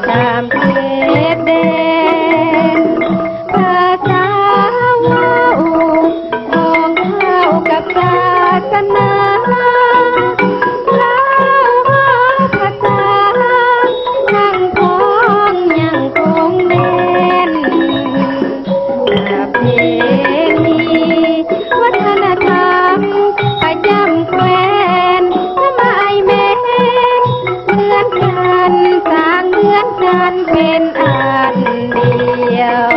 ຕາມເຂດແດນ ພາສາເວົ້າຂອງເຮົາກັບສາສະໜາ ລາວເວົ້າພາສາ ທັງຂອງຍັງຄົງແມ່ນ ປະເພນີ ວັດທະນະທຳປະຈຳແຄວ້ນ ສະໝາຍແມ່ນເໝືອນກັນ ສ້າງເໝືອນກັນເປັນອັນດຽວ.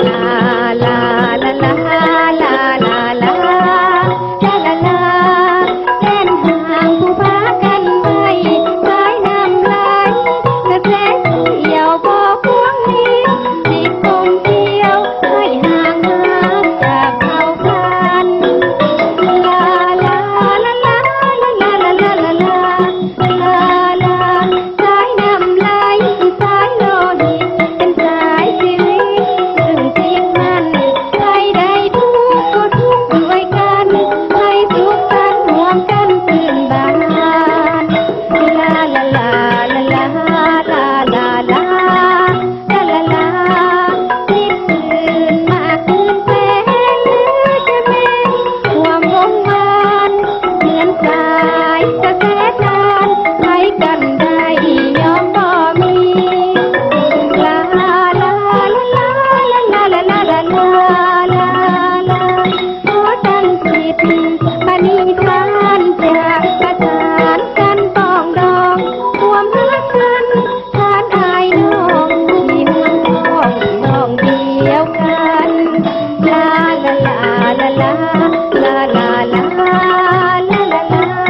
ລາລາລາລາ ລາລາລາລາ ລາລາລາ ແສນຫ້າງຜູ້ພາກັນໄຫວ້ ສາຍນ້ຳໄຫຼ ກະແສສຽວບໍ່ພວງນີ້ ຊິກົມກ່ຽວ ໃຫ້ຫ່າງຫາຈາກເຜົ່າພັນ ລາລາລາລາ ລາລາລາລາ ລາລາ ສາຍນ້ຳໄຫຼ ສາຍໂລຫິດ ເປັນສາຍຊີວິດ ຊຶ່ງຕິດພັນ ໃຜໄດ້ທຸກກໍທຸກດ້ວຍກັນ ໃຫ້ສຸກສັນຮ່ວມກັນຊື່ນບານ ລາລາລາລາ ລາລາລາ ລາລາລາ ຊິຄືນມາຄືນແປງ ຈະແມ່ນຄວາມວົງວານ ເໝືອນສາຍກະແສທານ ໃຜກັນໄດ້ຍອມບໍ່ມີ ລາລາລາລາ ລາລາລາລາ ຂໍຕັ້ງຈິດປະນິທານ ຈາກປະສານກັນປອງດອງ ຄວາມຮັກກັນ ທ່ານອ້າຍນ້ອງ ທີ່ເມືອງທອງ ນ້ອງດຽວກັນ ລາລາລາລາລາ ລາລາລາລາ ລາລາລາ.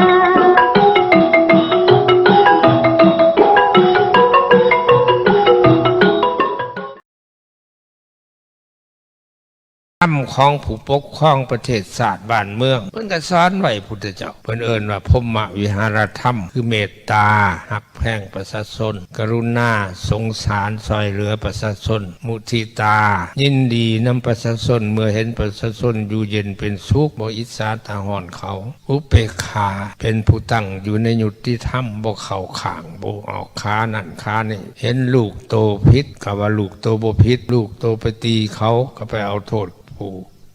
ທຳຂອງຜູ້ປົກຄອງປະເທດຊາດບ້ານເມືອງ ເພິ່ນກໍສອນໄວ້ພຸດທະເຈົ້າ ເພິ່ນເອີ້ນວ່າພົມມະວິຫາລະທຳ ຄືເມດຕາ ຮັກແພງປະຊາຊົນ ກະລຸນາ ສົງສານ ຊ່ອຍເຫຼືອປະຊາຊົນ ມຸທິຕາ ຍິນດີນຳປະຊາຊົນ ເມື່ອເຫັນປະຊາຊົນຢູ່ເຢັນເປັນສຸກ ບໍ່ອິດສາຕາຮ້ອນເຂົາ ອຸເປກຂາ ເປັນຜູ້ຕັ້ງຢູ່ໃນຍຸຕິທຳ ບໍ່ເຂົ້າຂ້າງ ບໍ່ອອກຂານັ້ນຂານີ້ ເຫັນລູກໂຕຜິດກໍວ່າລູກໂຕບໍ່ຜິດ ລູກໂຕໄປຕີເຂົາກໍໄປເອົາໂທດຜູ້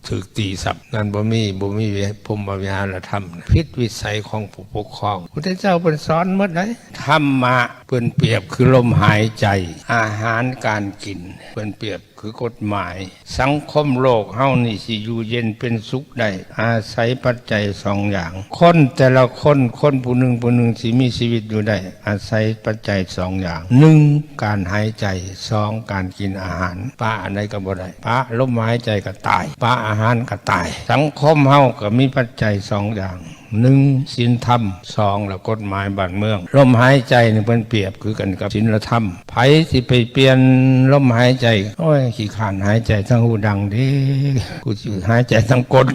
ຖືກຕີຊ້ຳ ນັ້ນບໍ່ມີ ບໍ່ມີພົມມະວິຫາລະທຳ ຜິດວິໄສຂອງຜູ້ປົກຄອງ ພຸດທະເຈົ້າເພິ່ນສອນໝົດໃດ໋ ທຳມະເພິ່ນປຽບຄືລົມຫາຍໃຈ ອາຫານການກິນ ເພິ່ນປຽບ ຄືກົດໝາຍ ສັງຄົມໂລກເຮົານີ້ຊິຢູ່ເຢັນເປັນສຸກໄດ້ ອາໄສປັດໄຈສອງຢ່າງ ຄົນແຕ່ລະຄົນ ຄົນຜູ້ໜຶ່ງຜູ້ໜຶ່ງຊິມີຊີວິດຢູ່ໄດ້ ອາໄສປັດໄຈສອງຢ່າງ ໜຶ່ງ ການຫາຍໃຈ ສອງ ການກິນອາຫານ ປະອັນໃດກໍບໍ່ໄດ້ ປະລົມຫາຍໃຈກໍຕາຍ ປະອາຫານກໍຕາຍ ສັງຄົມເຮົາກໍມີປັດໄຈສອງຢ່າງ ໜຶ່ງ ສິນທຳ ສອງ ລະກົດໝາຍບ້ານເມືອງ ລົມຫາຍໃຈນີ້ເພິ່ນປຽບຄືກັນກັບສິນລະທຳ ໃຜຊິໄປປ່ຽນລົມຫາຍໃຈ ໂອ້ຍ ຂີ້ຄ້ານຫາຍໃຈທາງຫູດັງເດ້ ກູຊິຫາຍໃຈທາງກົ້ນ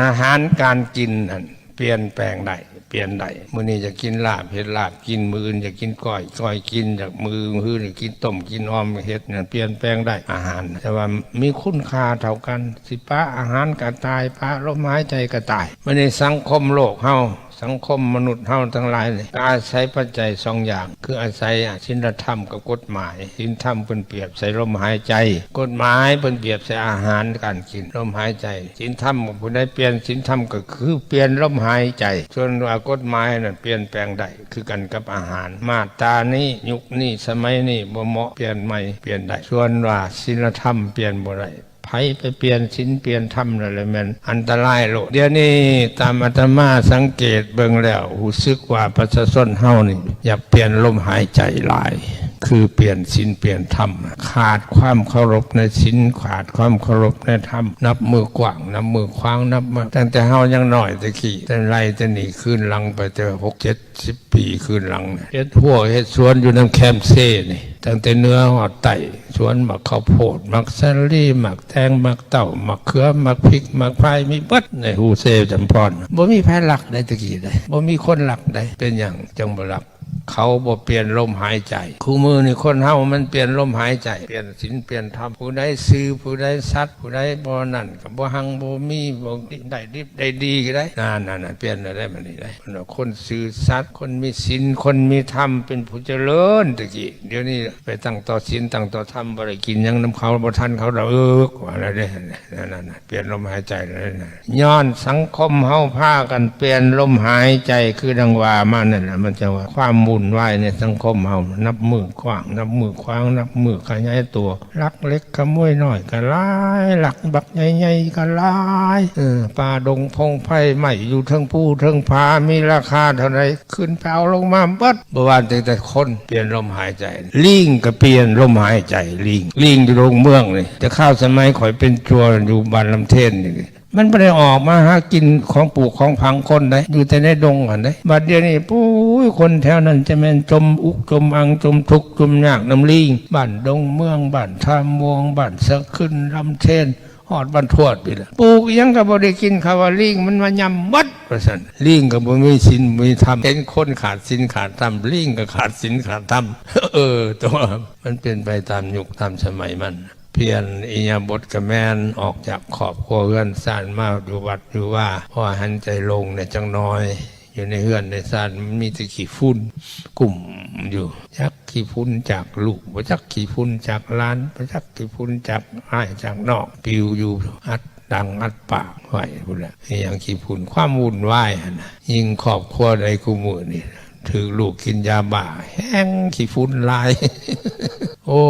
ອາຫານການກິນຫັ້ນປ່ຽນແປງໄດ້ ປ່ຽນໄດ້ ມື້ນີ້ຢາກກິນລາບ ເຮັດລາບກິນ ມື້ອື່ນຢາກກິນກ້ອຍ ກ້ອຍກິນ ຢາກ ມື້ອື່ນຢາກກິນຕົ້ມ ກິນອ່ອມ ເຮັດນັ້ນ ປ່ຽນແປງໄດ້ອາຫານ ແຕ່ວ່າມີຄຸນຄ່າເທົ່າກັນ ຊິປະອາຫານກໍຕາຍ ປະລົມຫາຍໃຈກໍຕາຍ ມື້ນີ້ສັງຄົມໂລກເຮົາ ສັງຄົມມະນຸດເຮົາທັງຫຼາຍນີ້ ອາໄສປັດໄຈສອງຢ່າງ ຄືອາໄສສິນລະທຳກັບກົດໝາຍ. ສິນທຳເພິ່ນປຽບໃສ່ລົມຫາຍໃຈ, ກົດໝາຍເພິ່ນປຽບໃສ່ອາຫານການກິນ, ລົມຫາຍໃຈ. ສິນທຳ ຜູ້ໃດປ່ຽນສິນທຳກໍຄືປ່ຽນລົມຫາຍໃຈ, ສ່ວນວ່າກົດໝາຍນັ້ນປ່ຽນແປງໄດ້ ຄືກັນກັບອາຫານ. ມາດຕານີ້ ຍຸກນີ້ ສະໄໝນີ້ບໍ່ເໝາະ, ປ່ຽນໃໝ່ປ່ຽນໄດ້, ສ່ວນວ່າສິນລະທຳປ່ຽນບໍ່ໄດ້. ໃຜໄປປ່ຽນສິນປ່ຽນທຳນັ້ນແຫຼະແມ່ນອັນຕະລາຍໂລດ. ດຽວນີ້ຕາມອາດຕະມາສັງເກດເບິ່ງແລ້ວ ຮູ້ສຶກວ່າປະຊາຊົນເຮົານີ້ຢາກປ່ຽນລົມຫາຍໃຈຫຼາຍ ຄືປ່ຽນສິນປ່ຽນທຳ, ຂາດຄວາມເຄົາລົບໃນສິນ, ຂາດຄວາມເຄົາລົບໃນທຳ, ນັບມື້ກວ້າງ ນັບມື້ຂວາງ, ນັບມື້ ຕັ້ງແຕ່ເຮົາຍັງນ້ອຍແຕ່ກີ້ ແຕ່ໄລ່ແຕ່ນີ້ຄືນຫຼັງໄປແຕ່ຫົກເຈັດ ສິບປີຄືນຫຼັງ ເຮັດຮົ້ວເຮັດສວນຢູ່ນຳແຄມເຊນີ້ ຕັ້ງແຕ່ເໜືອຮອດໃຕ້, ສວນໝາກເຂົ້າໂພດ, ໝາກສາລີ, ໝາກແຕງ, ໝາກເຕົ້າ, ໝາກເຂືອ, ໝາກພິກ, ໝາກພາຍ, ມີເບິດໃນພູເຊຈຳພອນ. ບໍ່ມີໃຜລັກໄດ້ຕະກີ້ໄດ໋, ບໍ່ມີຄົນລັກໄດ໋. ເປັນຫຍັງຈັ່ງບໍ່ລັກ? ເຂົາບໍ່ປ່ຽນລົມຫາຍໃຈ. ຄູ່ມື້ນີ້ຄົນເຮົາມັນປ່ຽນລົມຫາຍໃຈ, ປ່ຽນສິນປ່ຽນທຳ, ຜູ້ໃດຊື່ ຜູ້ໃດສັດ ຜູ້ໃດບໍ່ນັ້ນກໍບໍ່ຮັ່ງບໍ່ມີ, ບໍ່ໄດ້ດິບໄດ້ດີກໍໄດ້. ນັ້ນໆໆ ປ່ຽນແລ້ວໄດ໋ ບັດນີ້ໄດ໋. ຄົນຊື່ສັດ, ຄົນມີສິນ, ຄົນມີທຳ ເປັນຜູ້ຈະເລີນ. ແຕ່ກີ້ ດຽວນີ້ໄປຕັ້ງຕໍ່ສິນຕັ້ງຕໍ່ທຳ ບໍ່ໄດ້ກິນຫຍັງນຳເຂົາ, ບໍ່ທັນເຂົາດອກ, ວ່າແລ້ວເດ້. ນັ້ນໆໆ ປ່ຽນລົມຫາຍໃຈແລ້ວນະ. ຍ້ອນສັງຄົມເຮົາພາກັນປ່ຽນລົມຫາຍໃຈ ຄືດັ່ງວ່າມານັ້ນແຫຼະ, ມັນຈະວ່າຄວາມວຸ່ນວາຍໃນສັງຄົມເຮົາ ນັບມື້ກວ້າງ ນັບມື້ຂວາງ ນັບມື້ຂະຫຍາຍຕົວ. ລັກເລັກຂະໂມຍນ້ອຍກໍຫຼາຍ, ລັກບັກໃຫຍ່ໆກໍຫຼາຍ. ເອີ ປ່າດົງພົງໄພ ໄມ້ຢູ່ເທິງພູເທິງຜາ ມີລາຄາເທົ່າໃດ ຂຶ້ນໄປເອົາລົງມາເບິດ. ບໍ່ວ່າແຕ່ ແຕ່ຄົນ ປ່ຽນລົມຫາຍໃຈ, ລີງກໍປ່ຽນລົມຫາຍໃຈ. ລີງ ລີງຢູ່ດອນເມືອງນີ້ ແຕ່ຄາວສະໄໝຂ້ອຍເປັນຈົວຢູ່ບ້ານລຳເທນນີ້ ມັນບໍ່ໄດ້ອອກມາຫາກິນຂອງປູກຂອງຝັງຄົນໃດ, ຢູ່ແຕ່ໃນດົງຫັ້ນເດ້. ບັດດຽວນີ້ ໂອ້ຍ ຄົນແຖວນັ້ນຈະແມ່ນຈົມອຸກຈົມອັ່ງ ຈົມທຸກຈົມຍາກນຳລີງ. ບ້ານດົງເມືອງ, ບ້ານທ່າມ່ວງ, ບ້ານສະຂຶ້ນ, ລຳເທນ, ຮອດບ້ານທວດພີ້ລະ ປູກຫຍັງກໍບໍ່ໄດ້ກິນ, ເຂົາວ່າລີງມັນມາຫຍ້ຳໝົດ ວ່າຊັ້ນ. ລີງກໍບໍ່ມີສິນບໍ່ມີທຳ, ເຫັນຄົນຂາດສິນຂາດທຳ ລີງກໍຂາດສິນຂາດທຳ. ເອີ ແຕ່ວ່າມັນເປັນໄປຕາມຍຸກຕາມສະໄໝມັນ. ປ່ຽນອິລິຍາບົດກະແມ່ນ, ອອກຈາກຄອບຄົວເຮືອນຊານມາຢູ່ວັດຢູ່ວາ ພໍຫັນໃຈໂລ່ງແດ່ຈັກໜ້ອຍ. ຢູ່ໃນເຮືອນໃນຊານມັນມີແຕ່ຂີ້ຝຸ່ນກຸ້ມຢູ່, ຈັກຂີ້ຝຸ່ນຈາກລູກ, ບໍ່ຈັກຂີ້ຝຸ່ນຈາກຫຼານ, ບໍ່ຈັກຂີ້ຝຸ່ນຈາກອ້າຍຈາກນ້ອງ, ປິວຢູ່ອັດດັງອັດປາກໄວ້ພຸ້ນແຫຼະ. ອີຫຍັງຂີ້ຝຸ່ນ? ຄວາມວຸ່ນວາຍຫັ້ນນະ. ຍິ່ງຄອບຄົວໃດຄູ່ມື້ນີ້ ຖືກລູກກິນຢາບ້າ ແຮ່ງຂີ້ຝຸ່ນຫຼາຍ. ໂອ້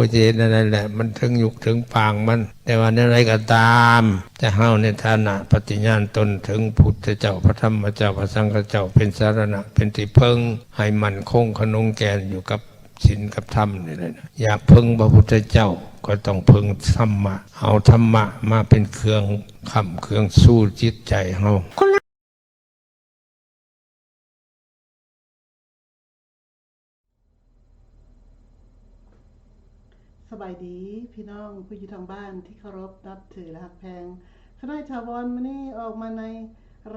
ຍ ຈະເຮັດແນວໃດແຫຼະ, ມັນເຖິງຍຸກເຖິງປາງມັນ. ແຕ່ວ່າແນວໃດກໍຕາມ, ແຕ່ເຮົາໃນຖານະປະຕິຍານຕົນເຖິງພຸດທະເຈົ້າ, ພະທຳມະເຈົ້າ, ພະສັງຄະເຈົ້າ ເປັນສາລະນະ, ເປັນທີ່ເພິ່ງ, ໃຫ້ໝັ້ນຄົງຂະໜົງແກ່ນຢູ່ກັບສິນກັບທຳນີ້ແຫຼະ. ຢາກເພິ່ງພະພຸດທະເຈົ້າ ກໍຕ້ອງເພິ່ງທຳມະ, ເອົາທຳມະມາເປັນເຄື່ອງຄ້ຳເຄື່ອງຊູຈິດໃຈເຮົາ. ສະບາຍດີພີ່ນ້ອງຜູ້ຢູ່ທາງບ້ານທີ່ເຄົາລົບນັບຖື ແລະ ຮັກແພງ. ຂ້ານ້ອຍຖາວອນ ມື້ນີ້ອອກມາໃນ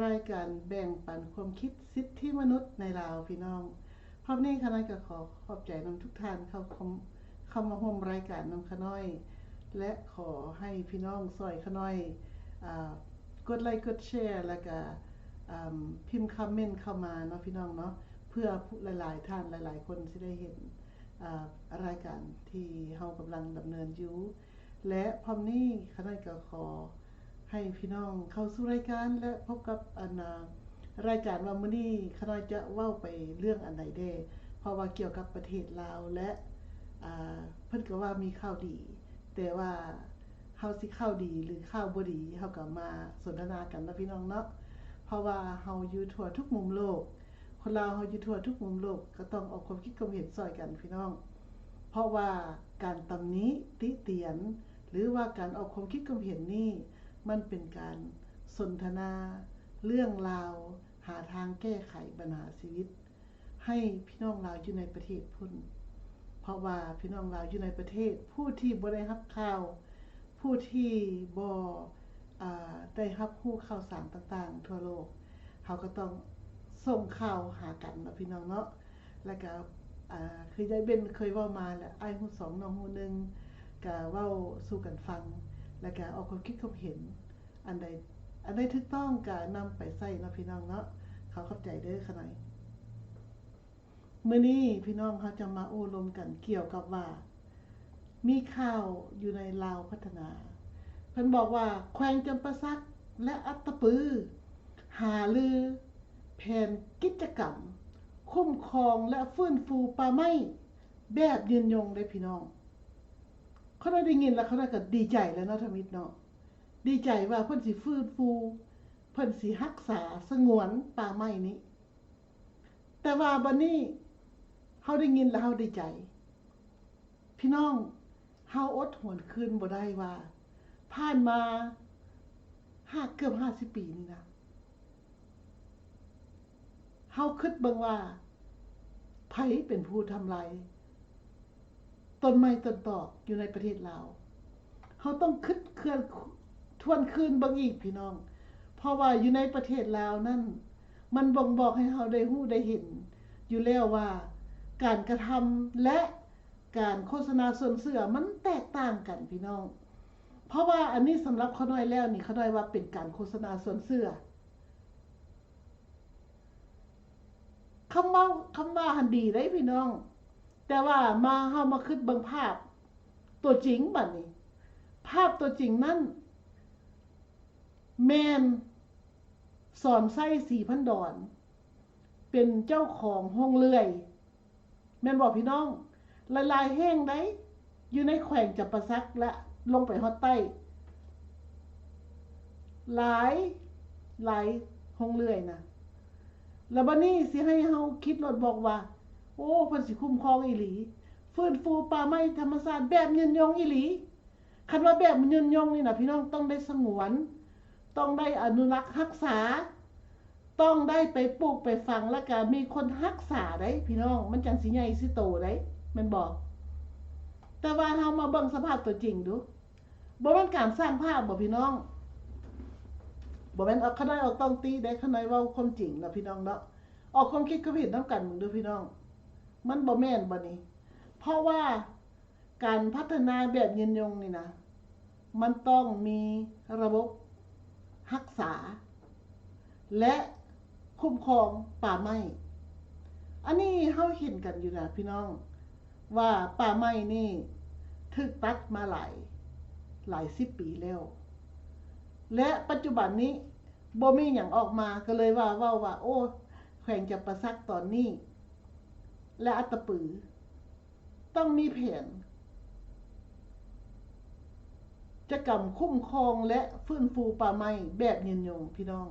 ລາຍການແບ່ງປັນຄວາມຄິດສິດທິມະນຸດໃນລາວພີ່ນ້ອງ. ພ້ອມນີ້ຂ້ານ້ອຍກໍຂໍຂອບໃຈນຳທຸກທ່ານເຂົ້າ ເຂົ້າມາຮ່ວມລາຍການນຳຂ້ານ້ອຍ ແລະ ຂໍໃຫ້ພີ່ນ້ອງຊ່ອຍຂ້ານ້ອຍ ອາ ກົດໄລກົດແຊ ແລ້ວກະ ອາ ພິມຄອມເມັນເຂົ້າມາເນາະພີ່ນ້ອງເນາະ ເພື່ອຫຼາຍໆທ່ານຫຼາຍໆຄົນຊິໄດ້ເຫັນ ອາ ລາຍການທີ່ເຮົາກຳລັງດຳເນີນຢູ່ ແລະ ພ້ອມນີ້ຂ້ານ້ອຍກໍຂໍໃຫ້ພີ່ນ້ອງເຂົ້າສູ່ລາຍການ ແລະ ພົບກັບ ອັນ ອາ ລາຍການວ່າມື້ນີ້ຂ້ານ້ອຍຈະເວົ້າໄປເລື່ອງອັນໃດແດ່ ເພາະວ່າກ່ຽວກັບປະເທດລາວ ແລະ ອາ ເພິ່ນກໍວ່າມີຂ່າວດີ ແຕ່ວ່າ ເຮົາຊິຂ່າວດີ ຫຼື ຂ່າວບໍ່ດີ ເຮົາກໍມາສົນທະນາກັນເນາະພີ່ນ້ອງເນາະ ເພາະວ່າເຮົາຢູ່ທົ່ວທຸກມຸມໂລກ ຄົນລາວເຮົາຢູ່ທົ່ວທຸກມຸມໂລກ ກໍຕ້ອງອອກຄວາມຄິດຄວາມເຫັນຊ່ອຍກັນພີ່ນ້ອງ ເພາະວ່າການຕຳໜິຕິຕຽນ ຫຼືວ່າການອອກຄວາມຄິດຄວາມເຫັນນີ້ ມັນເປັນການສົນທະນາເລື່ອງລາວ ຫາທາງແກ້ໄຂບັນຫາຊີວິດ ໃຫ້ພີ່ນ້ອງລາວຢູ່ໃນປະເທດພຸ້ນ ເພາະວ່າພີ່ນ້ອງລາວຢູ່ໃນປະເທດ ຜູ້ທີ່ບໍ່ໄດ້ຮັບຂ່າວ ຜູ້ທີ່ບໍ່ ອາ ໄດ້ຮັບຮູ້ຂ່າວສານຕ່າງໆທົ່ວໂລກ ເຮົາກໍຕ້ອງສົ່ງຂ່າວຫາກັນເນາະພີ່ນ້ອງເນາະ ແລ້ວກໍ ອາ ຄືຍາຍເບັນເຄີຍເວົ້າມາແຫຼະ ອ້າຍຮູ້ສອງ ນ້ອງຮູ້ໜຶ່ງ ກໍເວົ້າສູ່ກັນຟັງ ແລ້ວກໍອອກຄວາມຄິດຄວາມເຫັນ ອັນໃດ ອັນໃດຖືກຕ້ອງກໍນຳໄປໃຊ້ເນາະພີ່ນ້ອງເນາະ ຂໍຂອບໃຈເດີຂະນ້ອຍ. ມື້ນີ້ພີ່ນ້ອງເຮົາຈະມາໂອ້ລົມກັນກ່ຽວກັບວ່າ ມີຂ່າວຢູ່ໃນລາວພັດທະນາ ເພິ່ນບອກວ່າແຂວງຈຳປາສັກ ແລະ ອັດຕະປື ຫາລືແຜນກິດຈະກຳຄຸ້ມຄອງ ແລະ ຟື້ນຟູປ່າໄມ້ແບບຍືນຍົງເດ້ພີ່ນ້ອງ. ຂ້ານ້ອຍໄດ້ຍິນແລ້ວ ຂ້ານ້ອຍກໍດີໃຈແລ້ວເນາະ ທຳອິດເນາະ, ດີໃຈວ່າເພິ່ນຊິຟື້ນຟູ ເພິ່ນຊິຮັກສາສະຫງວນປ່າໄມ້ນີ້. ແຕ່ວ່າບັດນີ້ເຮົາໄດ້ຍິນແລ້ວເຮົາດີໃຈ. ພີ່ນ້ອງ, ເຮົາອົດຫວນຄືນບໍ່ໄດ້ວ່າ ຜ່ານມາຫ້າ ເກືອບຫ້າສິບປີນີ້ນະ, ເຮົາຄິດເບິ່ງວ່າ ໃຜເປັນຜູ້ທຳລາຍ ຕົ້ນໄມ້ຕົ້ນຕອກຢູ່ໃນປະເທດລາວ. ເຮົາຕ້ອງຄິດເຄື່ອນ ທວນຄືນເບິ່ງອີກພີ່ນ້ອງ, ເພາະວ່າຢູ່ໃນປະເທດລາວນັ້ນ ມັນບົ່ງບອກໃຫ້ເຮົາໄດ້ຮູ້ໄດ້ເຫັນຢູ່ແລ້ວວ່າ ການກະທຳ ແລະ ການໂຄສະນາຊົວນເຊື່ອມັນແຕກຕ່າງກັນພີ່ນ້ອງ. ເພາະວ່າອັນນີ້ສຳລັບຂ້ານ້ອຍແລ້ວນີ້ ຂ້ານ້ອຍວ່າເປັນການໂຄສະນາຊົວນເຊື່ອ. ຄຳເວົ້າ ຄຳວ່າຫັ້ນດີເດ້ພີ່ນ້ອງ, ແຕ່ວ່າມາ ເຮົາມາຄິດເບິ່ງພາບຕົວຈິງບັດນີ້. ພາບຕົວຈິງນັ້ນແມ່ນ ສອນໄຊ ສີພັນດອນ ເປັນເຈົ້າຂອງໂຮງເລື່ອຍ ແມ່ນບໍ່ພີ່ນ້ອງ? ຫຼາຍໆແຫ່ງໃດ໋ ຢູ່ໃນແຂວງຈຳປາສັກ ແລະ ລົງໄປຮອດໃຕ້ ຫຼາຍ ຫຼາຍໂຮງເລື່ອຍນະ. ແລ້ວບັດນີ້ຊິໃຫ້ເຮົາຄິດໂລດບອກວ່າ ໂອ້ ເພິ່ນຊິຄຸ້ມຄອງອີ່ຫຼີ, ຟື້ນຟູປ່າໄມ້ທຳມະຊາດແບບຍືນຍົງອີ່ຫຼີ. ຄັນວ່າແບບຍືນຍົງນີ້ນະ ພີ່ນ້ອງ ຕ້ອງໄດ້ສະຫງວນ, ຕ້ອງໄດ້ອະນຸລັກຮັກສາ, ຕ້ອງໄດ້ໄປປູກໄປຝັງ ແລ້ວກະມີຄົນຮັກສາໄດ໋ພີ່ນ້ອງ, ມັນຈັ່ງຊິໃຫຍ່ຊິໂຕໄດ໋ ແມ່ນບໍ່? ແຕ່ວ່າເຮົາມາເບິ່ງສະພາບຕົວຈິງດູ, ບໍ່ແມ່ນການສ້າງພາບບໍ່ພີ່ນ້ອງ? ບໍ່ແມ່ນອອກ ຂະນ້ອຍອອກຕ້ອງຕິເດ້, ຂະນ້ອຍເວົ້າຄວາມຈິງເນາະພີ່ນ້ອງເນາະ, ອອກຄວາມຄິດຄວາມເຫັນນຳກັນເບິ່ງດູພີ່ນ້ອງ, ມັນບໍ່ແມ່ນບໍ່ນີ້? ເພາະວ່າ ການພັດທະນາແບບຍືນຍົງນີ້ນະ ມັນຕ້ອງມີລະບົບຮັກສາ ແລະ ຄຸ້ມຄອງປ່າໄມ້. ອັນນີ້ເຮົາເຫັນກັນຢູ່ນະພີ່ນ້ອງ ວ່າປ່າໄມ້ນີ້ຖືກຕັດມາຫຼາຍ ຫຼາຍສິບປີແລ້ວ ແລະ ປັດຈຸບັນນີ້ບໍ່ມີຫຍັງອອກມາ ກໍເລີຍວ່າ ເວົ້າວ່າ ໂອ້ ແຂວງຈຳປາສັກຕອນນີ້ ແລະ ອັດຕະປື ຕ້ອງມີແຜນຈະກຳຄຸ້ມຄອງ ແລະ ຟື້ນຟູປ່າໄມ້ແບບຍືນຍົງພີ່ນ້ອງ.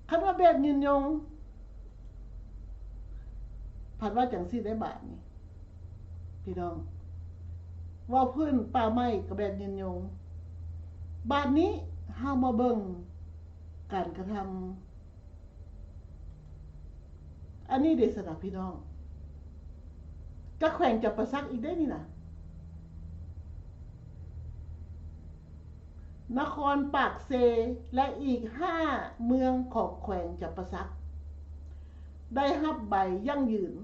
ຄັນວ່າແບບຍືນຍົງ ພັດວ່າຈັ່ງຊີ້ໄດ໋ບາດນີ້ພີ່ນ້ອງ, ເວົ້າພື້ນປ່າໄມ້ກໍແບບຍືນຍົງ. ບາດນີ້ເຮົາມາເບິ່ງການກະທຳ ອັນນີ້ເດສະນະພີ່ນ້ອງ, ກະແຂວງຈຳປາສັກອີກເດ້ນີ້ນະ. ນະຄອນປາກເຊ ແລະ ອີກຫ້າເມືອງຂອງແຂວງຈຳປາສັກ ໄດ້ຮັບໃບຢັ້ງຢືນ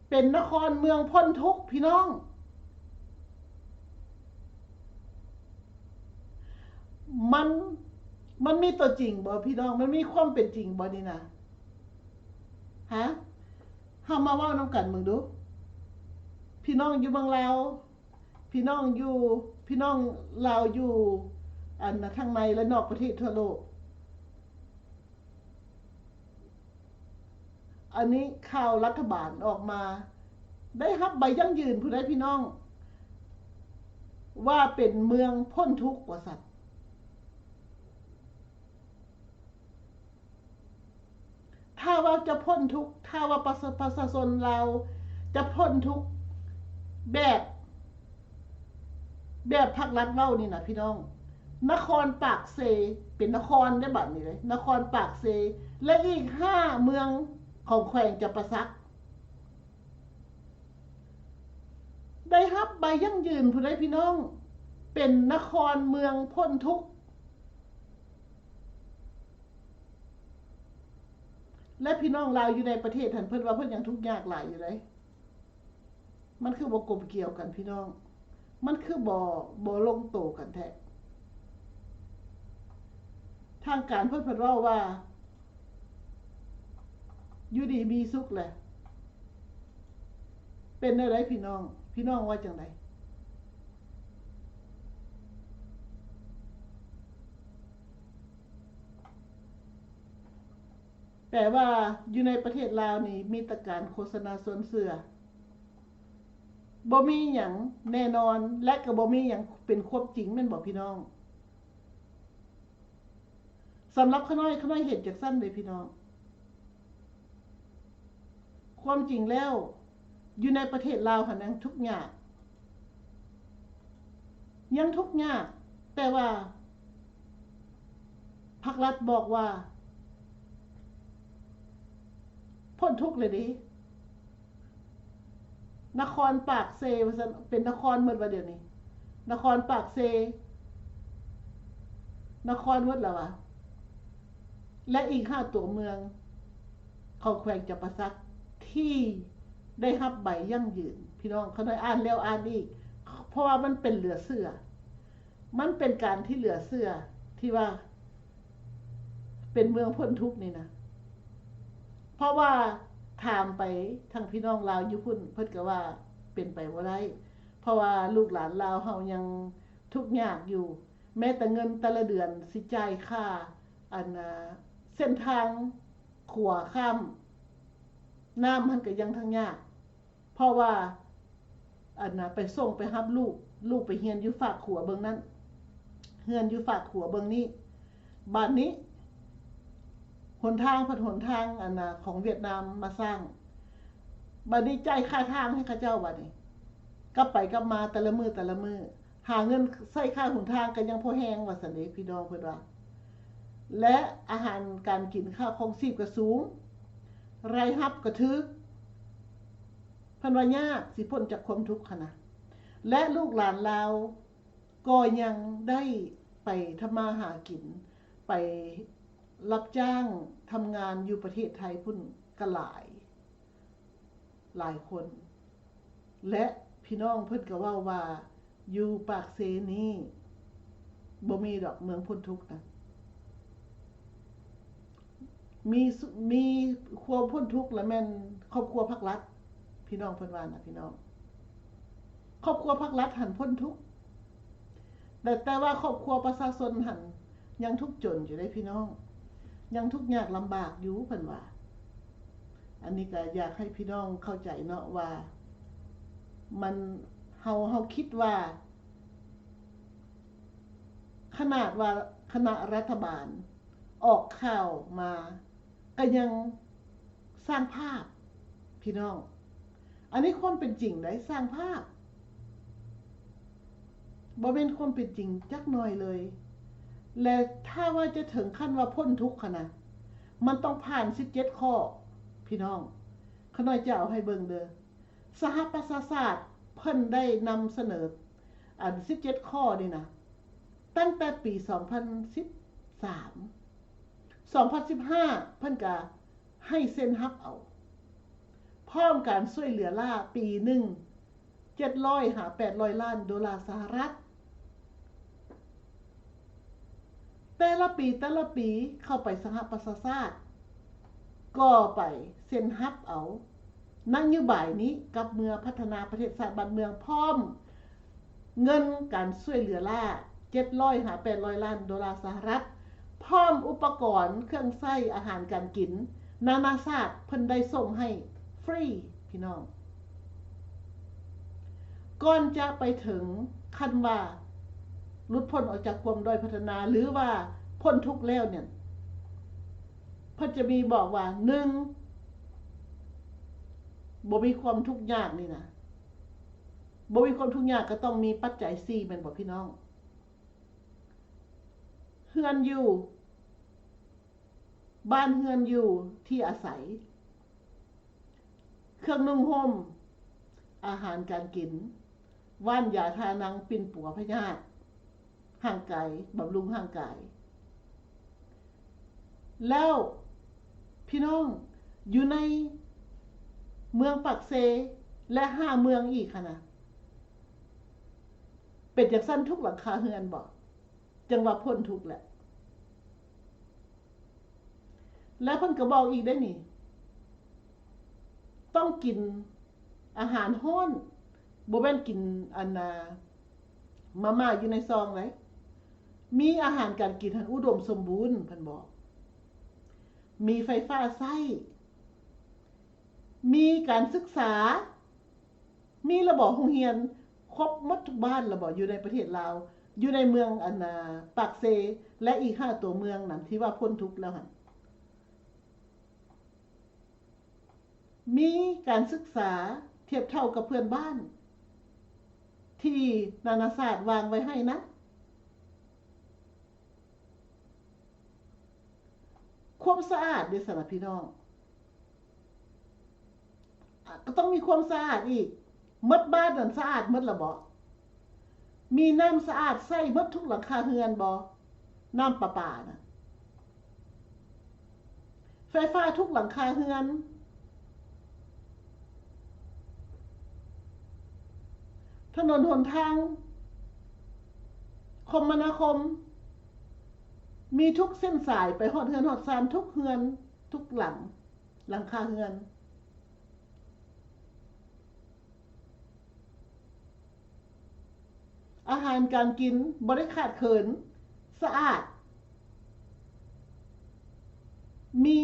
ເປັນນະຄອນເມືອງພົ້ນທຸກພີ່ນ້ອງ. ມັນ ມັນມີຕົວຈິງບໍ່ພີ່ນ້ອງ? ມັນມີຄວາມເປັນຈິງບໍ່ນີ້ນະ? ຮະ? ເຮົາມາເວົ້ານຳກັນເບິ່ງດູ. ພີ່ນ້ອງຢູ່ເມືອງລາວ, ພີ່ນ້ອງຢູ່ ພີ່ນ້ອງລາວຢູ່ ອັນ ທັງໃນ ແລະ ນອກປະເທດທົ່ວໂລກ. ອັນນີ້ຂ່າວລັດຖະບານອອກມາ ໄດ້ຮັບໃບຢັ້ງຢືນພຸ້ນໃດ໋ພີ່ນ້ອງ ວ່າເປັນເມືອງພົ້ນທຸກວ່າຊັ້ນ. ຖ້າວ່າຈະພົ້ນທຸກ ຖ້າວ່າປະຊາ ປະຊາຊົນລາວຈະພົ້ນທຸກແບບ ແບບພັກລັດເວົ້ານີ້ນະພີ່ນ້ອງ, ນະຄອນປາກເຊ ເປັນນະຄອນເດ້ ບັດນີ້ເດ້ ນະຄອນປາກເຊ ແລະ ອີກຫ້າເມືອງຂອງແຂວງຈຳປາສັກ ໄດ້ຮັບໃບຢັ້ງຢືນພຸ້ນໃດ໋ພີ່ນ້ອງ, ເປັນນະຄອນເມືອງພົ້ນທຸກ. ແລະ ພີ່ນ້ອງລາວຢູ່ໃນປະເທດຫັ້ນ ເພິ່ນວ່າເພິ່ນຍັງທຸກຍາກຫຼາຍຢູ່ເດ້. ມັນຄືບໍ່ກົມກຽວກັນພີ່ນ້ອງ? ມັນຄືບໍ່ ບໍ່ລົງໂຕກັນແທ້? ທາງການເພິ່ນ ເພິ່ນເວົ້າວ່າ ຢູ່ດີມີສຸກແຫຼະ. ເປັນແນວໃດພີ່ນ້ອງ? ພີ່ນ້ອງວ່າຈັ່ງໃດ? ແປວ່າຢູ່ໃນປະເທດລາວນີ້ມີແຕ່ການໂຄສະນາຊວນເຊື່ອ, ບໍ່ມີຫຍັງແນ່ນອນ ແລະ ກໍບໍ່ມີຫຍັງເປັນຄວາມຈິງ ແມ່ນບໍ່ພີ່ນ້ອງ? ສຳລັບຂ້ານ້ອຍ, ຂ້ານ້ອຍເຫັນຈັ່ງຊັ້ນເດ້ພີ່ນ້ອງ. ຄວາມຈິງແລ້ວ ຢູ່ໃນປະເທດລາວຫັ້ນຍັງທຸກຍາກ, ຍັງທຸກຍາກ, ແຕ່ວ່າພັກລັດບອກວ່າ ພົ້ນທຸກແລ້ວເດ້. ນະຄອນປາກເຊວ່າຊັ້ນ, ເປັນນະຄອນໝົດວ່າດຽວນີ້, ນະຄອນປາກເຊ ນະຄອນໝົດແລ້ວວ່າ, ແລະ ອີກຫ້າຕົວເມືອງຂອງແຂວງຈຳປາສັກທີ່ໄດ້ຮັບໃບຢັ້ງຢືນ. ພີ່ນ້ອງ, ຂ້ານ້ອຍອ່ານແລ້ວອ່ານອີກ, ເພາະວ່າມັນເປັນເຫຼືອເຊື່ອ, ມັນເປັນການທີ່ເຫຼືອເຊື່ອທີ່ວ່າ ເປັນເມືອງພົ້ນທຸກນີ້ນະ. ເພາະວ່າຖາມໄປທາງພີ່ນ້ອງລາວຢູ່ພຸ້ນ, ເພິ່ນກໍວ່າເປັນໄປບໍ່ໄດ້, ເພາະວ່າລູກຫຼານລາວເຮົາຍັງທຸກຍາກຢູ່, ແມ້ແຕ່ເງິນແຕ່ລະເດືອນຊິຈ່າຍຄ່າ ອັນ ເສັ້ນທາງຂົວຂ້າມນ້ຳຫັ້ນກໍຍັງທັງຍາກ. ເພາະວ່າ ອັນນ່າ ໄປສົ່ງໄປຮັບລູກ, ລູກໄປຮຽນຢູ່ຟາກຂົວເບິ່ງນັ້ນ, ເຮືອນຢູ່ຟາກຂົວເບິ່ງນີ້. ບາດນີ້ ຫົນທາງ ເພິ່ນຫົນທາງ ອັນນ່າ ຂອງຫວຽດນາມມາສ້າງ, ບາດນີ້ຈ່າຍຄ່າທາງໃຫ້ເຂົາເຈົ້າ, ບາດນີ້ກັບໄປກັບມາແຕ່ລະມື້ແຕ່ລະມື້ ຫາເງິນໃຊ້ຄ່າຫົນທາງກໍຍັງພໍແຮງວ່າຊັ້ນເດ້ ພີ່ນ້ອງເພິ່ນວ່າ. ແລະ ອາຫານການກິນ ຄ່າຄອງຊີບກໍສູງ, ລາຍຮັບກໍຖືກ, ເພິ່ນວ່າຍາກຊິພົ້ນຈາກຄວາມທຸກຫັ້ນນະ. ແລະ ລູກຫຼານລາວກໍຍັງໄດ້ໄປທຳມາຫາກິນ, ໄປຮັບຈ້າງທຳງານຢູ່ປະເທດໄທພຸ້ນກໍຫຼາຍ. ຫຼາຍຄົນ ແລະ ພີ່ນ້ອງເພິ່ນກໍເວົ້າວ່າ ຢູ່ປາກເຊນີ້ບໍ່ມີດອກເມືອງພົ້ນທຸກນະ, ມີ ມີຄວາມພົ້ນທຸກລະແມ່ນຄອບຄົວພັກລັດ, ພີ່ນ້ອງເພິ່ນວ່ານະ ພີ່ນ້ອງ. ຄອບຄົວພັກລັດຫັ້ນພົ້ນທຸກ, ແຕ່ ແຕ່ວ່າຄອບຄົວປະຊາຊົນຫັ້ນຍັງທຸກຈົນຢູ່ເດ້ພີ່ນ້ອງ, ຍັງທຸກຍາກລຳບາກຢູ່ ເພິ່ນວ່າ. ອັນນີ້ກໍຢາກໃຫ້ພີ່ນ້ອງເຂົ້າໃຈເນາະວ່າ ມັນ ເຮົາ ເຮົາຄິດວ່າ ຂະໜາດວ່າຄະນະລັດຖະບານອອກຂ່າວມາ ກໍຍັງສ້າງພາບ ພີ່ນ້ອງ. ອັນນີ້ຄວາມເປັນຈິງໃດ໋, ສ້າງພາບ, ບໍ່ແມ່ນຄວາມເປັນຈິງຈັກໜ້ອຍເລີຍ. ແລະ ຖ້າວ່າຈະເຖິງຂັ້ນວ່າພົ້ນທຸກຫັ້ນນະ, ມັນຕ້ອງຜ່ານສິບເຈັດຂໍ້ ພີ່ນ້ອງ. ຂ້ານ້ອຍຈະເອົາໃຫ້ເບິ່ງເດີ້. ສະຫະປະຊາຊາດເພິ່ນໄດ້ນຳສະເໜີ ອັນສິບເຈັດຂໍ້ນີ້ນະ ຕັ້ງແຕ່ປີສອງພັນສິບສາມ ສອງພັນສິບຫ້າ ເພິ່ນກະໃຫ້ເຊັນຮັບເອົາ ພ້ອມການຊ່ວຍເຫຼືອລ້າປີໜຶ່ງ ເຈັດຮ້ອຍຫາແປດຮ້ອຍລ້ານໂດລາສະຫະລັດ. ແຕ່ລະປີ ແຕ່ລະປີ ເຂົ້າໄປສະຫະປະຊາຊາດ ກໍໄປເຊັນຮັບເອົານະໂຍບາຍນີ້ກັບເມືອພັດທະນາປະເທດຊາດບ້ານເມືອງ ພ້ອມເງິນການຊ່ວຍເຫຼືອລ້າ ເຈັດຮ້ອຍຫາແປດຮ້ອຍລ້ານໂດລາສະຫະລັດ ພ້ອມອຸປະກອນເຄື່ອງໃຊ້ອາຫານການກິນນານາຊາດ ເພິ່ນໄດ້ສົ່ງໃຫ້ຟຣີ ພີ່ນ້ອງ. ກ່ອນຈະໄປເຖິງຂັ້ນວ່າຫຼຸດພົ້ນອອກຈາກຄວາມດ້ອຍພັດທະນາ ຫຼືວ່າພົ້ນທຸກແລ້ວນັ້ນ ເພິ່ນຈະມີບອກວ່າ ໜຶ່ງ ບໍ່ມີຄວາມທຸກຍາກນີ້ນະ, ບໍ່ມີຄວາມທຸກຍາກກໍຕ້ອງມີປັດໄຈສີ່ ແມ່ນບໍ່ພີ່ນ້ອງ? ເຮືອນຢູ່ ບ້ານເຮືອນຢູ່ທີ່ອາໄສ, ເຄື່ອງນຸ່ງຫົ່ມ, ອາຫານການກິນ, ຫວ່ານຢາທາໜັງ, ປິ່ນປົວພະຍາດຮ່າງກາຍ, ບຳລຸງຮ່າງກາຍ. ແລ້ວພີ່ນ້ອງ ຢູ່ໃນເມືອງປາກເຊ ແລະ ຫ້າເມືອງອີກຫັ້ນນະ, ເປັນຈັ່ງຊັ້ນທຸກຫຼັງຄາເຮືອນບໍ? ຈັ່ງວ່າພົ້ນທຸກແຫຼະ. ແລ້ວເພິ່ນກໍບອກອີກໄດ໋ນີ້, ຕ້ອງກິນອາຫານຮ້ອນ, ບໍ່ແມ່ນກິນອັນນ່າ ມາມ່າຢູ່ໃນຊອງໃດ໋. ມີອາຫານການກິນຫັ້ນອຸດົມສົມບູນ ເພິ່ນບອກ. ມີໄຟຟ້າໃຊ້, ມີການສຶກສາ, ມີລະບໍ ໂຮງຮຽນຄົບໝົດທຸກບ້ານລະບໍ ຢູ່ໃນປະເທດລາວ, ຢູ່ໃນເມືອງອັນນ່າ ປາກເຊ ແລະ ອີກຫ້າຕົວເມືອງນັ້ນທີ່ວ່າພົ້ນທຸກແລ້ວຫັ້ນ. ມີການສຶກສາທຽບເທົ່າກັບເພື່ອນບ້ານທີ່ນານາຊາດວາງໄວ້ໃຫ້ນະ. ຄວາມສະອາດເດ້ຊັ້ນນະພີ່ນ້ອງ, ກໍຕ້ອງມີຄວາມສະອາດອີກ. ໝົດບ້ານນັ້ນສະອາດໝົດລະບໍ? ມີນ້ຳສະອາດໃຊ້ໝົດທຸກຫຼັງຄາເຮືອນບໍ? ນ້ຳປະປານະ, ໄຟຟ້າທຸກຫຼັງຄາເຮືອນ, ຖະໜົນຫົນທາງ, ຄົມມະນາຄົມ, ມີທຸກເສັ້ນສາຍໄປຮອດເຮືອນຮອດຊານ, ທຸກເຮືອນ, ທຸກຫຼັງ, ຫຼັງຄາເຮືອນ. ອາຫານການກິນບໍ່ໄດ້ຂາດເຂີນ, ສະອາດ, ມີ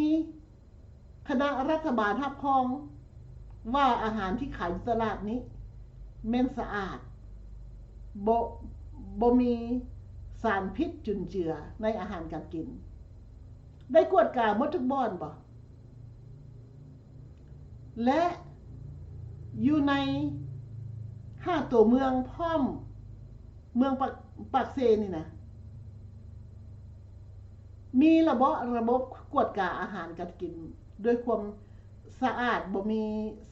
ຄະນະລັດຖະບານຮັບຮອງວ່າອາຫານທີ່ຂາຍຢູ່ຕະຫຼາດນີ້ແມ່ນສະອາດ, ບໍ່, ບໍ່ມີສານພິດຈຸນເຈືອໃນອາຫານການກິນ. ໄດ້ກວດກາໝົດທຸກບ່ອນບໍ? ແລະ ຢູ່ໃນຫ້າຕົວເມືອງພ້ອມເມືອງປາກ, ປາກເຊນີ້ນະ ມີລະເບາະ ລະບົບກວດກາອາຫານການກິນດ້ວຍຄວາມສະອາດ, ບໍ່ມີ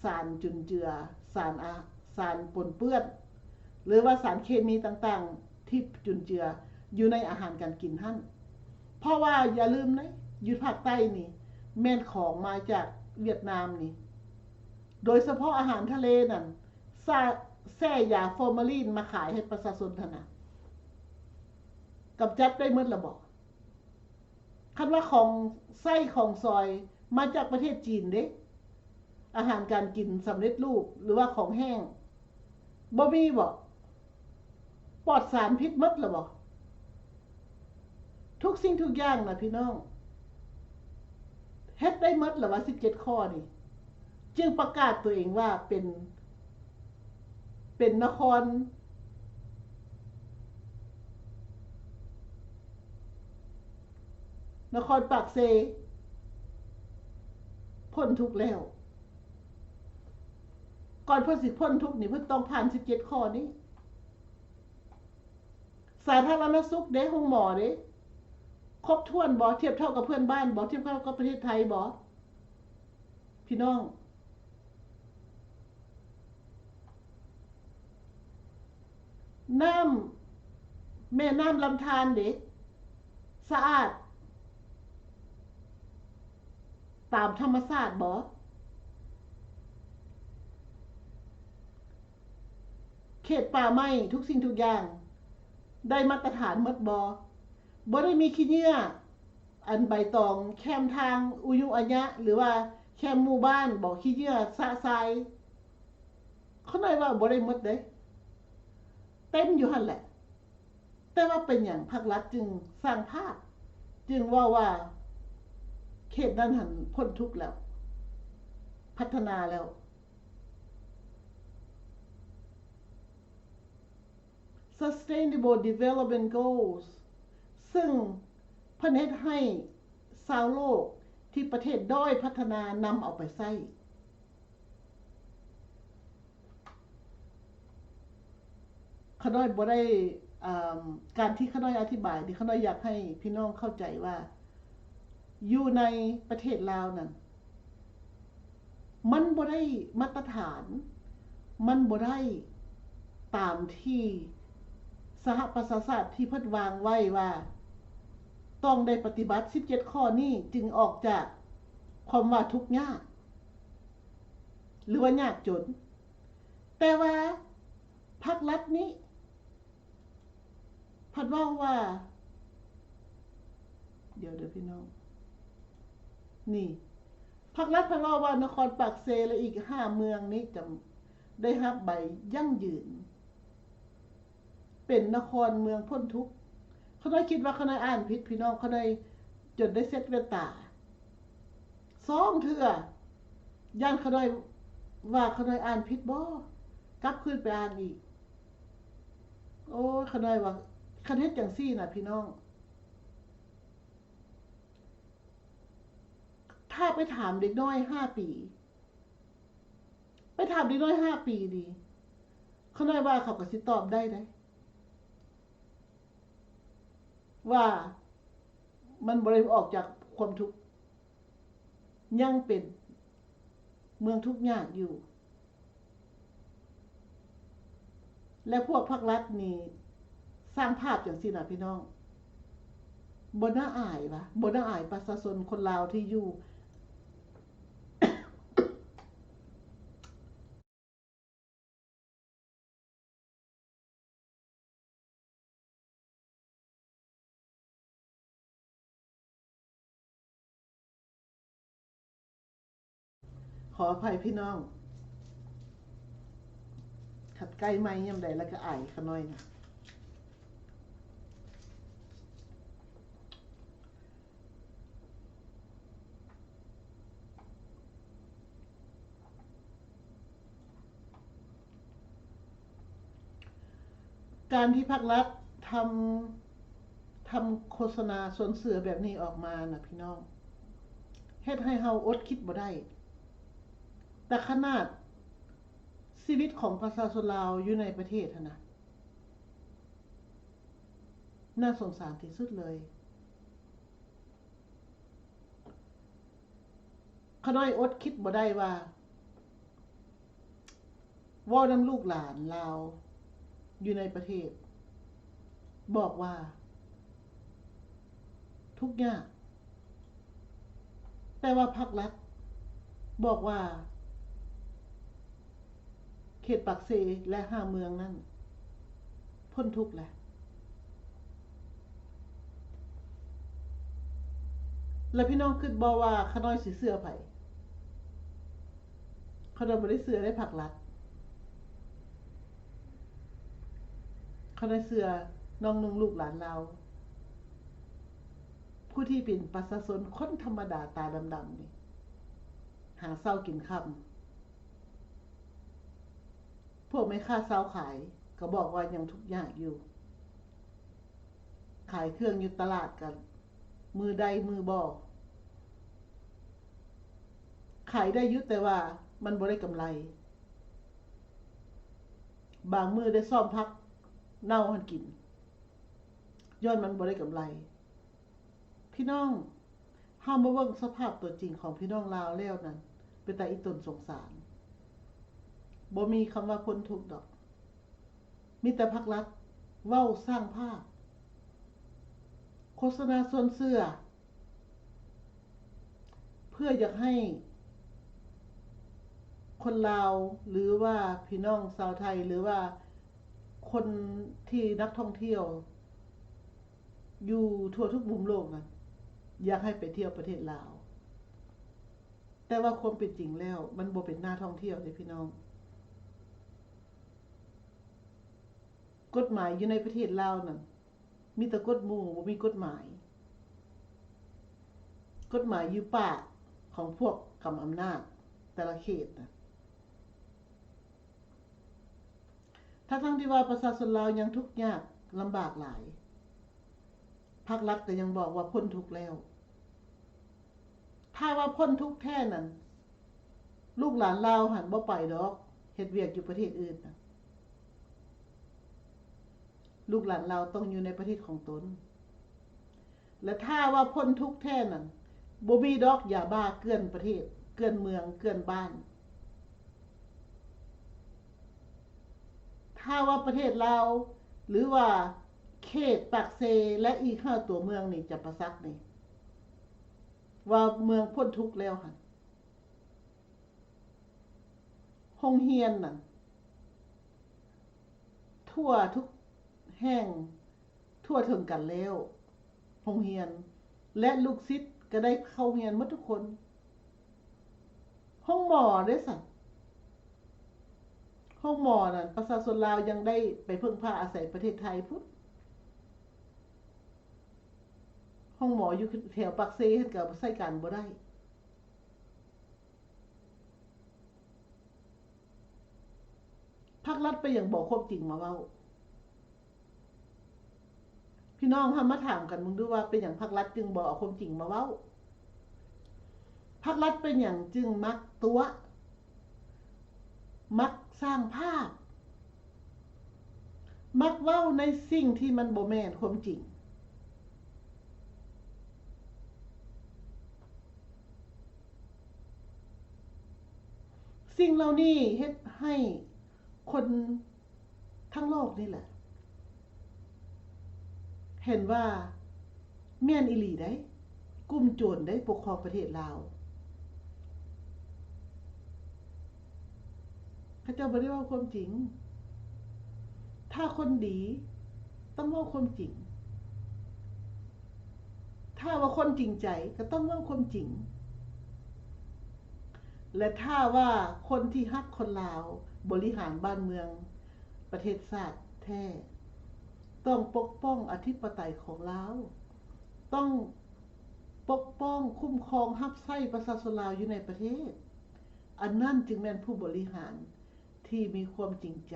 ສານຈຸນເຈືອ, ສານອາ, ສານປົນເປື້ອນ ຫຼືວ່າສານເຄມີຕ່າງໆທີ່ຈຸນເຈືອຢູ່ໃນອາຫານການກິນຫັ້ນ. ເພາະວ່າຢ່າລືມເດ້ ຢູ່ພາກໃຕ້ນີ້ແມ່ນຂອງມາຈາກຫວຽດນາມນີ້, ໂດຍສະເພາະອາຫານທະເລນັ້ນ ສະ, ແຊ່ຢາຟໍມາລີນມາຂາຍໃຫ້ປະຊາຊົນຫັ້ນນະ, ກຳຈັດໄດ້ໝົດລະບໍ? ຄັນວ່າຂອງໃຊ້ຂອງສອຍມາຈາກປະເທດຈີນເດ້, ອາຫານການກິນສຳເລັດຮູບ ຫຼືວ່າຂອງແຫ້ງ ບໍ່ມີບໍ? ປອດສານພິດໝົດລະບໍ? ທຸກສິ່ງທຸກຢ່າງນະພີ່ນ້ອງ ເຮັດໄດ້ໝົດລະວ່າ ສິບເຈັດຂໍ້ນີ້, ຈຶ່ງປະກາດຕົວເອງວ່າເປັນ, ເປັນນະຄອນ, ນະຄອນປາກເຊ ພົ້ນທຸກແລ້ວ. ກ່ອນເພິ່ນຊິພົ້ນທຸກນີ້ ເພິ່ນຕ້ອງຜ່ານສິບເຈັດຂໍ້ນີ້. ສາທາລະນະສຸກເດ້, ໂຮງໝໍເດ້, ຄົບຖ້ວນບໍ່? ທຽບເທົ່າກັບເພື່ອນບ້ານບໍ່? ທຽບເທົ່າກັບປະເທດໄທບໍ່? ພີ່ນ້ອງ, ນ້ຳ, ແມ່ນ້ຳລຳທານເດ້, ສະອາດຕາມທຳມະຊາດບໍ່? ເຂດປ່າໄມ້ ທຸກສິ່ງທຸກຢ່າງໄດ້ມາດຕະຖານໝົດບໍ່? ບໍ່ໄດ້ມີຂີ້ເຫຍື້ອອັນໃບຕອງແຄມທາງອຸຍຸອາຍະ ຫຼືວ່າແຄມໝູ່ບ້ານບໍ່? ຂີ້ເຫຍື້ອຊະຊາຍ. ຂ້ານ້ອຍວ່າບໍ່ໄດ້ໝົດເດ້, ເຕັມຢູ່ຫັ້ນແຫຼະ. ແຕ່ວ່າເປັນຫຍັງພັກລັດຈຶ່ງສ້າງພາບ, ຈຶ່ງເວົ້າວ່າເຂດນັ້ນຫັ້ນພົ້ນທຸກແລ້ວ, ພັດທະນາແລ້ວ? Sustainable Development Goals ເຊິ່ງເພິ່ນເຮັດໃຫ້ຊາວໂລກທີ່ປະເທດດ້ອຍພັດທະນານຳເອົາໄປໃຊ້. ຂ້ານ້ອຍບໍ່ໄດ້, ເອີ່ມ, ການທີ່ຂ້ານ້ອຍອະທິບາຍນີ້ ຂ້ານ້ອຍຢາກໃຫ້ພີ່ນ້ອງເຂົ້າໃຈວ່າ ຢູ່ໃນປະເທດລາວນັ້ນ ມັນບໍ່ໄດ້ມາດຕະຖານ, ມັນບໍ່ໄດ້ຕາມທີ່ສະຫະປະຊາຊາດທີ່ເພິ່ນວາງໄວ້ວ່າ ຕ້ອງໄດ້ປະຕິບັດສິບເຈັດຂໍ້ນີ້ ຈຶ່ງອອກຈາກຄວາມວ່າທຸກຍາກ ຫຼືວ່າຍາກຈົນ. ແຕ່ວ່າພັກລັດນີ້ພັດເວົ້າວ່າ, ດຽວເດີພີ່ນ້ອງ, ນີ້ ພັກລັດເພິ່ນເວົ້າວ່ານະຄອນປາກເຊ ແລະ ອີກຫ້າເມືອງນີ້ຈະໄດ້ຮັບໃບຢັ້ງຢືນເປັນນະຄອນເມືອງພົ້ນທຸກ. ຂ້ານ້ອຍຄິດວ່າຂ້ານ້ອຍອ່ານຜິດພີ່ນ້ອງ, ຂ້ານ້ອຍຈົນໄດ້ເຊັດແວ່ນຕາສອງເທື່ອ ຢ້ານຂ້ານ້ອຍວ່າຂ້ານ້ອຍອ່ານຜິດບໍ່, ກັບຄືນໄປອ່ານອີກ. ໂອ້ຍ ຂ້ານ້ອຍວ່າ ຄັນເຮັດຈັ່ງຊີ້ນະພີ່ນ້ອງ, ຖ້າໄປຖາມເດັກນ້ອຍຫ້າປີ, ໄປຖາມເດັກນ້ອຍຫ້າປີນີ້ ຂ້ານ້ອຍວ່າເຂົາກໍຊິຕອບໄດ້ເດ້ ວ່າມັນບໍ່ໄດ້ອອກຈາກຄວາມທຸກ, ຍັງເປັນເມືອງທຸກຍາກຢູ່. ແລະ ພວກພັກລັດນີ້ສ້າງພາບຈັ່ງຊີ້ນະພີ່ນ້ອງ, ບໍ່ໜ້າອາຍວະ, ບໍ່ໜ້າອາຍປະຊາຊົນຄົນລາວທີ່ຢູ່ ຂໍອະໄພພີ່ນ້ອງ, ຄັນໃກ້ໄມຍາມໃດແລ້ວກໍອາຍຂ້ານ້ອຍນະ. ການທີ່ພັກລັດທຳ ທຳໂຄສະນາຊົນເສືອແບບນີ້ອອກມານະພີ່ນ້ອງ, ເຮັດໃຫ້ເຮົາອົດຄິດບໍ່ໄດ້. ແຕ່ຂະໜາດຊີວິດຂອງປະຊາຊົນລາວຢູ່ໃນປະເທດຫັ້ນນະ ໜ້າສົງສານທີ່ສຸດເລີຍ. ຂ້ານ້ອຍອົດຄິດບໍ່ໄດ້ວ່າ ເວົ້ານຳລູກຫຼານລາວຢູ່ໃນປະເທດ ບອກວ່າທຸກຍາກ, ແຕ່ວ່າພັກລັດບອກວ່າ ເຂດປາກເຊ ແລະ ຫ້າເມືອງນັ້ນພົ້ນທຸກແລ້ວ. ແລະ ພີ່ນ້ອງຄິດບໍ່ວ່າຂ້ານ້ອຍຊິເຊື່ອໃຜ? ຂ້ານ້ອຍບໍ່ໄດ້ເຊື່ອໃນພັກລັດ, ຂ້ານ້ອຍເຊື່ອນ້ອງນຸ່ງລູກຫຼານລາວ ຜູ້ທີ່ເປັນປະຊາຊົນຄົນທຳມະດາຕາດຳໆນີ້ ຫາເຊົ້າກິນຄ່ຳ. ພວກແມ່ຄ້າຊາວຂາຍກໍບອກວ່າຍັງທຸກຍາກຢູ່, ຂາຍເຄື່ອງຢູ່ຕະຫຼາດກໍມື້ໄດ້ມື້ບໍ່, ຂາຍໄດ້ຢູ່ ແຕ່ວ່າມັນບໍ່ໄດ້ກຳໄລ, ບາງມື້ໄດ້ຊ້ອມຜັກເນົ່າຫັ້ນກິນ ຍ້ອນມັນບໍ່ໄດ້ກຳໄລ. ພີ່ນ້ອງ, ເຮົາມາເບິ່ງສະພາບຕົວຈິງຂອງພີ່ນ້ອງລາວແລ້ວນັ້ນ ເປັນຕາອີຕົນສົງສານ. ບໍ່ມີຄຳວ່າພົ້ນທຸກດອກ. ມີແຕ່ພັກລັດເວົ້າສ້າງພາບ, ໂຄສະນາຊົວນເຊື່ອ ເພື່ອຢາກໃຫ້ຄົນລາວ ຫຼືວ່າພີ່ນ້ອງຊາວໄທ ຫຼືວ່າຄົນທີ່ນັກທ່ອງທ່ຽວ ຢູ່ທົ່ວທຸກມຸມໂລກນັ້ນ ຢາກໃຫ້ໄປທ່ຽວປະເທດລາວ, ແຕ່ວ່າຄວາມເປັນຈິງແລ້ວ ມັນບໍ່ເປັນໜ້າທ່ອງທ່ຽວເດ້ພີ່ນ້ອງ. ກົດໝາຍຢູ່ໃນປະເທດລາວນັ້ນ ມີແຕ່ກົດໝູ່ ບໍ່ມີກົດໝາຍ, ກົດໝາຍຢູ່ປາກຂອງພວກກຳອຳນາດແຕ່ລະເຂດນະ. ທັງໆທີ່ວ່າປະຊາຊົນລາວຍັງທຸກຍາກລຳບາກຫຼາຍ, ພັກລັດກໍຍັງບອກວ່າພົ້ນທຸກແລ້ວ. ຖ້າວ່າພົ້ນທຸກແທ້ນັ້ນ ລູກຫຼານລາວຫັ້ນບໍ່ໄປດອກ ເຮັດວຽກຢູ່ປະເທດອື່ນນະ. ລູກຫຼານລາວຕ້ອງຢູ່ໃນປະເທດຂອງຕົນ. ແລະ ຖ້າວ່າພົ້ນທຸກແທ້ນັ້ນ ບໍ່ມີດອກຢາບ້າເກື້ອນປະເທດ, ເກື້ອນເມືອງ, ເກື້ອນບ້ານ. ຖ້າວ່າປະເທດລາວ ຫຼືວ່າເຂດປາກເຊ ແລະ ອີກຫ້າຕົວເມືອງນີ້ ຈຳປາສັກນີ້ ວ່າເມືອງພົ້ນທຸກແລ້ວຫັ້ນ, ໂຮງຮຽນນັ້ນ ທົ່ວທຸກແຫ່ງ ທົ່ວເຖິງກັນແລ້ວ ໂຮງຮຽນ ແລະ ລູກສິດກໍໄດ້ເຂົ້າຮຽນໝົດທຸກຄົນ. ໂຮງໝໍເດ້ຊັ້ນ? ໂຮງໝໍນັ້ນ ປະຊາຊົນລາວຍັງໄດ້ໄປເພິ່ງພາອາໄສປະເທດໄທພຸ້ນ. ໂຮງໝໍຢູ່ແຖວປາກເຊຫັ້ນກໍໃຊ້ການບໍ່ໄດ້. ພັກລັດເປັນຫຍັງບໍ່ເອົາຄວາມຈິງມາເວົ້າ? ພີ່ນ້ອງເຮົາມາຖາມກັນເບິ່ງດູວ່າ ເປັນຫຍັງພັກລັດຈຶ່ງບໍ່ເອົາຄວາມຈິງມາເວົ້າ? ພັກລັດເປັນຫຍັງຈຶ່ງມັກຕົວະ, ມັກສ້າງພາບ, ມັກເວົ້າໃນສິ່ງທີ່ມັນບໍ່ແມ່ນຄວາມຈິງ? ສິ່ງເຫຼົ່ານີ້ເຮັດໃຫ້ຄົນທັງໂລກນີ້ແຫຼະ ເຫັນວ່າແມ່ນອີ່ຫຼີໃດ໋, ກຸ່ມໂຈນໄດ້ປົກຄອງປະເທດລາວ. ເຂົາເຈົ້າບໍ່ໄດ້ເວົ້າຄວາມຈິງ. ຖ້າຄົນດີຕ້ອງເວົ້າຄວາມຈິງ, ຖ້າວ່າຄົນຈິງໃຈກໍຕ້ອງເວົ້າຄວາມຈິງ, ແລະ ຖ້າວ່າຄົນທີ່ຮັກຄົນລາວ, ບໍລິຫານບ້ານເມືອງ, ປະເທດຊາດແທ້, ຕ້ອງປົກປ້ອງອະທິປະໄຕຂອງລາວ, ຕ້ອງປົກປ້ອງ, ຄຸ້ມຄອງ, ຮັບໃຊ້ປະຊາຊົນລາວຢູ່ໃນປະເທດ. ອັນນັ້ນຈຶ່ງແມ່ນຜູ້ບໍລິຫານທີ່ມີຄວາມຈິງໃຈ.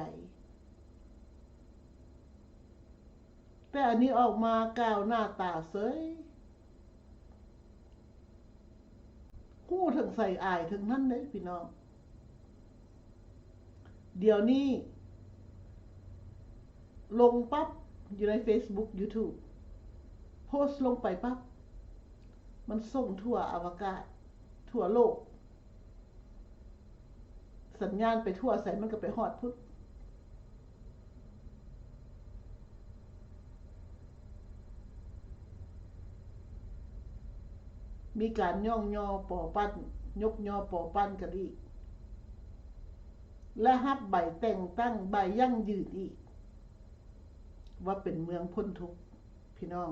ແຕ່ອັນນີ້ອອກມາກ່າວໜ້າຕາເສີຍ, ຮູ້ເຖິງໃສອາຍເຖິງນັ້ນເດ້ພີ່ນ້ອງ. ດຽວນີ້ລົງປັບຢູ່ໃນເຟສບຸກ, ຢູທູບ, ໂພສລົງໄປປັບ ມັນສົ່ງທົ່ວອະວະກາດ, ທົ່ວໂລກ. ສັນຍານໄປທົ່ວໃສ ມັນກໍໄປຮອດພຸ້ນ. ມີການຍ້ອງຍໍປໍປັ້ນ, ຍົກຍໍປໍປັ້ນກັນອີກ ແລະ ຮັບໃບແຕ່ງຕັ້ງ, ໃບຢັ້ງຢືນອີກ ວ່າເປັນເມືອງພົ້ນທຸກ ພີ່ນ້ອງ.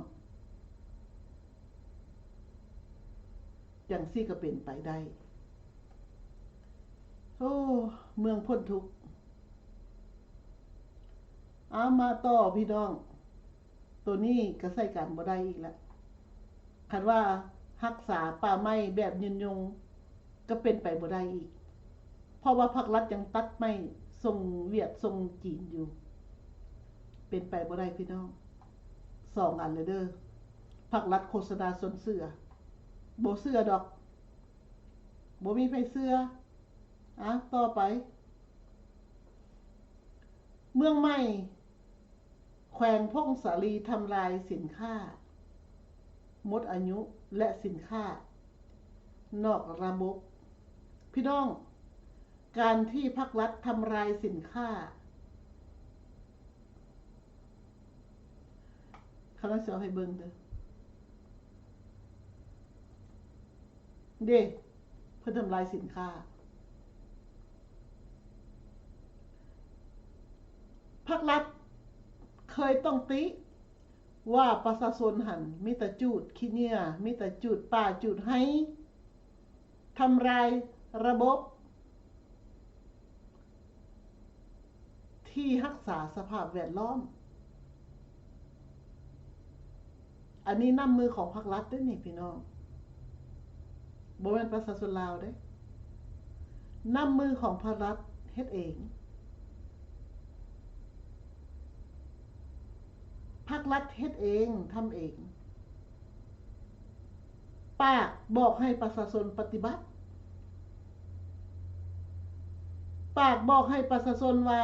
ຈັ່ງຊີ້ກໍເປັນໄປໄດ້. ໂອ້ ເມືອງພົ້ນທຸກ. ເອົາ ມາຕໍ່ພີ່ນ້ອງ, ໂຕນີ້ກໍໃຊ້ການບໍ່ໄດ້ອີກລະ. ຄັນວ່າຮັກສາປ່າໄມ້ແບບຍືນຍົງ ກໍເປັນໄປບໍ່ໄດ້ອີກ, ເພາະວ່າພັກລັດຍັງຕັດໄມ້ສົ່ງຫວຽດສົ່ງຈີນຢູ່. ເປັນໄປບໍ່ໄດ້ພີ່ນ້ອງ, ສອງອັນແລ້ວເດີ້. ພັກລັດໂຄສະນາຊົວນເຊື່ອ, ບໍ່ເຊື່ອດອກ, ບໍ່ມີໃຜເຊື່ອ. ອ່ະ ຕໍ່ໄປ, ເມືອງໃໝ່ ແຂວງຜົ້ງສາລີທຳລາຍສິນຄ້າໝົດອາຍຸ ແລະ ສິນຄ້ານອກລະບົບ. ພີ່ນ້ອງ, ການທີ່ພັກລັດທຳລາຍສິນຄ້າ, ຂ້ານ້ອຍຊິເອົາໃຫ້ເບິ່ງເດີ້. ເດ້ ເພິ່ນທຳລາຍສິນຄ້າ. ພັກລັດເຄີຍຕ້ອງຕິວ່າປະຊາຊົນຫັ້ນມີແຕ່ຈູດຂີ້ເຫຍື້ອ, ມີແຕ່ຈູດປ່າຈູດໄຮ່, ທຳລາຍລະບົບ ທີ່ຮັກສາສະພາບແວດລ້ອມ. ອັນນີ້ນ້ຳມືຂອງພັກລັດເດ້ນີ້ພີ່ນ້ອງ, ບໍ່ແມ່ນປະຊາຊົນລາວເດ້. ນ້ຳມືຂອງພັກລັດເຮັດເອງ. ພັກລັດເຮັດເອງ, ທຳເອງ. ປາກບອກໃຫ້ປະຊາຊົນປະຕິບັດ, ປາກບອກໃຫ້ປະຊາຊົນວ່າ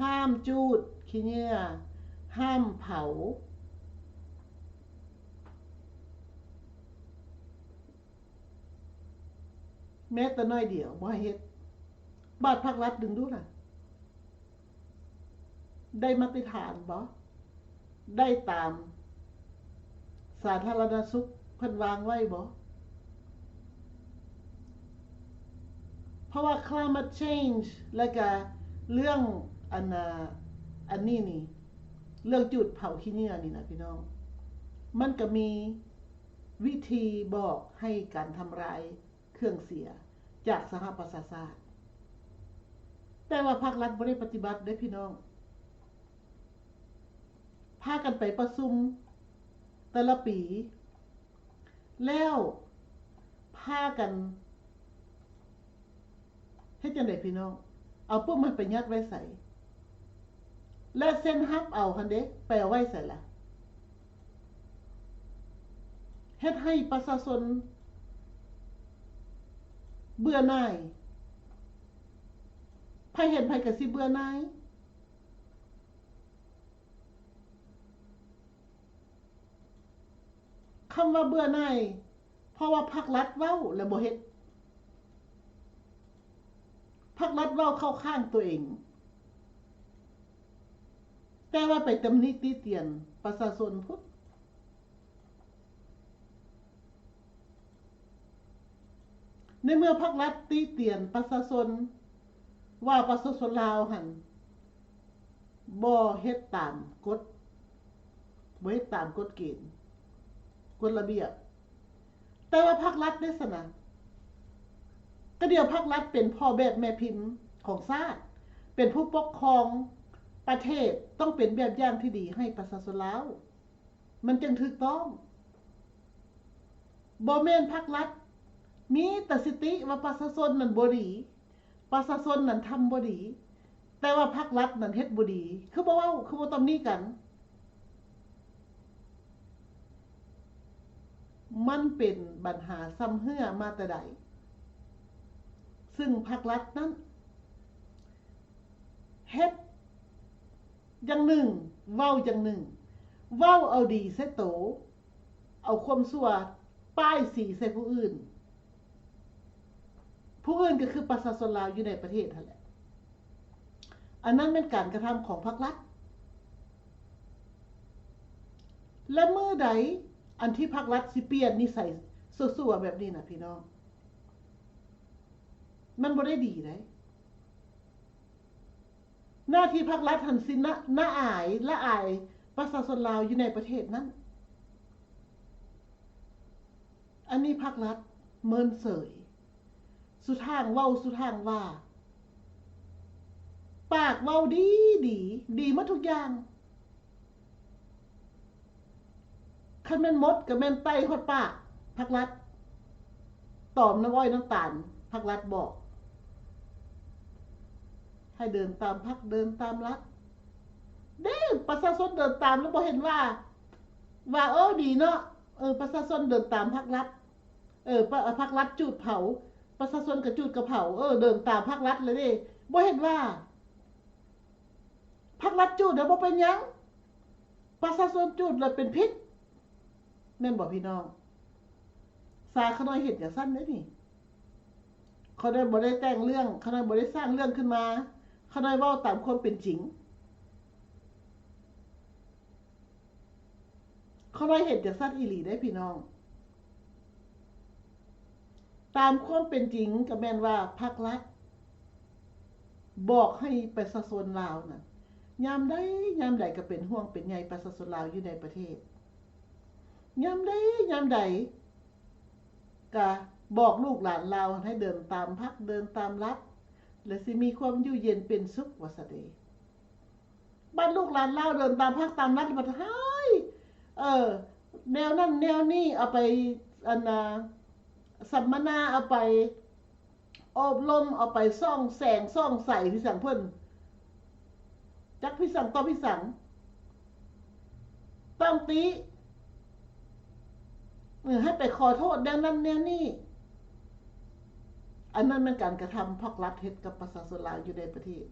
ຫ້າມຈູດຂີ້ເຫຍື້ອ, ຫ້າມເຜົາ ແມ້ແຕ່ໜ້ອຍດຽວ, ບໍ່ໃຫ້ເຮັດ. ບາດພັກລັດດຶງດູດນະ ໄດ້ມາດຕະຖານບໍ່? ໄດ້ຕາມສາທາລະນະສຸກເພິ່ນວາງໄວ້ບໍ່? ເພາະວ່າ climate change ແລະກະເລື່ອງ ອັນນ່າ ອັນນີ້ນີ້ ເລື່ອງຈູດເຜົາຂີ້ເຫຍື້ອນີ້ນະ ພີ່ນ້ອງ, ມັນກະມີວິທີບອກໃຫ້ການທຳລາຍ ເຄື່ອງເສຍ ຈາກສະຫະປະຊາຊາດ. ແຕ່ວ່າພາກລັດບໍ່ໄດ້ປະຕິບັດເດ້ພີ່ນ້ອງ. ພາກັນໄປປະຊຸມແຕ່ລະປີ ແລ້ວພາກັນເຮັດຈັ່ງໃດພີ່ນ້ອງ? ເອົາປຶ້ມຫັ້ນໄປຍັດໄວ້ໃສ? ແລະ ເຊັນຮັບເອົາຫັ້ນເດ ໄປເອົາໄວ້ໃສລະ? ເຮັດໃຫ້ປະຊາຊົນເບື່ອໜ່າຍ, ໃຜເຫັນໃຜກໍຊິເບື່ອໜ່າຍ. ຄຳວ່າເບື່ອໜ່າຍ ເພາະວ່າພັກລັດເວົ້າແລ້ວບໍ່ເຮັດ. ພັກລັດເວົ້າເຂົ້າຂ້າງຕົວເອງ, ແຕ່ວ່າໄປຕຳໜິຕິຕຽນປະຊາຊົນພຸ້ນ. ໃນເມື່ອພັກລັດຕິຕຽນປະຊາຊົນວ່າປະຊາຊົນລາວຫັ້ນ ບໍ່ເຮັດຕາມກົດ, ບໍ່ເຮັດຕາມກົດເກນ, ກົດລະບຽບ, ແຕ່ວ່າພັກລັດເດຊະນະ, ກະດຽວພັກລັດເປັນພໍ່ແບບແມ່ພິມຂອງຊາດ, ເປັນຜູ້ປົກຄອງປະເທດ, ຕ້ອງເປັນແບບຢ່າງທີ່ດີໃຫ້ປະຊາຊົນລາວ, ມັນຈຶ່ງຖືກຕ້ອງ. ບໍ່ແມ່ນພັກລັດມີແຕ່ສິຕິວ່າປະຊາຊົນນັ້ນບໍ່ດີ, ປະຊາຊົນນັ້ນທຳບໍ່ດີ, ແຕ່ວ່າພັກລັດນັ້ນເຮັດບໍ່ດີ. ຄືບໍ່ເວົ້າ? ຄືບໍ່ຕຳໜິກັນ? ມັນເປັນບັນຫາຊຳເຮື້ອມາແຕ່ໃດ? ຊຶ່ງພັກລັດນັ້ນເຮັດຢ່າງໜຶ່ງ, ເວົ້າຢ່າງໜຶ່ງ, ເວົ້າເອົາດີໃສ່ໂຕ, ເອົາຄວາມຊົ່ວປ້າຍສີໃສ່ຜູ້ອື່ນ. ຜູ້ອື່ນກໍຄືປະຊາຊົນລາວຢູ່ໃນປະເທດຫັ້ນແຫຼະ. ອັນນັ້ນແມ່ນການກະທຳຂອງພັກລັດ. ແລະ ມື້ໃດອັນທີ່ພັກລັດຊິປ່ຽນນິໄສຊົ່ວໆແບບນີ້ນະ ພີ່ນ້ອງ? ມັນບໍ່ໄດ້ດີໃດ. ໜ້າທີ່ພັກລັດຫັ້ນຊິນະ ນະອາຍ ລະອາຍປະຊາຊົນລາວຢູ່ໃນປະເທດນັ້ນ. ອັນນີ້ພັກລັດເມີນເສີຍ, ສຸທາງເວົ້າສຸທາງວ່າ, ປາກເວົ້າດີດີ, ດີໝົດທຸກຢ່າງ. ຄັນແມ່ນມົດກໍແມ່ນໄຕ່ຮອດປາກພັກລັດ, ຕອມນ້ຳອ້ອຍນ້ຳຕານພັກລັດບອກ ໃຫ້ເດີນຕາມພັກ ເດີນຕາມລັດ. ເດ້ ປະຊາຊົນເດີນຕາມແລ້ວບໍ່ເຫັນວ່າ ວ່າ ເອີ ດີເນາະ, ເອີ ປະຊາຊົນເດີນຕາມພັກລັດ, ເອີ ປະ ພັກລັດຈູດເຜົາ ປະຊາຊົນກໍຈູດກໍເຜົາ, ເອີ ເດີນຕາມພັກລັດແລ້ວເດ້. ບໍ່ເຫັນວ່າ ພັກລັດຈູດແລ້ວບໍ່ເປັນຫຍັງ, ປະຊາຊົນຈູດແລ້ວເປັນພິດ, ແມ່ນບໍ່ພີ່ນ້ອງ? ສາຂະນ້ອຍເຮັດຈັ່ງຊັ້ນເດ້ນີ້. ຂະນ້ອຍບໍ່ໄດ້ແຕ່ງເລື່ອງ, ຂະນ້ອຍບໍ່ໄດ້ສ້າງເລື່ອງຂຶ້ນມາ, ຂະນ້ອຍເວົ້າຕາມຄວາມເປັນຈິງ. ຂ້ານ້ອຍເຫັນຈັ່ງຊັ້ນອີ່ຫຼີເດ້ພີ່ນ້ອງ. ຕາມຄວາມເປັນຈິງກໍແມ່ນວ່າພັກລັດບອກໃຫ້ປະຊາຊົນລາວນັ້ນ ຍາມໃດຍາມໃດກໍເປັນຫ່ວງເປັນໃຍປະຊາຊົນລາວຢູ່ໃນປະເທດ, ຍາມໃດຍາມໃດກະບອກລູກຫຼານລາວໃຫ້ເດີນຕາມພັກ ເດີນຕາມລັດ ແລະ ຊິມີຄວາມຢູ່ເຢັນເປັນສຸກວ່າຊັ້ນເດ. ບັດລູກຫຼານລາວເດີນຕາມພັກຕາມລັດບັດ ເຮີ້ຍ ເອີ ແນວນັ້ນແນວນີ້ ເອົາໄປ ອັນນ່າ ສຳມະນາ ເອົາໄປອົບຮົມ ເອົາໄປສ່ອງແສງສ່ອງໃສ ພິສັງເພິ່ນ ຈັກພິສັງຕໍ່ພິສັງ ຕ້ອງຕິ ເອີ ໃຫ້ໄປຂໍໂທດແນວນັ້ນແນວນີ້. ອັນນັ້ນແມ່ນການກະທຳພັກລັດເຮັດກັບປະຊາຊົນລາວຢູ່ໃນປະເທດ.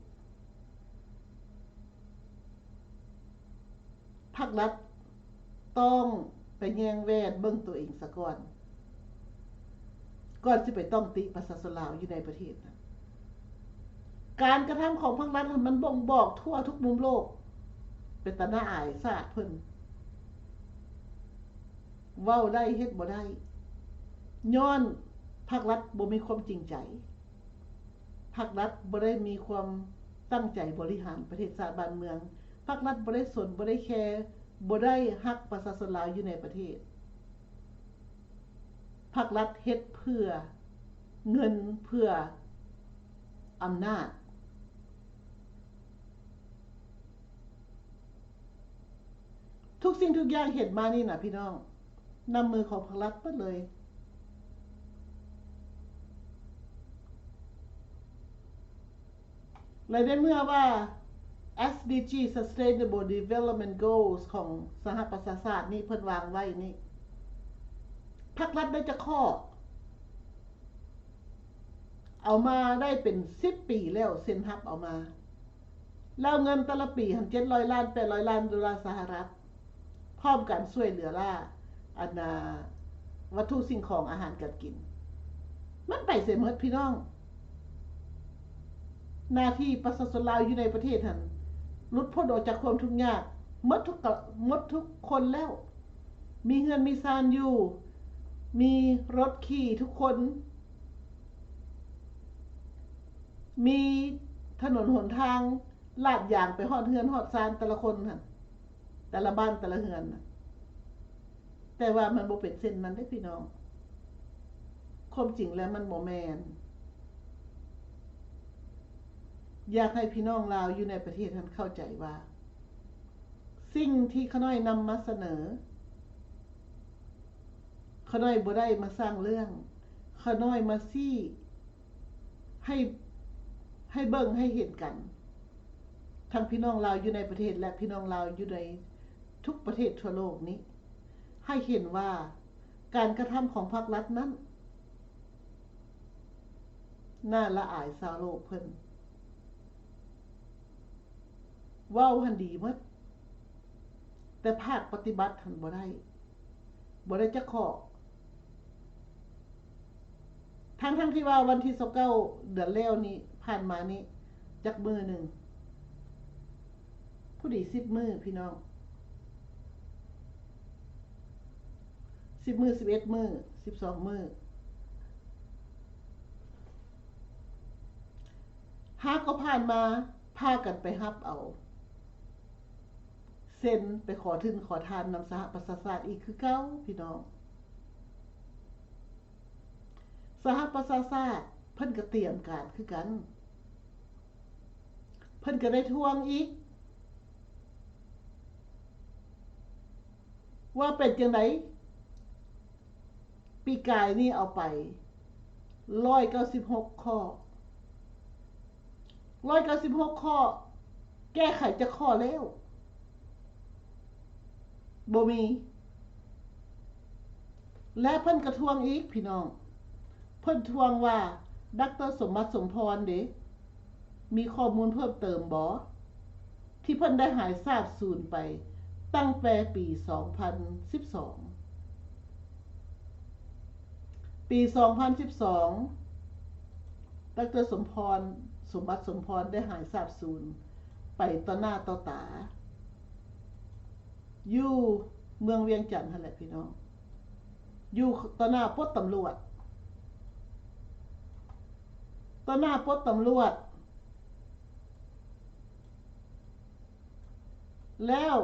ພັກລັດຕ້ອງໄປແຍງແຫວນເບິ່ງໂຕເອງສາກ່ອນ ກ່ອນຊິໄປຕ້ອງຕິປະຊາຊົນລາວຢູ່ໃນປະເທດນະ. ການກະທຳຂອງພັກລັດມັນບົ່ງບອກທົ່ວທຸກມຸມໂລກ ເປັນຕາໜ້າອາຍຊາດເພິ່ນ. ເວົ້າໄດ້ເຮັດບໍ່ໄດ້ ຍ້ອນພັກລັດບໍ່ມີຄວາມຈິງໃຈ. ພັກລັດບໍ່ໄດ້ມີຄວາມຕັ້ງໃຈບໍລິຫານປະເທດຊາດບ້ານເມືອງ. ພັກລັດບໍ່ໄດ້ສົນ ບໍ່ໄດ້ແຄ ບໍ່ໄດ້ຮັກປະຊາຊົນລາວຢູ່ໃນປະເທດ. ພັກລັດເຮັດເພື່ອ ເງິນເພື່ອອຳນາດ. ທຸກສິ່ງທຸກຢ່າງເຮັດມານີ້ນະ ພີ່ນ້ອງ, ນ້ຳມືຂອງພາກລັດເບິດເລີຍ. ແລະ ໃນເມື່ອວ່າ ເອສ ດີ ຈີ Sustainable Development Goals ຂອງສະຫະປະຊາຊາດນີ້ ເພິ່ນວາງໄວ້ນີ້ ພາກລັດໄດ້ຈັກຂໍ້? ເອົາມາໄດ້ເປັນສິບປີແລ້ວ ເຊັນຮັບເອົາມາ ແລ້ວເງິນແຕ່ລະປີຫັ້ນ ເຈັດຮ້ອຍລ້ານ ແປດຮ້ອຍລ້ານໂດລາສະຫະລັດ ພ້ອມການຊ່ວຍເຫຼືອລາ ອັນນ່າ ວັດຖຸສິ່ງຂອງ ອາຫານການກິນ ມັນໄປໃສໝົດ ພີ່ນ້ອງ? ໜ້າທີ່ປະຊາຊົນລາວຢູ່ໃນປະເທດຫັ້ນ ຫຼຸດພົ້ນອອກຈາກຄວາມທຸກຍາກໝົດທຸກ ໝົດທຸກຄົນແລ້ວ. ມີເຮືອນມີຊານຢູ່, ມີລົດຂີ່ທຸກຄົນ, ມີຖະໜົນຫົນທາງລາດຢາງໄປຮອດເຮືອນຮອດຊານແຕ່ລະຄົນຫັ້ນ, ແຕ່ລະບ້ານແຕ່ລະເຮືອນນະ. ແຕ່ວ່າມັນບໍ່ເປັນເຊັ່ນນັ້ນເດ້ພີ່ນ້ອງ, ຄວາມຈິງແລ້ວມັນບໍ່ແມ່ນ. ຢາກໃຫ້ພີ່ນ້ອງລາວຢູ່ໃນປະເທດຫັ້ນເຂົ້າໃຈວ່າ ສິ່ງທີ່ຂ້ານ້ອຍນຳມາສະເໜີ, ຂ້ານ້ອຍບໍ່ໄດ້ມາສ້າງເລື່ອງ, ຂ້ານ້ອຍມາຊີ້ໃຫ້ ໃຫ້ເບິ່ງໃຫ້ເຫັນກັນ ທັງພີ່ນ້ອງລາວຢູ່ໃນປະເທດ ແລະ ພີ່ນ້ອງລາວຢູ່ໃນທຸກປະເທດທົ່ວໂລກນີ້ ໃຫ້ເຫັນວ່າການກະທຳຂອງພາກລັດນັ້ນ ໜ້າລະອາຍຊາວໂລກເພິ່ນ. ເວົ້າຫັ້ນດີໝົດ, ແຕ່ພາກປະຕິບັດຫັ້ນບໍ່ໄດ້, ບໍ່ໄດ້ຈັກຂໍ້. ທັງໆທີ່ວ່າວັນທີຊາວເກົ້າເດືອນແລ້ວນີ້ ຜ່ານມານີ້ຈັກມື້ໜຶ່ງ, ພໍດີສິບມື້ພີ່ນ້ອງ, ສິບມື້, ສິບເອັດມື້, ສິບສອງມື້ ຫາກໍຜ່ານມາ ພາກັນໄປຮັບເອົາ ເຊັນໄປຂໍທຶນຂໍທານນຳສະຫະປະຊາຊາດອີກຄືເກົ່າພີ່ນ້ອງ. ສະຫະປະຊາຊາດເພິ່ນກໍຕຽມການຄືກັນ, ເພິ່ນກໍໄດ້ທວງອີກ ວ່າເປັນຈັ່ງໃດ? ປີກາຍນີ້ເອົາໄປຮ້ອຍເກົ້າສິບຫົກຂໍ້, ຮ້ອຍເກົ້າສິບຫົກຂໍ້ ແກ້ໄຂຈັກຂໍ້ແລ້ວ? ບໍ່ມີ. ແລະ ເພິ່ນກໍທວງອີກ ພີ່ນ້ອງ, ເພິ່ນທວງວ່າ ດຣ. ສົມບັດ ສົມພອນເດ ມີຂໍ້ມູນເພີ່ມເຕີມບໍ່? ທີ່ເພິ່ນໄດ້ຫາຍສາບສູນໄປຕັ້ງແຕ່ປີສອງພັນສິບສອງ. ປີສອງພັນສິບສອງ ດຣ. ສົມພອນ ສົມບັດ ສົມພອນ ໄດ້ຫາຍສາບສູນໄປຕໍ່ໜ້າຕໍ່ຕາ ຢູ່ເມືອງວຽງຈັນຫັ້ນແຫຼະພີ່ນ້ອງ, ຢູ່ຕໍ່ໜ້າປົດຕຳຫຼວດ, ຕໍ່ໜ້າປົດຕຳຫຼວດ. ແລ້ວ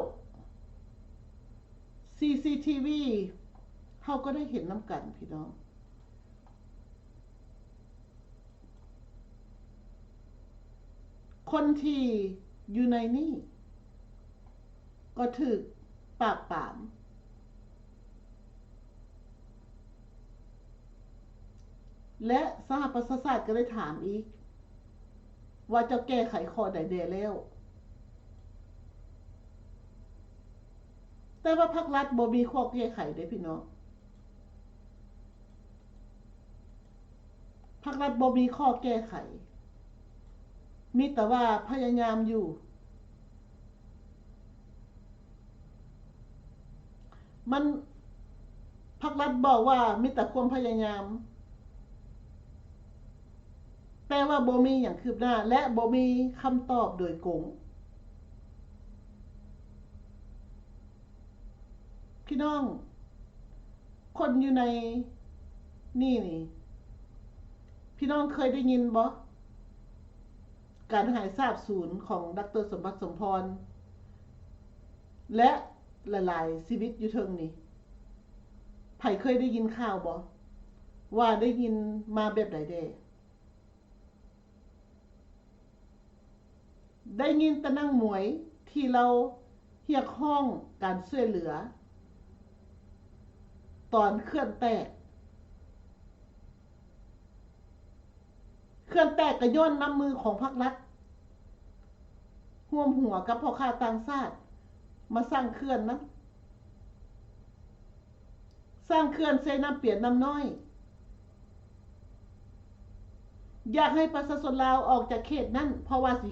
ຊີຊີທີວີ ເຮົາກໍໄດ້ເຫັນນຳກັນພີ່ນ້ອງ, ຄົນທີ່ຢູ່ໃນນີ້ກໍຖືກປາບປາມ. ແລະ ສະຫະປະຊາຊາດກໍໄດ້ຖາມອີກວ່າ ເຈົ້າແກ້ໄຂຂໍ້ໃດແດ່ແລ້ວ? ແຕ່ວ່າພັກລັດບໍ່ມີຂໍ້ແກ້ໄຂເດ້ພີ່ນ້ອງ, ພັກລັດບໍ່ມີຂໍ້ແກ້ໄຂ, ມີແຕ່ວ່າພະຍາຍາມຢູ່. ມັນ ພັກລັດບອກວ່າມີແຕ່ຄວາມພະຍາຍາມ, ແຕ່ວ່າບໍ່ມີຫຍັງຄືບໜ້າ ແລະ ບໍ່ມີຄຳຕອບໂດຍກົງ. ພີ່ນ້ອງ ຄົນຢູ່ໃນນີ້ນີ້ ພີ່ນ້ອງເຄີຍໄດ້ຍິນບໍ່? ການຫາຍສາບສູນຂອງ ດຣ. ສົມບັດ ສົມພອນ ແລະ ຫຼາຍໆຊີວິດຢູ່ເທິງນີ້ ໃຜເຄີຍໄດ້ຍິນຂ່າວບໍ່? ວ່າໄດ້ຍິນມາແບບໃດແດ່? ໄດ້ຍິນແຕ່ນາງໝວຍທີ່ລາວຮຽກຮ້ອງການຊ່ວຍເຫຼືອຕອນເຂື່ອນແຕກ. ເຂື່ອນແຕກກໍຍ້ອນນ້ຳມືຂອງພັກລັດ ຮ່ວມຫົວກັບພໍ່ຄ້າຕ່າງຊາດມາສ້າງເຂື່ອນນັ້ນ. ສ້າງເຂື່ອນໃສ່ນ້ຳປຽນນ້ຳນ້ອຍ. ຢາກໃຫ້ປະຊາຊົນລາວອອກຈາກເຂດນັ້ນ ເພາະວ່າຊິ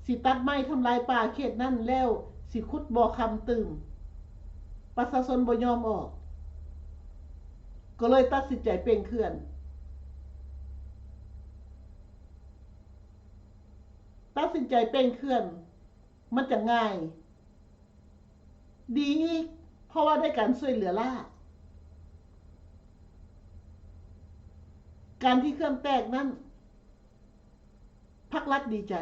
ຊິຕັດໄມ້ທຳລາຍປ່າເຂດນັ້ນ ແລ້ວຊິຂຸດບໍ່ຄຳຕື່ມ. ປະຊາຊົນບໍ່ຍອມອອກ ກໍເລີຍຕັດສິນໃຈເປັ່ງເຂື່ອນ. ຕັດສິນໃຈເປັ່ງເຂື່ອນ ມັນຈະງ່າຍ ດີອີກ ເພາະວ່າໄດ້ການຊ່ວຍເຫຼືອລ້າ. ການທີ່ເຂື່ອນແຕກນັ້ນ ພັກລັດດີໃຈ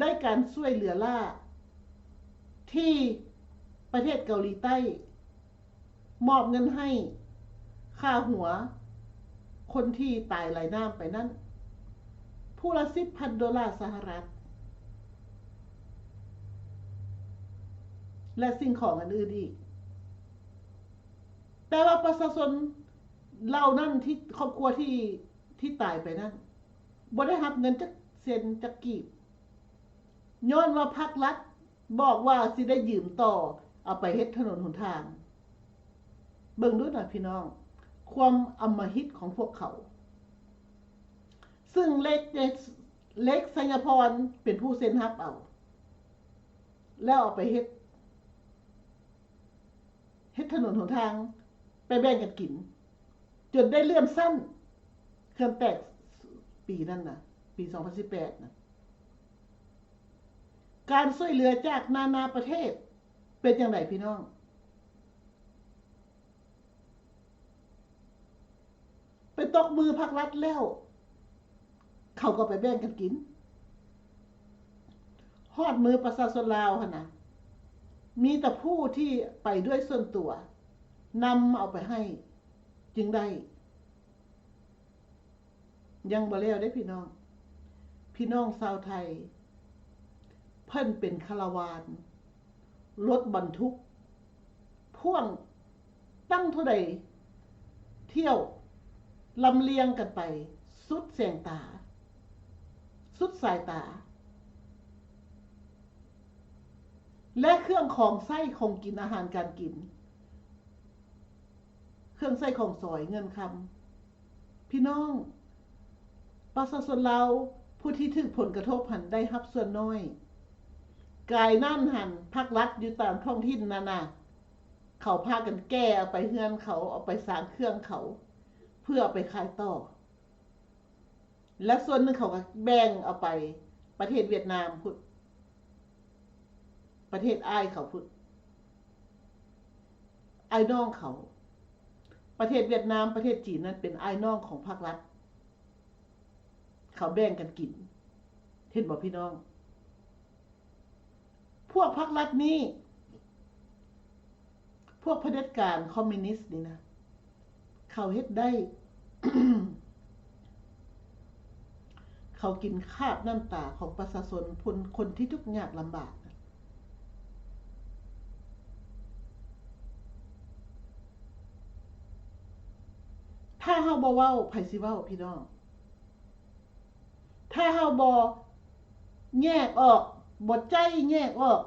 ໄດ້ການຊ່ວຍເຫຼືອລ້າ ທີ່ປະເທດເກົາຫຼີໃຕ້ ມອບເງິນໃຫ້ຄ່າຫົວຄົນທີ່ຕາຍລອຍນ້ຳໄປນັ້ນ ຜູ້ລະສິບພັນໂດລາສະຫະລັດ ແລະ ສິ່ງຂອງອັນອື່ນອີກ. ແຕ່ວ່າປະຊາຊົນເຫຼົ່ານັ້ນທີ່ ຄອບຄົວທີ່ ທີ່ຕາຍໄປນັ້ນ ບໍ່ໄດ້ຮັບເງິນຈັກເຊັນຈັກກີບ ຍ້ອນວ່າພັກລັດ ບອກວ່າຊິໄດ້ຢືມຕໍ່ເອົາໄປເຮັດຖະໜົນຫົນທາງ. ເບິ່ງດູນະພີ່ນ້ອງ ຄວາມອຳມະຫິດຂອງພວກເຂົາ. ຊຶ່ງເລັກ ເລັກໄຊຍະພອນເປັນຜູ້ເຊັນຮັບເອົາ ແລ້ວເອົາໄປເຮັດ ເຮັດຖະໜົນຫົນທາງ ໄປແບ່ງກັນກິນ ຈົນໄດ້ເລື່ອນຊັ້ນ. ເຂື່ອນແຕກປີນັ້ນນະ ປີສອງພັນສິບແປດນະ. ການຊ່ວຍເຫຼືອຈາກນານາປະເທດເປັນຈັ່ງໃດພີ່ນ້ອງ? ໄປຕົກມືພັກລັດແລ້ວ ເຂົາກໍໄປແບ່ງກັນກິນ. ຮອດມືປະຊາຊົນລາວຫັ້ນນະ ມີແຕ່ຜູ້ທີ່ໄປດ້ວຍສ່ວນຕົວ ນຳເອົາໄປໃຫ້ຈຶ່ງໄດ້. ຍັງບໍ່ແລ້ວເດ້ພີ່ນ້ອງ. ພີ່ນ້ອງຊາວໄທ ເພິ່ນເປັນຄາລາວານ ລົດບັນທຸກ ພ່ວງຕັ້ງເທົ່າໃດຖ້ຽວ ລຳລຽງກັນໄປສຸດແສງຕາ ສຸດສາຍຕາ ແລະ ເຄື່ອງຂອງໃຊ້ຂອງກິນ ອາຫານການກິນ ເຄື່ອງໃຊ້ຂອງສອຍ ເງິນຄຳ. ພີ່ນ້ອງ ປະຊາຊົນລາວຜູ້ທີ່ຖືກຜົນກະທົບຫັ້ນໄດ້ຮັບສ່ວນນ້ອຍ. ກາຍນັ້ນຫັ້ນ ພັກລັດຢູ່ຕາມທ້ອງຖິ່ນນັ້ນນະ ເຂົາພາກັນແກ່ເອົາໄປເຮືອນເຂົາ ເອົາໄປສ້າງເຄື່ອງເຂົາ ເພື່ອເອົາໄປຂາຍຕໍ່ ແລະ ສ່ວນໜຶ່ງເຂົາກໍແບ່ງເອົາໄປປະເທດຫວຽດນາມພຸ້ນ. ປະເທດອ້າຍເຂົາພຸ້ນ ອ້າຍນ້ອງເຂົາ. ປະເທດຫວຽດນາມ ປະເທດຈີນນັ້ນເປັນອ້າຍນ້ອງຂອງພັກລັດ ເຂົາແບ່ງກັນກິນ. ເຫັນບໍ່ພີ່ນ້ອງ? ພວກພັກລັດນີ້ ພວກຜະເດັດການຄອມມິວນິສນີ້ນະ ເຂົາເຮັດໄດ້ ເຂົາກິນຄາບນ້ຳຕາຂອງປະຊາຊົນ ຄົນ ຄົນທີ່ທຸກຍາກລຳບາກນະ. ຖ້າເຮົາບໍ່ເວົ້າ ໃຜຊິເວົ້າ ພີ່ນ້ອງ? ຖ້າເຮົາບໍ່ແຍກອອກ ບໍ່ໃຈແຍກອອກ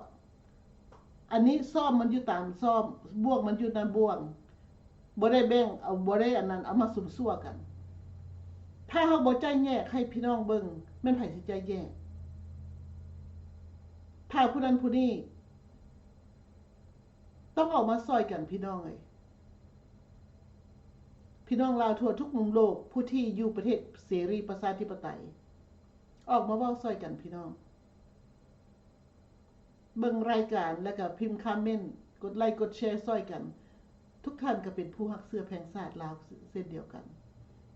ອັນນີ້ຊ້ອມມັນຢູ່ຕາມຊ້ອມ ບ່ວງມັນຢູ່ໃນບ່ວງ ບໍ່ໄດ້ແບ່ງເອົາ ບໍ່ໄດ້ອັນນັ້ນ ເອົາມາສຸມຊົ່ວກັນ. ຖ້າເຮົາບໍ່ໃຈແຍກໃຫ້ພີ່ນ້ອງເບິ່ງ ແມ່ນໃຜຊິໃຈແຍກ? ຖ້າຜູ້ນັ້ນຜູ້ນີ້ ຕ້ອງອອກມາຊ່ອຍກັນ ພີ່ນ້ອງເອີຍ. ພີ່ນ້ອງລາວທົ່ວທຸກມຸມໂລກ ຜູ້ທີ່ຢູ່ປະເທດເສລີປະຊາທິປະໄຕ ອອກມາເວົ້າຊ່ອຍກັນ ພີ່ນ້ອງ. ເບິ່ງລາຍການ ແລ້ວກໍພິມຄອມເມັນ ກົດໄລກົດແຊຊ່ອຍກັນ. ທຸກທ່ານກໍເປັນຜູ້ຮັກເຊື້ອແພງຊາດລາວເຊັ່ນດຽວກັນ.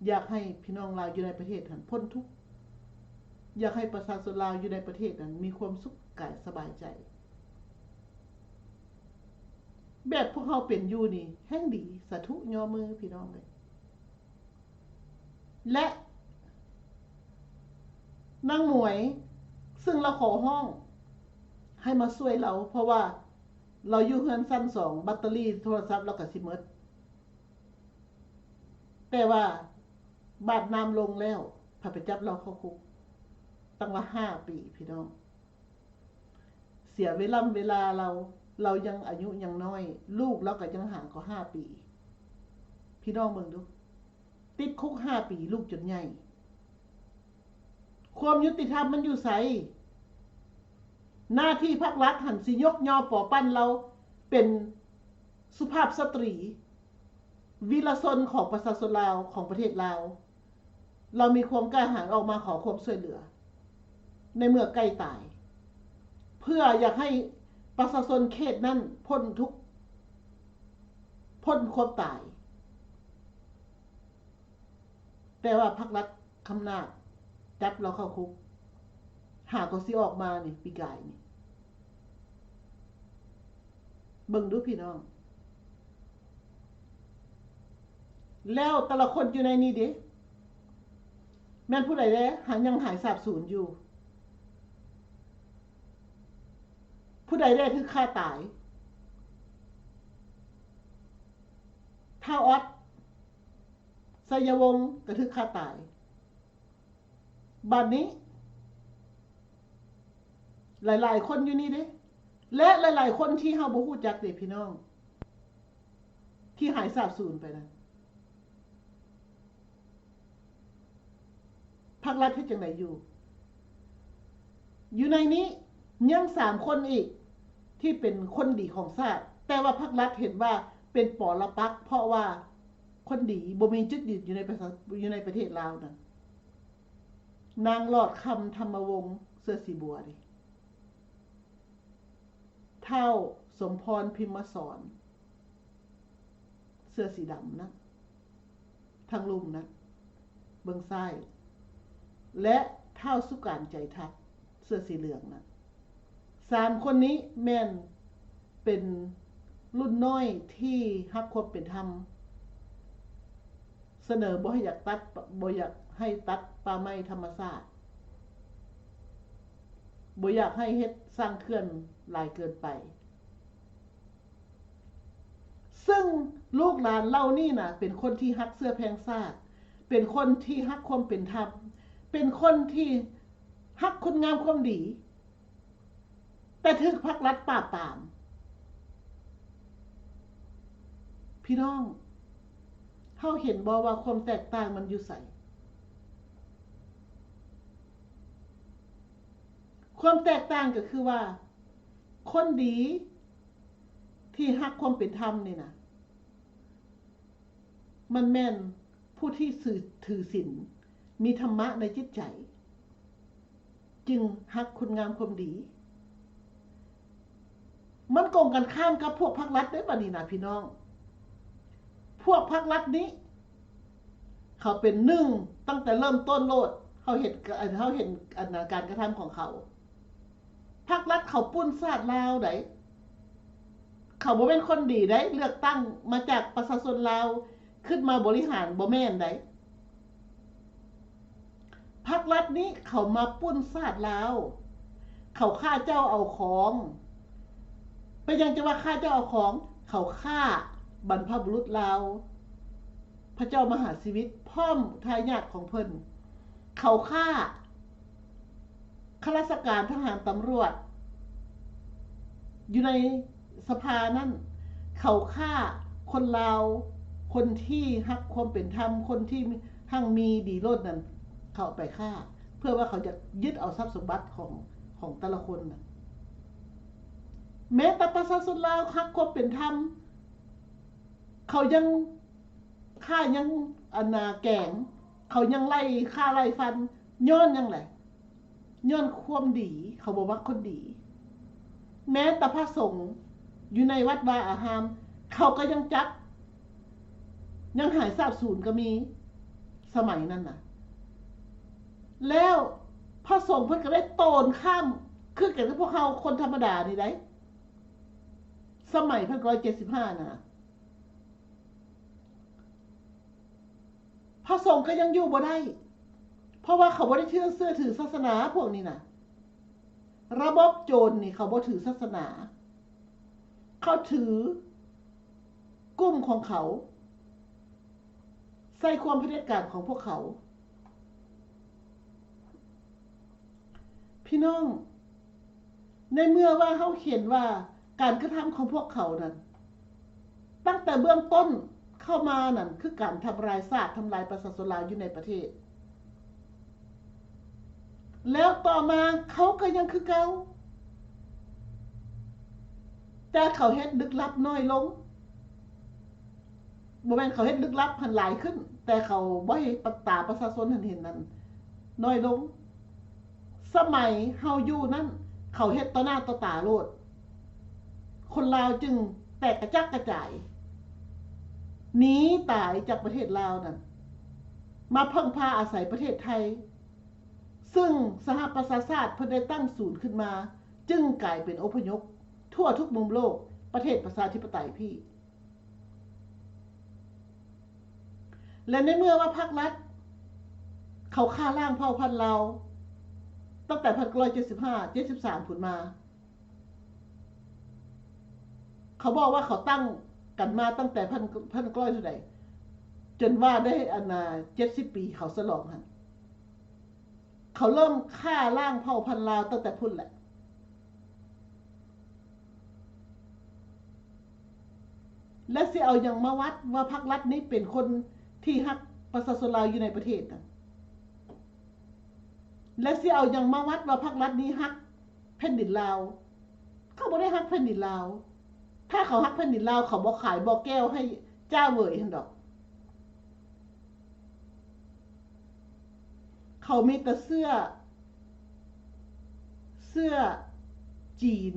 ຢາກໃຫ້ພີ່ນ້ອງລາວຢູ່ໃນປະເທດຫັ້ນພົ້ນທຸກ, ຢາກໃຫ້ປະຊາຊົນລາວຢູ່ໃນປະເທດນັ້ນມີຄວາມສຸກກາຍສະບາຍໃຈ. ແບບພວກເຮົາເປັນຢູ່ນີ້ແຮ່ງດີ, ສາທຸຍໍມືພີ່ນ້ອງເອີຍ. ແລະ ນາງໝວຍ ຊຶ່ງລາວຂໍຮ້ອງໃຫ້ມາຊ່ວຍລາວ ເພາະວ່າລາວຢູ່ເຮືອນຊັ້ນສອງ ແບັດເຕີຣີໂທລະສັບລາວກໍຊິໝົດ. ແຕ່ວ່າບາດນ້ຳລົງແລ້ວ ເຂົາໄປຈັບລາວເຂົ້າຄຸກຕັ້ງວ່າຫ້າປີ ພີ່ນ້ອງ. ເສຍເວລາເວລາລາວ ລາວຍັງອາຍຸຍັງນ້ອຍ ລູກລາວກໍຍັງຫ່າງກວ່າຫ້າປີ. ພີ່ນ້ອງເບິ່ງດູ ຕິດຄຸກຫ້າປີ ລູກຈົນໃຫຍ່. ຄວາມຍຸຕິທຳມັນຢູ່ໃສ? ໜ້າທີ່ພັກລັດຫັ້ນຊິຍົກຍໍປໍປັ້ນລາວເປັນສຸພາບສະຕຣີ ວີລະຊົນຂອງປະຊາຊົນລາວ ຂອງປະເທດລາວ. ລາວມີຄວາມກ້າຫານອອກມາຂໍຄວາມຊ່ວຍເຫຼືອ ໃນເມື່ອໃກ້ຕາຍ ເພື່ອຢາກໃຫ້ປະຊາຊົນເຂດນັ້ນພົ້ນທຸກ ພົ້ນຄວາມຕາຍ. ແຕ່ວ່າພັກລັດຄຳນາດຈັບລາວເຂົ້າຄຸກ ຫາກໍຊິອອກມານີ້ ປີກາຍນີ້. ເບິ່ງດູພີ່ນ້ອງ ແລ້ວແຕ່ລະຄົນຢູ່ໃນນີ້ເດ ແມ່ນຜູ້ໃດແດ່ ຫາ ຍັງຫາຍສາບສູນຢູ່? ຜູ້ໃດແດ່ຖືກຂ້າຕາຍ? ທ້າວອອດ ໄຊຍະວົງ ກໍຖືກຂ້າຕາຍ. ບາດນີ້ ຫຼາຍໆຄົນຢູ່ນີ້ເດ້ ແລະ ຫຼາຍໆຄົນທີ່ເຮົາບໍ່ຮູ້ຈັກເດ້ພີ່ນ້ອງ ທີ່ຫາຍສາບສູນໄປນະ. ພັກລັດເຮັດຈັ່ງໃດຢູ່? ຢູ່ໃນນີ້ຍັງສາມຄົນອີກ ທີ່ເປັນຄົນດີຂອງຊາດ, ແຕ່ວ່າພັກລັດເຫັນວ່າເປັນປໍລະປັກ ເພາະວ່າຄົນດີບໍ່ມີຈຸດຢືນຢູ່ໃນປະຊາ ຢູ່ໃນປະເທດລາວນັ້ນ. ນາງຫຼອດຄຳ ທຳມະວົງ ເສື້ອສີບົວເດ້, ທ້າວສົມພອນ ພິມມະສອນ ເສື້ອສີດຳນະ ທາງລຸ່ມນະ ເບື້ອງຊ້າຍ ແລະ ທ້າວສຸການ ໃຈທັບ ເສື້ອສີເຫຼືອງນະ. ສາມຄົນນີ້ແມ່ນເປັນລຸ້ນນ້ອຍທີ່ຮັກຄວາມເປັນທຳ, ສະເໜີບໍ່ໃຫ້ຢາກຕັດ ບໍ່ຢາກໃຫ້ຕັດປ່າໄມ້ທຳມະຊາດ, ບໍ່ຢາກໃຫ້ເຮັດສ້າງເຂື່ອນຫຼາຍເກີນໄປ. ເຊິ່ງລູກຫຼານເຫຼົ່ານີ້ນະ ເປັນຄົນທີ່ຮັກເຊື້ອແພງຊາດ, ເປັນຄົນທີ່ຮັກຄວາມເປັນທຳ, ເປັນຄົນທີ່ຮັກຄຸນງາມຄວາມດີ, ແຕ່ຖືກພັກລັດປາບປາມ. ພີ່ນ້ອງ, ເຮົາເຫັນບໍ່ວ່າຄວາມແຕກຕ່າງມັນຢູ່ໃສ? ຄວາມແຕກຕ່າງກໍຄືວ່າ ຄົນດີທີ່ຮັກຄວາມເປັນທຳນີ້ນະ ມັນແມ່ນຜູ້ທີ່ຖືສິນ ມີທຳມະໃນຈິດໃຈ ຈຶ່ງຮັກຄຸນງາມຄວາມດີ. ມັນກົງກັນຂ້າມກັບພວກພັກລັດເດ້ ບັດນີ້ນະພີ່ນ້ອງ. ພວກພັກລັດນີ້ ເຂົາເປັນໜຶ່ງຕັ້ງແຕ່ເລີ່ມຕົ້ນໂລດ. ເຮົາເຫັນ ເຮົາເຫັນອັນນະ ການກະທຳຂອງເຂົາ. ພັກລັດເຂົາປຸ້ນຊາດລາວໃດ໋. ເຂົາບໍ່ແມ່ນຄົນດີໃດ໋. ເລືອກຕັ້ງມາຈາກປະຊາຊົນລາວ ຂຶ້ນມາບໍລິຫານ ບໍ່ແມ່ນໃດ໋. ພັກລັດນີ້ເຂົາມາປຸ້ນຊາດລາວ, ເຂົາຂ້າເຈົ້າເອົາຂອງ. ເປັນຫຍັງຈຶ່ງວ່າຂ້າເຈົ້າເອົາຂອງ? ເຂົາຂ້າບັນພະບຸລຸດລາວ, ພະເຈົ້າມະຫາຊີວິດ ພ້ອມທາຍາດຂອງເພິ່ນ. ເຂົາຂ້າ ຂ້າລາຊະການ ທະຫານ ຕຳຫຼວດ ຢູ່ໃນສະພານັ້ນ, ເຂົາຂ້າຄົນລາວ ຄົນທີ່ຮັກຄວາມເປັນທຳ, ຄົນທີ່ຮັ່ງມີດີລົ້ນນັ້ນ ເຂົາເອົາໄປຂ້າ ເພື່ອວ່າເຂົາຢາກຍຶດເອົາຊັບສົມບັດຂອງ ຂອງແຕ່ລະຄົນນະ. ແມ້ແຕ່ປະຊາຊົນລາວຮັກຄວາມເປັນທຳ ເຂົາຍັງຂ້າ ຍັງອັນນາແກງ, ເຂົາຍັງໄລ່ຂ້າໄລ່ຟັນ. ຍ້ອນຫຍັງແຫຼະ? ຍ້ອນຄວາມດີ, ເຂົາບໍ່ມັກຄົນດີ. ແມ້ແຕ່ພະສົງຢູ່ໃນວັດວາອາຮາມ ເຂົາກໍຍັງຈັບ, ຍັງຫາຍສາບສູນກໍມີ ສະໄໝນັ້ນນະ. ແລ້ວພະສົງເພິ່ນກໍໄດ້ໂຕນຂ້າມ ຄືກັນກັບພວກເຮົາຄົນທຳມະດານີ້ໃດ໋ ສະໄໝພັນເກົ້າຮ້ອຍເຈັດສິບຫ້ານະ. ພ ພະສົງກໍຍັງຢູ່ບໍ່ໄດ້ ເພາະວ່າເຂົາບໍ່ໄດ້ເຊື່ອ ເຊື່ອຖືສາສະໜາພວກນີ້ນະ. ລະບົບໂຈນນີ້ເຂົາບໍ່ຖືສາສະໜາ ເຂົາຖືກຸ່ມຂອງເຂົາ ໃສ່ຄວາມຜະເດັດການຂອງພວກເຂົາ. ພີ່ນ້ອງ ໃນເມື່ອວ່າເຮົາເຫັນວ່າການກະທຳຂອງພວກເຂົານັ້ນ ຕັ້ງແຕ່ເບື້ອງຕົ້ນເຂົ້າມານັ້ນ ຄືການທຳລາຍຊາດ ທຳລາຍປະຊາຊົນລາວຢູ່ໃນປະເທດ, ແລ້ວຕໍ່ມາເຂົາກໍຍັງຄືເກົ່າ, ແຕ່ເຂົາເຮັດລຶກລັບນ້ອຍລົງ. ບໍ່ແມ່ນເຂົາເຮັດລຶກລັບຫັ້ນຫຼາຍຂຶ້ນ, ແຕ່ເຂົາບໍ່ໃຫ້ປະ ຕາປະຊາຊົນຫັ້ນເຫັນນັ້ນນ້ອຍລົງ. ສະໄໝເຮົາຢູ່ນັ້ນ ເຂົາເຮັດຕໍ່ໜ້າຕໍ່ຕາໂລດ, ຄົນລາວຈຶ່ງແຕກກະຈັກກະຈາຍ ໜີຕາຍຈາກປະເທດລາວນັ້ນ ມາເພິ່ງພາອາໄສປະເທດໄທ, ຊຶ່ງສະຫະປະຊາຊາດເພິ່ນໄດ້ຕັ້ງສູນຂຶ້ນມາ, ຈຶ່ງກາຍເປັນອົບພະຍົບທົ່ວທຸກມຸມໂລກ, ປະເທດປະຊາທິປະໄຕພີ້. ແລະ ໃນເມື່ອວ່າພັກລັດເຂົາຂ້າລ້າງເຜົ່າພັນລາວ ຕັ້ງແຕ່ພັນເກົ້າຮ້ອຍເຈັດສິບຫ້າ ເຈັດສິບສາມພຸ້ນມາ, ເຂົາບອກວ່າເຂົາຕັ້ງກັນມາຕັ້ງແຕ່ພັນ ພັນເກົ້າຮ້ອຍເທົ່າໃດ ຈົນວ່າໄດ້ອັນນ່າ ເຈັດສິບປີເຂົາສະຫຼອງຫັ້ນ. ເຂົາເລີ່ມຂ້າລ້າງເຜົ່າພັນລາວຕັ້ງແຕ່ພຸ້ນແຫຼະ ແລະ ຊິເອົາຫຍັງມາວັດວ່າພັກລັດນີ້ເປັນຄົນທີ່ຮັກປະຊາຊົນລາວຢູ່ໃນປະເທດນະ? ແລະ ຊິເອົາຫຍັງມາວັດວ່າພັກລັດນີ້ຮັກແຜ່ນດິນລາວ? ເຂົາບໍ່ໄດ້ຮັກແຜ່ນດິນລາວ. ຖ້າເຂົາຮັກແຜ່ນດິນລາວ ເຂົາບໍ່ຂາຍບໍ່ແກ້ວໃຫ້ຈ້າເຫວີຍຫັ້ນດອກ. ເຂົາມີແຕ່ເຊື້ອ ເຊື້ອຈີນ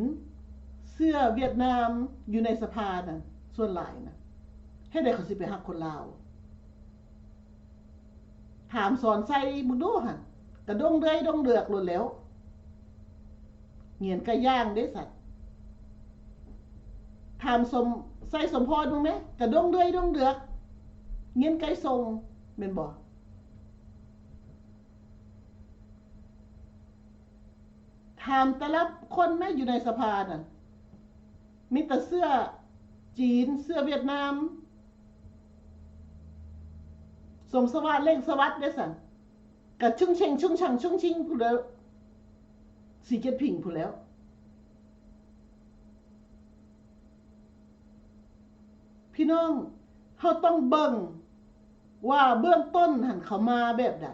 ເຊື້ອຫວຽດນາມຢູ່ໃນສະພານັ້ນ ສ່ວນຫຼາຍນະ. ເຮັດໃດເຂົາຊິໄປຮັກຄົນລາວ? ຖາມສອນໄຊເບິ່ງດູຫັ້ນ ກະດົງເດືອຍດົງເດືອກໂລດແລ້ວ. ງຽນໄກ່ຍ່າງເດ້ສັດ. ຖາມສົມ ໄຊສົມພອນເບິ່ງແມ ກະດົງເດືອຍດົງເດືອກ ງຽນໄກ່ຊົງ ແມ່ນບໍ່? ຖາມແຕ່ລະຄົນແມ ຢູ່ໃນສະພານັ້ນ ມີແຕ່ເຊື້ອຈີນ ເຊື້ອຫວຽດນາມ. ສົມສະຫວາດ ເລັ່ງສະຫວັດເດ້ຊັ້ນ ກະຊຶ່ງເຊັງຊຶ່ງຊັງຊຶ່ງຊິງພຸ້ນແລ້ວ ສີຈິ້ນຜິງພຸ້ນແລ້ວ. ພີ່ນ້ອງ ເຮົາຕ້ອງເບິ່ງວ່າເບື້ອງຕົ້ນຫັ້ນເຂົາມາແບບໃດ?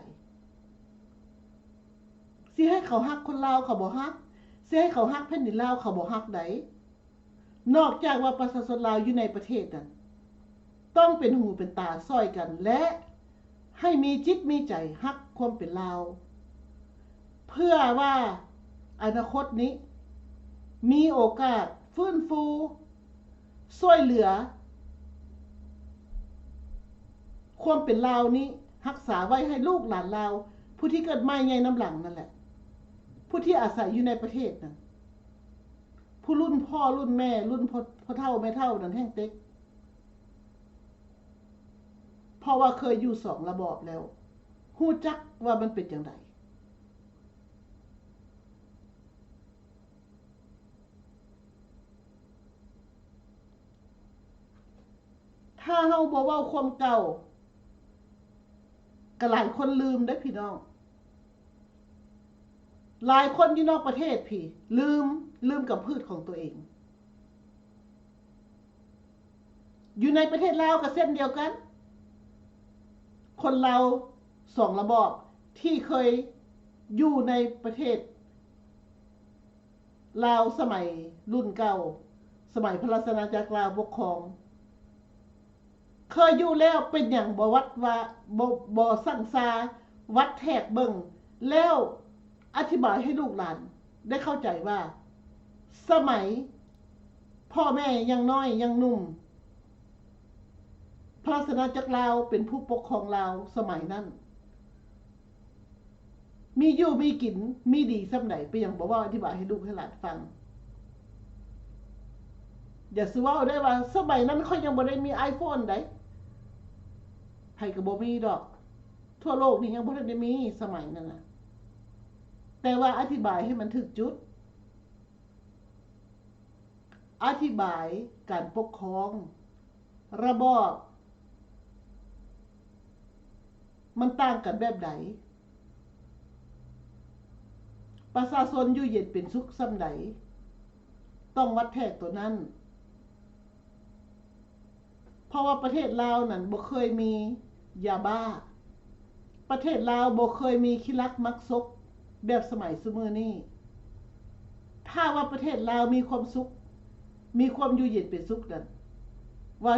ຊິໃຫ້ເຂົາຮັກຄົນລາວເຂົາບໍ່ຮັກ, ຊິໃຫ້ເຂົາຮັກແຜ່ນດິນລາວເຂົາບໍ່ຮັກໃດ. ນອກຈາກວ່າປະຊາຊົນລາວຢູ່ໃນປະເທດນັ້ນ ຕ້ອງເປັນຫູເປັນຕາຊ່ອຍກັນ ແລະ ໃຫ້ມີຈິດມີໃຈຮັກຄວາມເປັນລາວ ເພື່ອວ່າອະນາຄົດນີ້ມີໂອກາດຟື້ນຟູ ຊ່ວຍເຫຼືອຄວາມເປັນລາວນີ້ ຮັກສາໄວ້ໃຫ້ລູກຫຼານລາວ ຜູ້ທີ່ເກີດໃໝ່ໃຫຍ່ນຳຫຼັງນັ້ນແຫຼະ ຜູ້ທີ່ອາໄສຢູ່ໃນປະເທດນັ້ນ ຜູ້ລຸ້ນພໍ່ລຸ້ນແມ່ ລຸ້ນພໍ່ ພໍ່ເຖົ້າແມ່ເຖົ້ານັ້ນແຮ່ງເຕັກ ເພາະວ່າເຄີຍຢູ່ສອງລະບອບແລ້ວ ຮູ້ຈັກວ່າມັນເປັນຈັ່ງໃດ. ຖ້າເຮົາບໍ່ເວົ້າຄວາມເກົ່າ ກະຫຼາຍຄົນລືມເດ້ພີ່ນ້ອງ. ຫຼາຍຄົນຢູ່ນອກປະເທດພີ້ລືມ ລືມກຳພືດຂອງຕົວເອງ. ຢູ່ໃນປະເທດລາວກໍເຊັ່ນດຽວກັນ, ຄົນລາວສອງລະບອບທີ່ເຄີຍຢູ່ໃນປະເທດລາວສະໄໝລຸ້ນເກົ່າ, ສະໄໝພະລາຊະອານາຈັກລາວປົກຄອງ, ເຄີຍຢູ່ແລ້ວເປັນຫຍັງບໍ່ວັດວ່າ ບໍ່ ບໍ່ຊັ່ງຊາວັດແທກເບິ່ງ ແລ້ວອະທິບາຍໃຫ້ລູກຫຼານໄດ້ເຂົ້າໃຈວ່າ ສະໄໝພໍ່ແມ່ຍັງນ້ອຍຍັງໜຸ່ມ ພະລາຊະອານາຈັກລາວເປັນຜູ້ປົກຄອງລາວສະໄໝນັ້ນ ມີຢູ່ມີກິນ ມີດີສ່ຳໃດ ເປັນຫຍັງບໍ່ເວົ້າອະທິບາຍໃຫ້ລູກໃຫ້ຫຼານຟັງ? ຢ່າຊິເວົ້າໄດ້ວ່າ ສະໄໝນັ້ນຂ້ອຍຍັງບໍ່ໄດ້ມີໄອໂຟນໃດ໋ ໃຜກໍບໍ່ມີດອກ. ທົ່ວໂລກນີ້ຍັງບໍ່ທັນໄດ້ມີສະໄໝນັ້ນນະ. ແຕ່ວ່າອະທິບາຍໃຫ້ມັນຖືກຈຸດ, ອະທິບາຍການປົກຄອງ, ລະບອບ ມັນຕ່າງກັນແບບໃດ? ປະຊາຊົນຢູ່ເຢັນເປັນສຸກສ່ຳໃດ? ຕ້ອງວັດແທກໂຕນັ້ນ. ເພາະວ່າປະເທດລາວນັ້ນບໍ່ເຄີຍມີຢາບ້າ, ປະເທດລາວບໍ່ເຄີຍມີຂີ້ລັກມັກສົກແບບສະໄໝຊຸມື້ນີ້. ຖ້າວ່າປະເທດລາວມີຄວາມສຸກ, ມີຄວາມຢູ່ເຢັນເປັນສຸກນັ້ນ, ວ່າ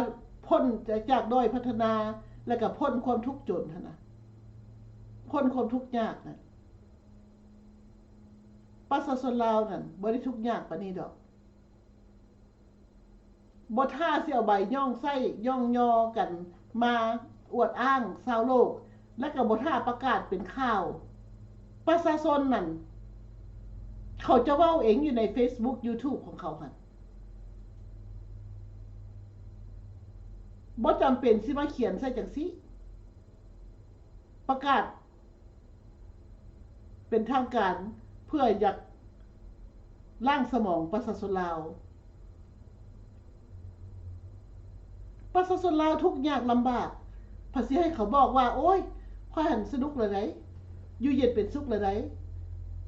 ພົ້ນຈາກດ້ອຍພັດທະນາ ແລ້ວກໍພົ້ນຄວາມທຸກຈົນຫັ້ນນະ, ພົ້ນຄວາມທຸກຍາກນັ້ນ, ປະຊາຊົນລາວນັ້ນບໍ່ໄດ້ທຸກຍາກປານນີ້ດອກ. ບໍ່ຖ້າຊິເອົາໃບຍ້ອງໃຊ້ຍ້ອງຍໍກັນມາອວດອ້າງຊາວໂລກ ແລະກໍບໍ່ຖ້າປະກາດເປັນຂ່າວ, ປະຊາຊົນນັ້ນ ເຂົາຈະເວົ້າເອງຢູ່ໃນເຟສບຸກ ຢູທູບຂອງເຂົາຫັ້ນ. ບໍ່ຈຳເປັນຊິມາຂຽນໃສ່ຈັ່ງຊີ້, ປະກາດ ເປັນທາງການ ເພື່ອຢາກລ້າງສະໝອງປະຊາຊົນລາວ. ປະຊາຊົນລາວທຸກຍາກລຳບາກ, ພັດຊິໃຫ້ເຂົາບອກວ່າ ໂອ້ຍ ຂ້ອຍຫັ້ນສະໜຸກແລ້ວໃດ໋, ຢູ່ເຢັນເປັນສຸກແລ້ວໃດ໋,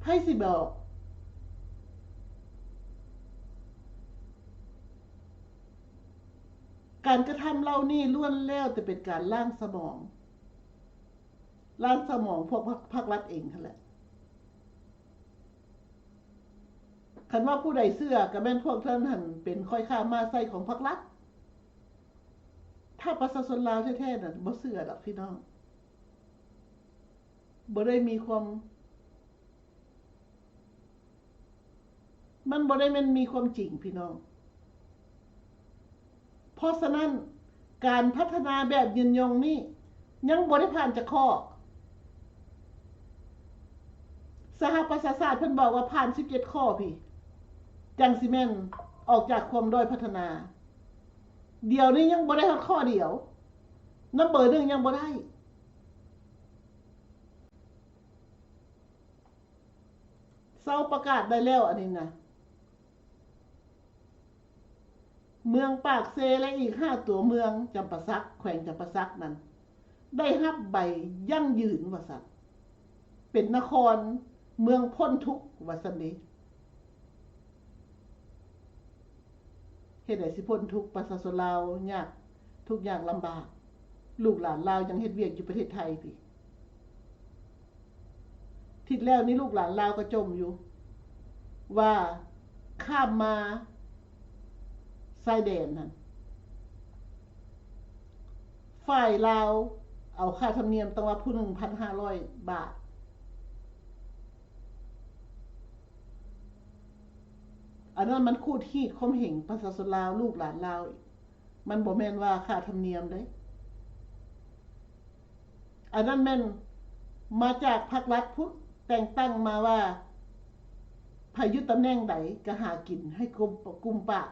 ໃຜຊິບອກ? ການກະທຳເຫຼົ່ານີ້ລ້ວນແລ້ວແຕ່ເປັນການລ້າງສະໝອງ. ລ້າງສະໝອງພວກພັກ ພັກລັດເອງຫັ້ນແຫຼະ. ຄັນວ່າຜູ້ໃດເຊື່ອ ກໍແມ່ນພວກທ່ານຫັ້ນເປັນຂ້ອຍຂ້າມ້າໄຊຂອງພັກລັດ. ຖ້າປະຊາຊົນລາວແທ້ໆນັ້ນ ບໍ່ເຊື່ອດອກພີ່ນ້ອງ, ບໍ່ໄດ້ມີຄວາມ ມັນບໍ່ໄດ້ແມ່ນມີຄວາມຈິງພີ່ນ້ອງ. ເພາະສະນັ້ນ ການພັດທະນາແບບຍືນຍົງນີ້ຍັງບໍ່ໄດ້ຜ່ານຈັກຂໍ້. ສະຫະປະຊາຊາດເພິ່ນບອກວ່າຜ່ານສິບເຈັດຂໍ້ພີ້ ຈັ່ງຊິແມ່ນອອກຈາກຄວາມດ້ອຍພັດທະນາ. ດຽວນີ້ຍັງບໍ່ໄດ້ຮອດຂໍ້ດຽວ, ນຳເບີໜຶ່ງຍັງບໍ່ໄດ້. ເຊົາປະກາດໄດ້ແລ້ວ ອັນນີ້ນະ. ເມືອງປາກເຊ ແລະ ອີກຫ້າຕົວເມືອງຈຳປາສັກ, ແຂວງຈຳປາສັກນັ້ນ ໄດ້ຮັບໃບຢັ້ງຢືນວ່າຊັ້ນ, ເປັນນະຄອນເມືອງພົ້ນທຸກວ່າຊັ້ນເດ. ເຮັດໃດຊິພົ້ນທຸກ? ປະຊາຊົນລາວຍາກ ທຸກຍາກລຳບາກ, ລູກຫຼານລາວຍັງເຮັດວຽກຢູ່ປະເທດໄທພີ້. ທິດແລ້ວນີ້ລູກຫຼານລາວກໍຈົ່ມຢູ່ວ່າ ຂ້າມມາຊາຍແດນຫັ້ນ ຝ່າຍລາວເອົາຄ່າທຳນຽມຕັ້ງວ່າຜູ້ໜຶ່ງພັນຫ້າຮ້ອຍບາດ. ອັນນັ້ນມັນຂູດຮີດຂົ່ມເຫງປະຊາຊົນລາວ ລູກຫຼານລາວ. ມັນບໍ່ແມ່ນວ່າຄ່າທຳນຽມເດ້. ອັນນັ້ນແມ່ນມາຈາກພັກລັດພຸ້ນ ແຕ່ງຕັ້ງມາວ່າ ໃຜຢູ່ຕຳແໜ່ງໃດກໍຫາກິນໃຫ້ກຸມ ກຸມປາກ.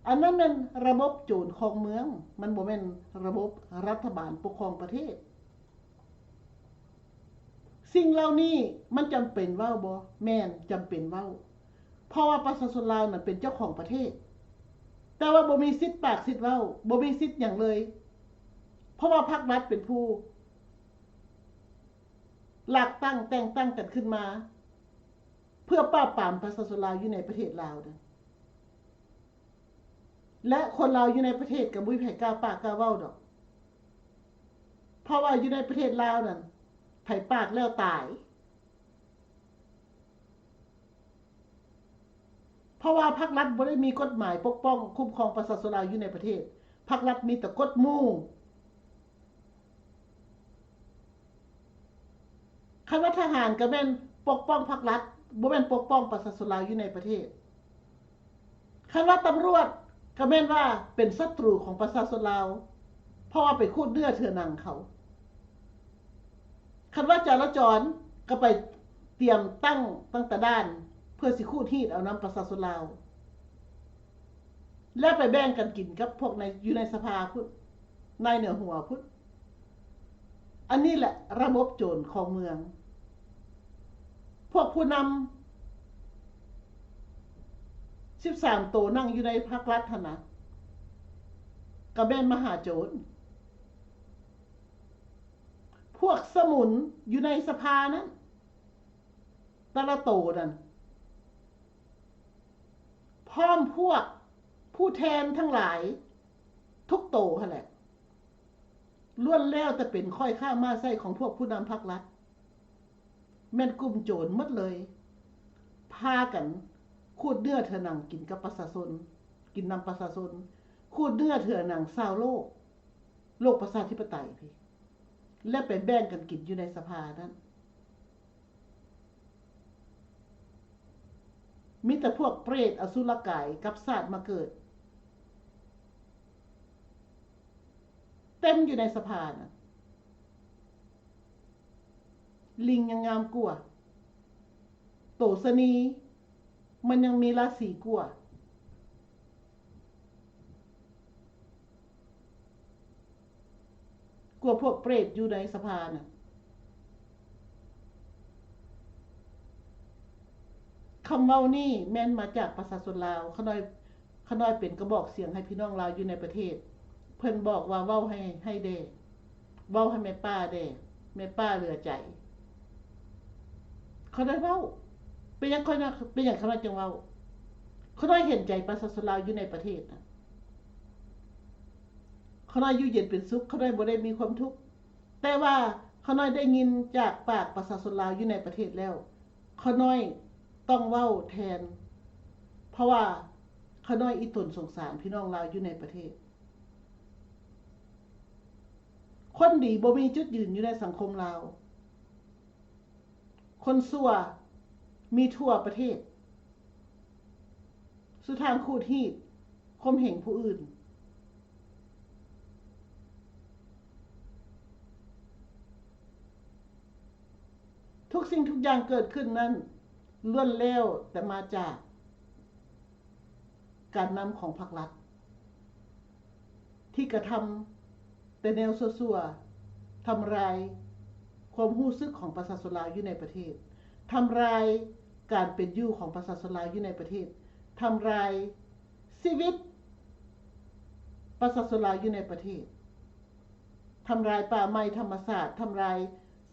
ອັນນັ້ນແມ່ນລະບົບໂຈນຄອງເມືອງ, ມັນບໍ່ແມ່ນລະບົບລັດຖະບານປົກຄອງປະເທດ. ສິ່ງເຫຼົ່ານີ້ມັນຈຳເປັນເວົ້າບໍ່? ແມ່ນ ຈຳເປັນເວົ້າ. ເພາະວ່າປະຊາຊົນລາວນັ້ນເປັນເຈົ້າຂອງປະເທດ, ແຕ່ວ່າບໍ່ມີສິດປາກສິດເວົ້າ, ບໍ່ມີສິດຫຍັງເລີຍ. ເພາະວ່າພັກລັດເປັນຜູ້ລັກຕັ້ງ ແຕ່ງຕັ້ງກັນຂຶ້ນມາ ເພື່ອປາບປາມປະຊາຊົນລາວຢູ່ໃນປະເທດລາວນັ້ນ. ແລະ ຄົນລາວຢູ່ໃນປະເທດກໍບໍ່ມີໃຜກ້າປາກກ້າເວົ້າດອກ. ເພາະວ່າຢູ່ໃນປະເທດລາວນັ້ນ ໃຜປາກແລ້ວຕາຍ. ເພາະວ່າພັກລັດບໍ່ໄດ້ມີກົດໝາຍປົກປ້ອງຄຸ້ມຄອງປະຊາຊົນລາວຢູ່ໃນປະເທດ. ພັກລັດມີແຕ່ກົດໝູ່. ຄັນວ່າທະຫານກໍແມ່ນປົກປ້ອງພັກລັດ, ບໍ່ແມ່ນປົກປ້ອງປະຊາຊົນລາວຢູ່ໃນປະເທດ. ຄັນວ່າຕຳຫຼວດກໍແມ່ນວ່າເປັນສັດຕູຂອງປະຊາຊົນລາວ, ເພາະວ່າໄປຂູດເນື້ອເຖື່ອໜັງເຂົາ. ຄັນວ່າຈະລາຈອນກໍໄປຕຽມຕັ້ງຕັ້ງແຕ່ດ່ານ ເພື່ອຊິຂູດຮີດເອົານຳປະຊາຊົນລາວ. ແລ້ວໄປແບ່ງກັນກິນກັບພວກໃນ ຢູ່ໃນສະພາພຸ້ນ, ນາຍເໜືອຫົວພຸ້ນ. ອັນນີ້ແຫຼະລະບົບໂຈນຂອງເມືອງ. ພວກຜູ້ນຳສິບສາມໂຕນັ່ງຢູ່ໃນພັກລັດຫັ້ນນະ ກະແມ່ນມະຫາໂຈນ. ພວກສະໝຸນຢູ່ໃນສະພານັ້ນ ແຕ່ລະໂຕນັ້ນ ພ້ອມພວກຜູ້ແທນທັງຫຼາຍທຸກໂຕຫັ້ນແຫຼະ ລ້ວນແລ້ວແຕ່ເປັນຂ້ອຍຂ້າມ້າໄສ້ຂອງພວກຜູ້ນຳພັກລັດ, ແມ່ນກຸ່ມໂຈນໝົດເລີຍ, ພາກັນຂູດເນື້ອເຖື່ອໜັງກິນກັບປະຊາຊົນ, ກິນນຳປະຊາຊົນ, ຂູດເນື້ອເຖື່ອໜັງຊາວໂລກ, ໂລກປະຊາທິປະໄຕພີ້ ແລະ ໄປແບ່ງກັນກິນຢູ່ໃນສະພານັ້ນ. ມີແຕ່ພວກເປຣດອະສຸລະກາຍກັບຊາດມາເກີດ ເຕັມຢູ່ໃນສະພານະ. ລິງຍັງງາມກວ່າ, ໂຕຊະນີມັນຍັງມີລາສີກວ່າ. ກວ່າພວກເປຣດຢູ່ໃນສະພານະ. ຄຳເວົ້ານີ້ແມ່ນມາຈາກປະຊາຊົນລາວ. ຂ້ານ້ອຍ, ຂ້ານ້ອຍເປັນກະບອກສຽງໃຫ້ພີ່ນ້ອງລາວຢູ່ໃນປະເທດ. ເພິ່ນບອກວ່າເວົ້າໃຫ້, ໃຫ້ແດ່, ເວົ້າໃຫ້ແມ່ປ້າແດ່, ແມ່ປ້າເຫຼືອໃຈ. ຂ້ານ້ອຍເວົ້າ. ເປັນຫຍັງຂ້ານ້ອຍ, ເປັນຫຍັງຂ້ານ້ອຍຈຶ່ງເວົ້າ? ຂ້ານ້ອຍເຫັນໃຈປະຊາຊົນລາວຢູ່ໃນປະເທດນະ. ຂ້ານ້ອຍຢູ່ເຢັນເປັນສຸກ, ຂ້ານ້ອຍບໍ່ໄດ້ມີຄວາມທຸກ. ແຕ່ວ່າຂ້ານ້ອຍໄດ້ຍິນຈາກປາກປະຊາຊົນລາວຢູ່ໃນປະເທດແລ້ວ, ຂ້ານ້ອຍຕ້ອງເວົ້າແທນ, ເພາະວ່າຂ້ານ້ອຍອີ່ຕົນສົງສານພີ່ນ້ອງລາວຢູ່ໃນປະເທດ. ຄົນດີບໍ່ມີຈຸດຢືນຢູ່ໃນສັງຄົມລາວ. ຄົນຊົ່ວມີທົ່ວປະເທດ, ສູ່ທາງຂູດຮີດຂົ່ມເຫງຜູ້ອື່ນ. ທຸກສິ່ງທຸກຢ່າງເກີດຂຶ້ນນັ້ນ ລ້ວນແລ້ວແຕ່ມາຈາກ ການນຳຂອງພັກລັດ ທີ່ກະທຳແຕ່ແນວຊົ່ວໆ, ທຳລາຍຄວາມຮູ້ສຶກຂອງປະຊາຊົນລາວຢູ່ໃນປະເທດ, ທຳລາຍການເປັນຢູ່ຂອງປະຊາຊົນລາວຢູ່ໃນປະເທດ, ທຳລາຍຊີວິດປະຊາຊົນລາວຢູ່ໃນປະເທດ, ທຳລາຍປ່າໄມ້ທຳມະຊາດ, ທຳລາຍ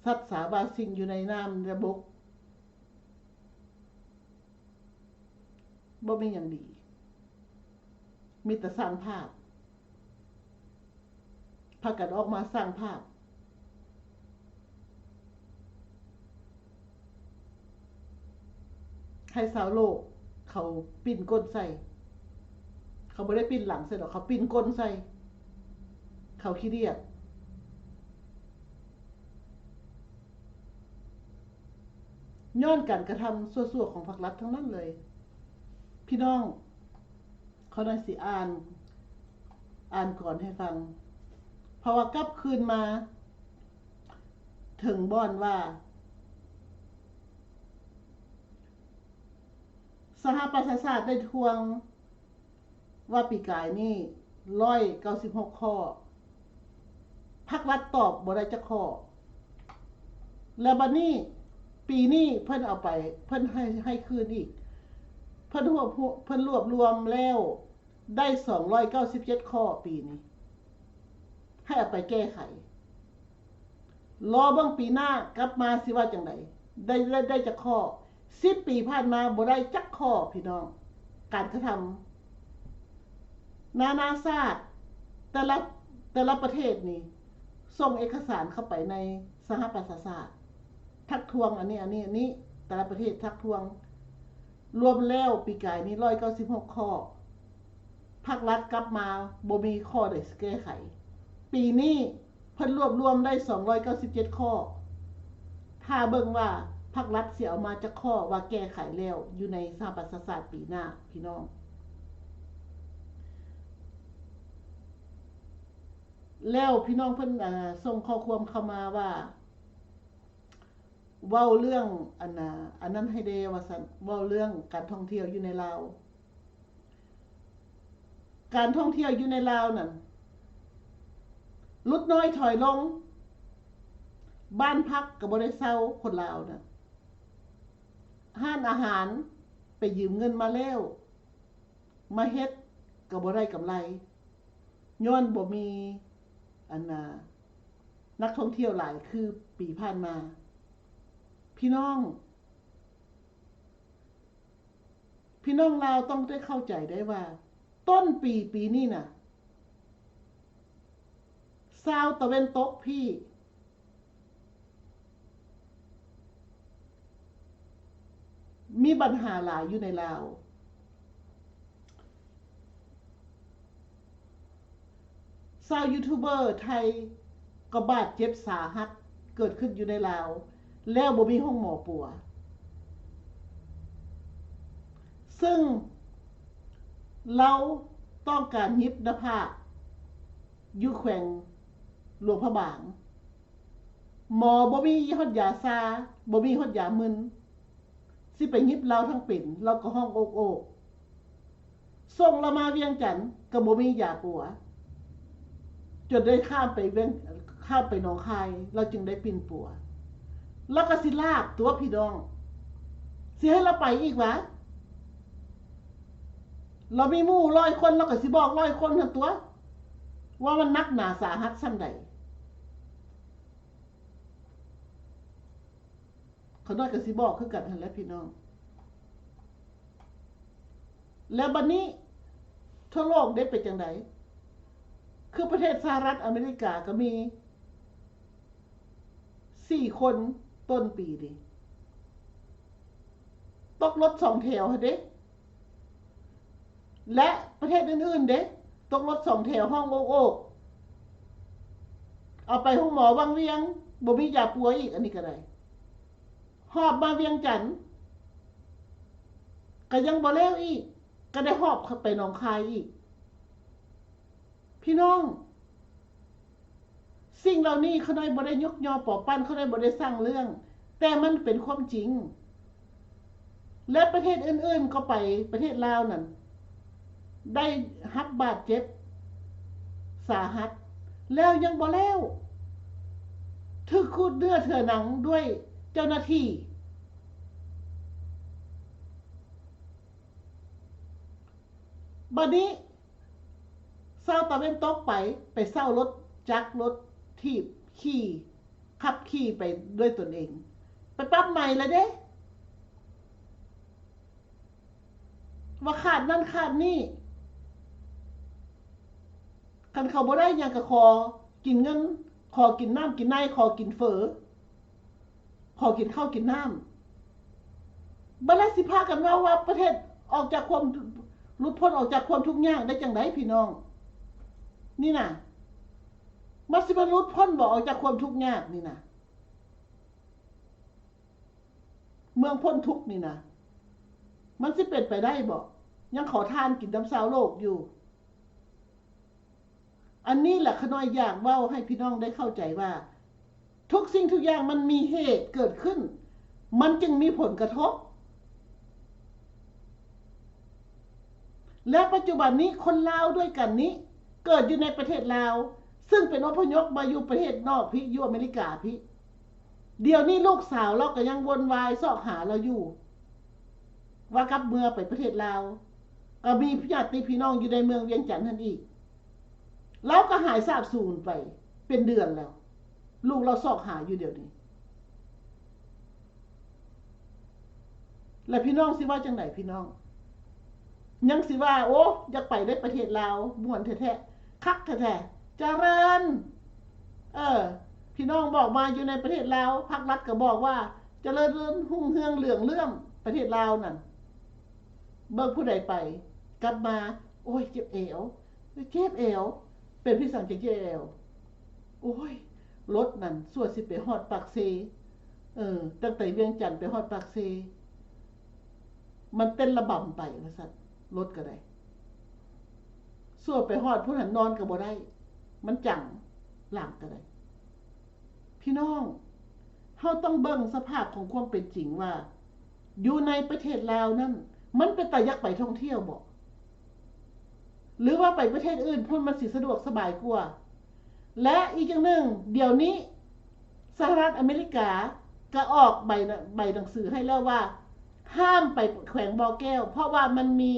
ສັດສາວາສິ່ງຢູ່ໃນນ້ຳ ແລະ ບົກ. ບໍ່ມີຫຍັງດີ, ມີແຕ່ສ້າງພາບ, ພາກັນອອກມາສ້າງພາບ ໃຫ້ຊາວໂລກເຂົາປິ່ນກົ້ນໃສ່. ເຂົາບໍ່ໄດ້ປິ່ນຫຼັງໃສ່ດອກ, ເຂົາປິ່ນກົ້ນໃສ່, ເຂົາຂີ້ດຽດ. ຍ້ອນການກະທຳຊົ່ວໆຂອງພັກລັດທັງນັ້ນເລີຍ. ພີ່ນ້ອງ, ຂ້ານ້ອຍຊິອ່ານ, ອ່ານກ່ອນໃຫ້ຟັງ, ເພາະວ່າກັບຄືນມາເຖິງບ່ອນວ່າ ສະຫະປະຊາຊາດໄດ້ທວງ ວ່າປີກາຍນີ້ຮ້ອຍເກົ້າສິບຫົກຂໍ້, ພັກລັດຕອບບໍ່ໄດ້ຈັກຂໍ້. ແລ້ວບັດນີ້ ປີນີ້ເພິ່ນເອົາໄປ, ເພິ່ນໃຫ້, ໃຫ້ຄືນອີກ. ເພິ່ນຮວບ, ເພິ່ນລວບລວມແລ້ວໄດ້ສອງຮ້ອຍເກົ້າສິບເຈັດຂໍ້ປີນີ້. ໃຫ້ເອົາໄປແກ້ໄຂ. ລໍເບິ່ງປີໜ້າກັບມາຊິວ່າຈັ່ງໃດ, ໄດ້, ໄດ້, ໄດ້ຈັກຂໍ້? ສິບປີຜ່ານມາບໍ່ໄດ້ຈັກຂໍ້ພີ່ນ້ອງ. ການກະທຳນານາຊາດ ແຕ່ລະ, ແຕ່ລະປະເທດນີ້ສົ່ງເອກະສານເຂົ້າໄປໃນສະຫະປະຊາຊາດ ທັກທ້ວງອັນນີ້, ອັນນີ້, ອັນນີ້, ແຕ່ລະປະເທດທັກທ້ວງ. ລວມແລ້ວປີກາຍນີ້ຮ້ອຍເກົ້າສິບຫົກຂໍ້. ພັກລັດກັບມາບໍ່ມີຂໍ້ໃດຊິແກ້ໄຂ. ປີນີ້ເພິ່ນລວບລວມໄດ້ສອງຮ້ອຍເກົ້າສິບເຈັດຂໍ້. ຖ້າເບິ່ງວ່າພັກລັດຊິເອົາມາຈັກຂໍ້ວ່າແກ້ໄຂແລ້ວຢູ່ໃນສະຫະປະຊາຊາດປີໜ້າ ພີ່ນ້ອງ. ແລ້ວພີ່ນ້ອງເພິ່ນ, ເອີ, ສົ່ງຂໍ້ຄວາມເຂົ້າມາວ່າ ເວົ້າເລື່ອງອັນນ່າ ອັນນັ້ນໃຫ້ແດ່ວ່າຊັ້ນ, ເວົ້າເລື່ອງການທ່ອງທ່ຽວຢູ່ໃນລາວ. ການທ່ອງທ່ຽວຢູ່ໃນລາວນັ້ນຫຼຸດນ້ອຍຖອຍລົງ, ບ້ານພັກກໍບໍ່ໄດ້ເຊົ່າ ຄົນລາວນະ, ຮ້ານອາຫານໄປຢືມເງິນມາແລ້ວ ມາເຮັດກໍບໍ່ໄດ້ກຳໄລ ຍ້ອນບໍ່ມີ ອັນນ່າ ນັກທ່ອງທ່ຽວຫຼາຍຄືປີຜ່ານມາ. ພີ່ນ້ອງ ພີ່ນ້ອງລາວຕ້ອງໄດ້ເຂົ້າໃຈໄດ້ວ່າ ຕົ້ນປີປີນີ້ນະ ຊາວຕາເວັນຕົກພີ້ ມີບັນຫາຫຼາຍຢູ່ໃນລາວ. ຊາວຢູທູບເບີໄທກໍບາດເຈັບສາຫັດເກີດຂຶ້ນຢູ່ໃນລາວ ແລ້ວບໍ່ມີໂຮງໝໍປົວ. ເຊິ່ງລາວຕ້ອງການຫຍິບໜ້າຜາກຢູ່ແຂວງຫຼວງພະບາງ. ໝໍບໍ່ມີຮອດຢາຊາ, ບໍ່ມີຮອດຢາມຶນ, ຊິໄປຫຍິບລາວທັງເປັນ, ລາວກໍຮ້ອງໂອກໆ. ສົ່ງລາວມາວຽງຈັນກໍບໍ່ມີຢາປົວ, ຈົນໄດ້ຂ້າມໄປວຽງ, ຂ້າມໄປໜອງຄາຍ, ລາວຈຶ່ງໄດ້ປິ່ນປົວ. ລາວກໍຊິລາກຕົວະພີ່ນ້ອງ, ຊິໃຫ້ລາວໄປອີກຫວາ? ລາວມີໝູ່ຮ້ອຍຄົນ, ລາວກໍຊິບອກຮ້ອຍຄົນຫັ້ນຕົວະ, ວ່າມັນໜັກໜາສາຫັດສ່ຳໃດ. ຂ້ານ້ອຍກໍຊິບອກຄືກັນຫັ້ນແຫຼະພີ່ນ້ອງ. ແລ້ວບັດນີ້ທົ່ວໂລກເດ້ເປັນຈັ່ງໃດ? ຄືປະເທດສະຫະລັດອາເມລິກາກໍມີສີ່ຄົນຕົ້ນປີນີ້ ຕົກລົດສອງແຖວຫັ້ນເດ້. ແລະ ປະເທດອື່ນໆເດ້ ຕົກລົດສອງແຖວຮ້ອງໂອກໆ, ເອົາໄປໂຮງໝໍວັງວຽງ ບໍ່ມີຢາປົວອີກ, ອັນນີ້ກໍໄດ້. ຫອບມາວຽງຈັນ ກໍຍັງບໍ່ແລ້ວອີກ, ກໍໄດ້ຫອບໄປໜອງຄາຍອີກ. ພີ່ນ້ອງ, ສິ່ງເຫຼົ່ານີ້ຂ້ານ້ອຍບໍ່ໄດ້ຍົກຍໍປໍປັ້ນ, ຂ້ານ້ອຍບໍ່ໄດ້ສ້າງເລື່ອງ, ແຕ່ມັນເປັນຄວາມຈິງ. ແລະ ປະເທດອື່ນໆກໍໄປ, ປະເທດລາວນັ້ນໄດ້ຮັບບາດເຈັບສາຫັດ ແລ້ວຍັງບໍ່ແລ້ວ, ຖືກຂູດເນື້ອເຖືອໜັງດ້ວຍເຈົ້າໜ້າທີ່. ບັດນີ້ ຊາວຕາເວັນຕົກໄປ, ໄປເຊົ່າລົດຈັກລົດຖີບຂີ່, ຂັບຂີ່ໄປດ້ວຍຕົນເອງ, ໄປປັບໃໝແລ້ວເດ້ ວ່າຂາດນັ້ນຂາດນີ້. ຄັນເຂົາບໍ່ໄດ້ຫຍັງກໍຂໍກິນເງິນ, ຂໍກິນນ້ຳກິນໃນ, ຂໍກິນເຝີ. ຂໍກິນເຂົ້າກິນນ້ຳ. ບັດລະຊິພາກັນເວົ້າວ່າປະເທດອອກຈາກຄວາມ ຫຼຸດພົ້ນອອກຈາກຄວາມທຸກຍາກໄດ້ຈັ່ງໃດພີ່ນ້ອງ? ນີ້ນະ ມັນຊິມາຫຼຸດພົ້ນບໍ່ ອອກຈາກຄວາມທຸກຍາກນີ້ນະ? ເມືອງພົ້ນທຸກນີ້ນະ ມັນຊິເປັນໄປໄດ້ບໍ່? ຍັງຂໍທານກິນນຳຊາວໂລກຢູ່. ອັນນີ້ແຫຼະ ຂ້ານ້ອຍຢາກເວົ້າໃຫ້ພີ່ນ້ອງໄດ້ເຂົ້າໃຈວ່າ ທຸກສິ່ງທຸກຢ່າງມັນມີເຫດເກີດຂຶ້ນ ມັນຈຶ່ງມີຜົນກະທົບ. ແລະ ປັດຈຸບັນນີ້ຄົນລາວດ້ວຍກັນນີ້ ເກີດຢູ່ໃນປະເທດລາວ ເຊິ່ງເປັນອົບພະຍົບມາຢູ່ປະເທດນອກພີ້ ຢູ່ອາເມລິກາພີ້. ດຽວນີ້ລູກສາວລາວກໍຍັງວົນວາຍຊອກຫາລາວຢູ່ ວ່າກັບເມືອໄປປະເທດລາວ, ກໍມີຍາດຕິພີ່ນ້ອງຢູ່ໃນເມືອງວຽງຈັນຫັ້ນອີກ. ລາວກໍຫາຍສາບສູນໄປເປັນເດືອນແລ້ວ, ລູກລາວຊອກຫາຢູ່ດຽວນີ້. ແລະ ພີ່ນ້ອງຊິວ່າຈັ່ງໃດ? ພີ່ນ້ອງຍັງຊິວ່າ ໂອ້ ຢາກໄປເດ້ປະເທດລາວ, ມ່ວນແທ້ໆ, ຄັກແທ້ໆ, ຈະເລີນ. ເອີ ພີ່ນ້ອງບອກມາຢູ່ໃນປະເທດລາວ, ພາກລັດກໍບອກວ່າຈະເລີນຮຸ່ງເຮືອງເຫຼືອງເລື່ອມປະເທດລາວນັ້ນ. ເບິ່ງຜູ້ໃດໄປ ກັບມາ ໂອ້ຍ ເຈັບແອວ, ເຈັບແອວ, ເປັນພິສັງຈັ່ງເຈັບແອວ? ໂອ້ຍ ລົດນັ້ນຊົ່ວຊິໄປຮອດປາກເຊ. ເອີ ຕັ້ງແຕ່ວຽງຈັນໄປຮອດປາກເຊ ມັນເຕັ້ນລະບຳໄປວ່າຊັ້ນ, ລົດກໍໄດ້. ຊົ່ວໄປຮອດພຸ້ນຫັ້ນນອນກໍບໍ່ໄດ້, ມັນຈັງ, ຫຼັງກໍໄດ້. ພີ່ນ້ອງ, ເຮົາຕ້ອງເບິ່ງສະພາບຂອງຄວາມເປັນຈິງວ່າ ຢູ່ໃນປະເທດລາວນັ້ນ ມັນເປັນຕາຢາກໄປທ່ອງທ່ຽວບໍ່? ຫຼືວ່າໄປປະເທດອື່ນພຸ້ນມັນຊິສະດວກສະບາຍກວ່າ? ແລະ ອີກຢ່າງໜຶ່ງ, ດຽວນີ້ ສະຫະລັດອາເມລິກາກໍອອກໃບ ໃບໜັງສືໃຫ້ແລ້ວວ່າ ຫ້າມໄປແຂວງບໍ່ແກ້ວ ເພາະວ່າມັນມີ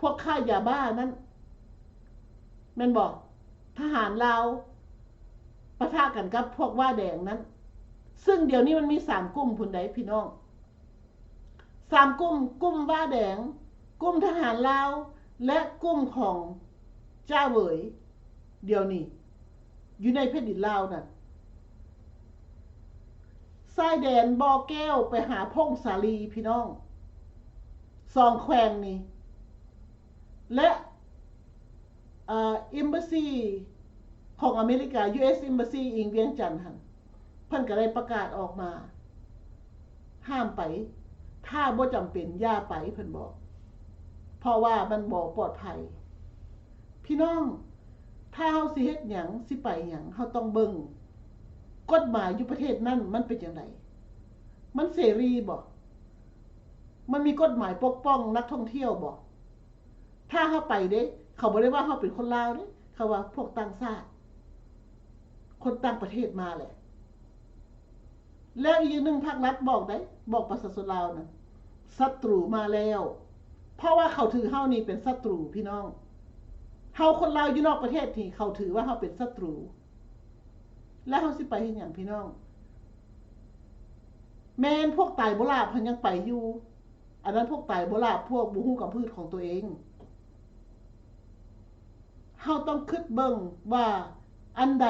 ພວກຄ້າຢາບ້ານັ້ນ ແມ່ນບໍ່? ທະຫານລາວປະທະກັນກັບພວກວ້າແດງນັ້ນ ຊຶ່ງດຽວນີ້ມັນມີສາມກຸ່ມພຸ້ນໃດ໋ພີ່ນ້ອງ. ສາມກຸ່ມ, ກຸ່ມວ້າແດງ, ກຸ່ມທະຫານລາວ ແລະ ກຸ່ມຂອງຈ້າເຫວີຍ. ດຽວນີ້ຢູ່ໃນແຜ່ນດິນລາວນັ້ນ ຊາຍແດນບໍ່ແກ້ວໄປຫາຜົ້ງສາລີ ພີ່ນ້ອງ, ສອງແຂວງນີ້ ແລະ ເອີ Embassy ຂອງອາເມລິກາ ຢູເອສ Embassy ອີງວຽງຈັນຫັ້ນ ເພິ່ນກໍໄດ້ປະກາດອອກມາ ຫ້າມໄປ, ຖ້າບໍ່ຈຳເປັນຢ່າໄປ ເພິ່ນບອກ, ເພາະວ່າມັນບໍ່ປອດໄພ. ພີ່ນ້ອງ, ຖ້າເຮົາຊິເຮັດຫຍັງ, ຊິໄປຫຍັງ, ເຮົາຕ້ອງເບິ່ງກົດໝາຍຢູ່ປະເທດນັ້ນມັນເປັນຈັ່ງໃດ, ມັນເສລີບໍ່, ມັນມີກົດໝາຍປົກປ້ອງນັກທ່ອງທ່ຽວບໍ່? ຖ້າເຮົາໄປເດ້ ເຂົາບໍ່ໄດ້ວ່າເຮົາເປັນຄົນລາວເດ້, ເຂົາວ່າພວກຕ່າງຊາດ, ຄົນຕ່າງປະເທດມາແຫຼະ. ແລ້ວອີກຢ່າງໜຶ່ງ ພາກລັດບອກໄດ໋, ບອກປະຊາຊົນລາວນັ້ນ ສັດຕູມາແລ້ວ, ເພາະວ່າເຂົາຖືເຮົານີ້ເປັນສັດຕູ ພີ່ນ້ອງ. ເຮົາຄົນລາວຢູ່ນອກປະເທດນີ້ ເຂົາຖືວ່າເຮົາເປັນສັດຕູ, ແລ້ວເຮົາຊິໄປເຮັດຫຍັງ ພີ່ນ້ອງ? ແມ່ນພວກຕາຍບໍ່ຫຼາບຫັ້ນຍັງໄປຢູ່. ອັນນັ້ນພວກຕາຍບໍ່ຫຼາບ, ພວກບໍ່ຮູ້ກຳພືດຂອງຕົວເອງ. ເຮົາຕ້ອງຄິດເບິ່ງວ່າອັນໃດ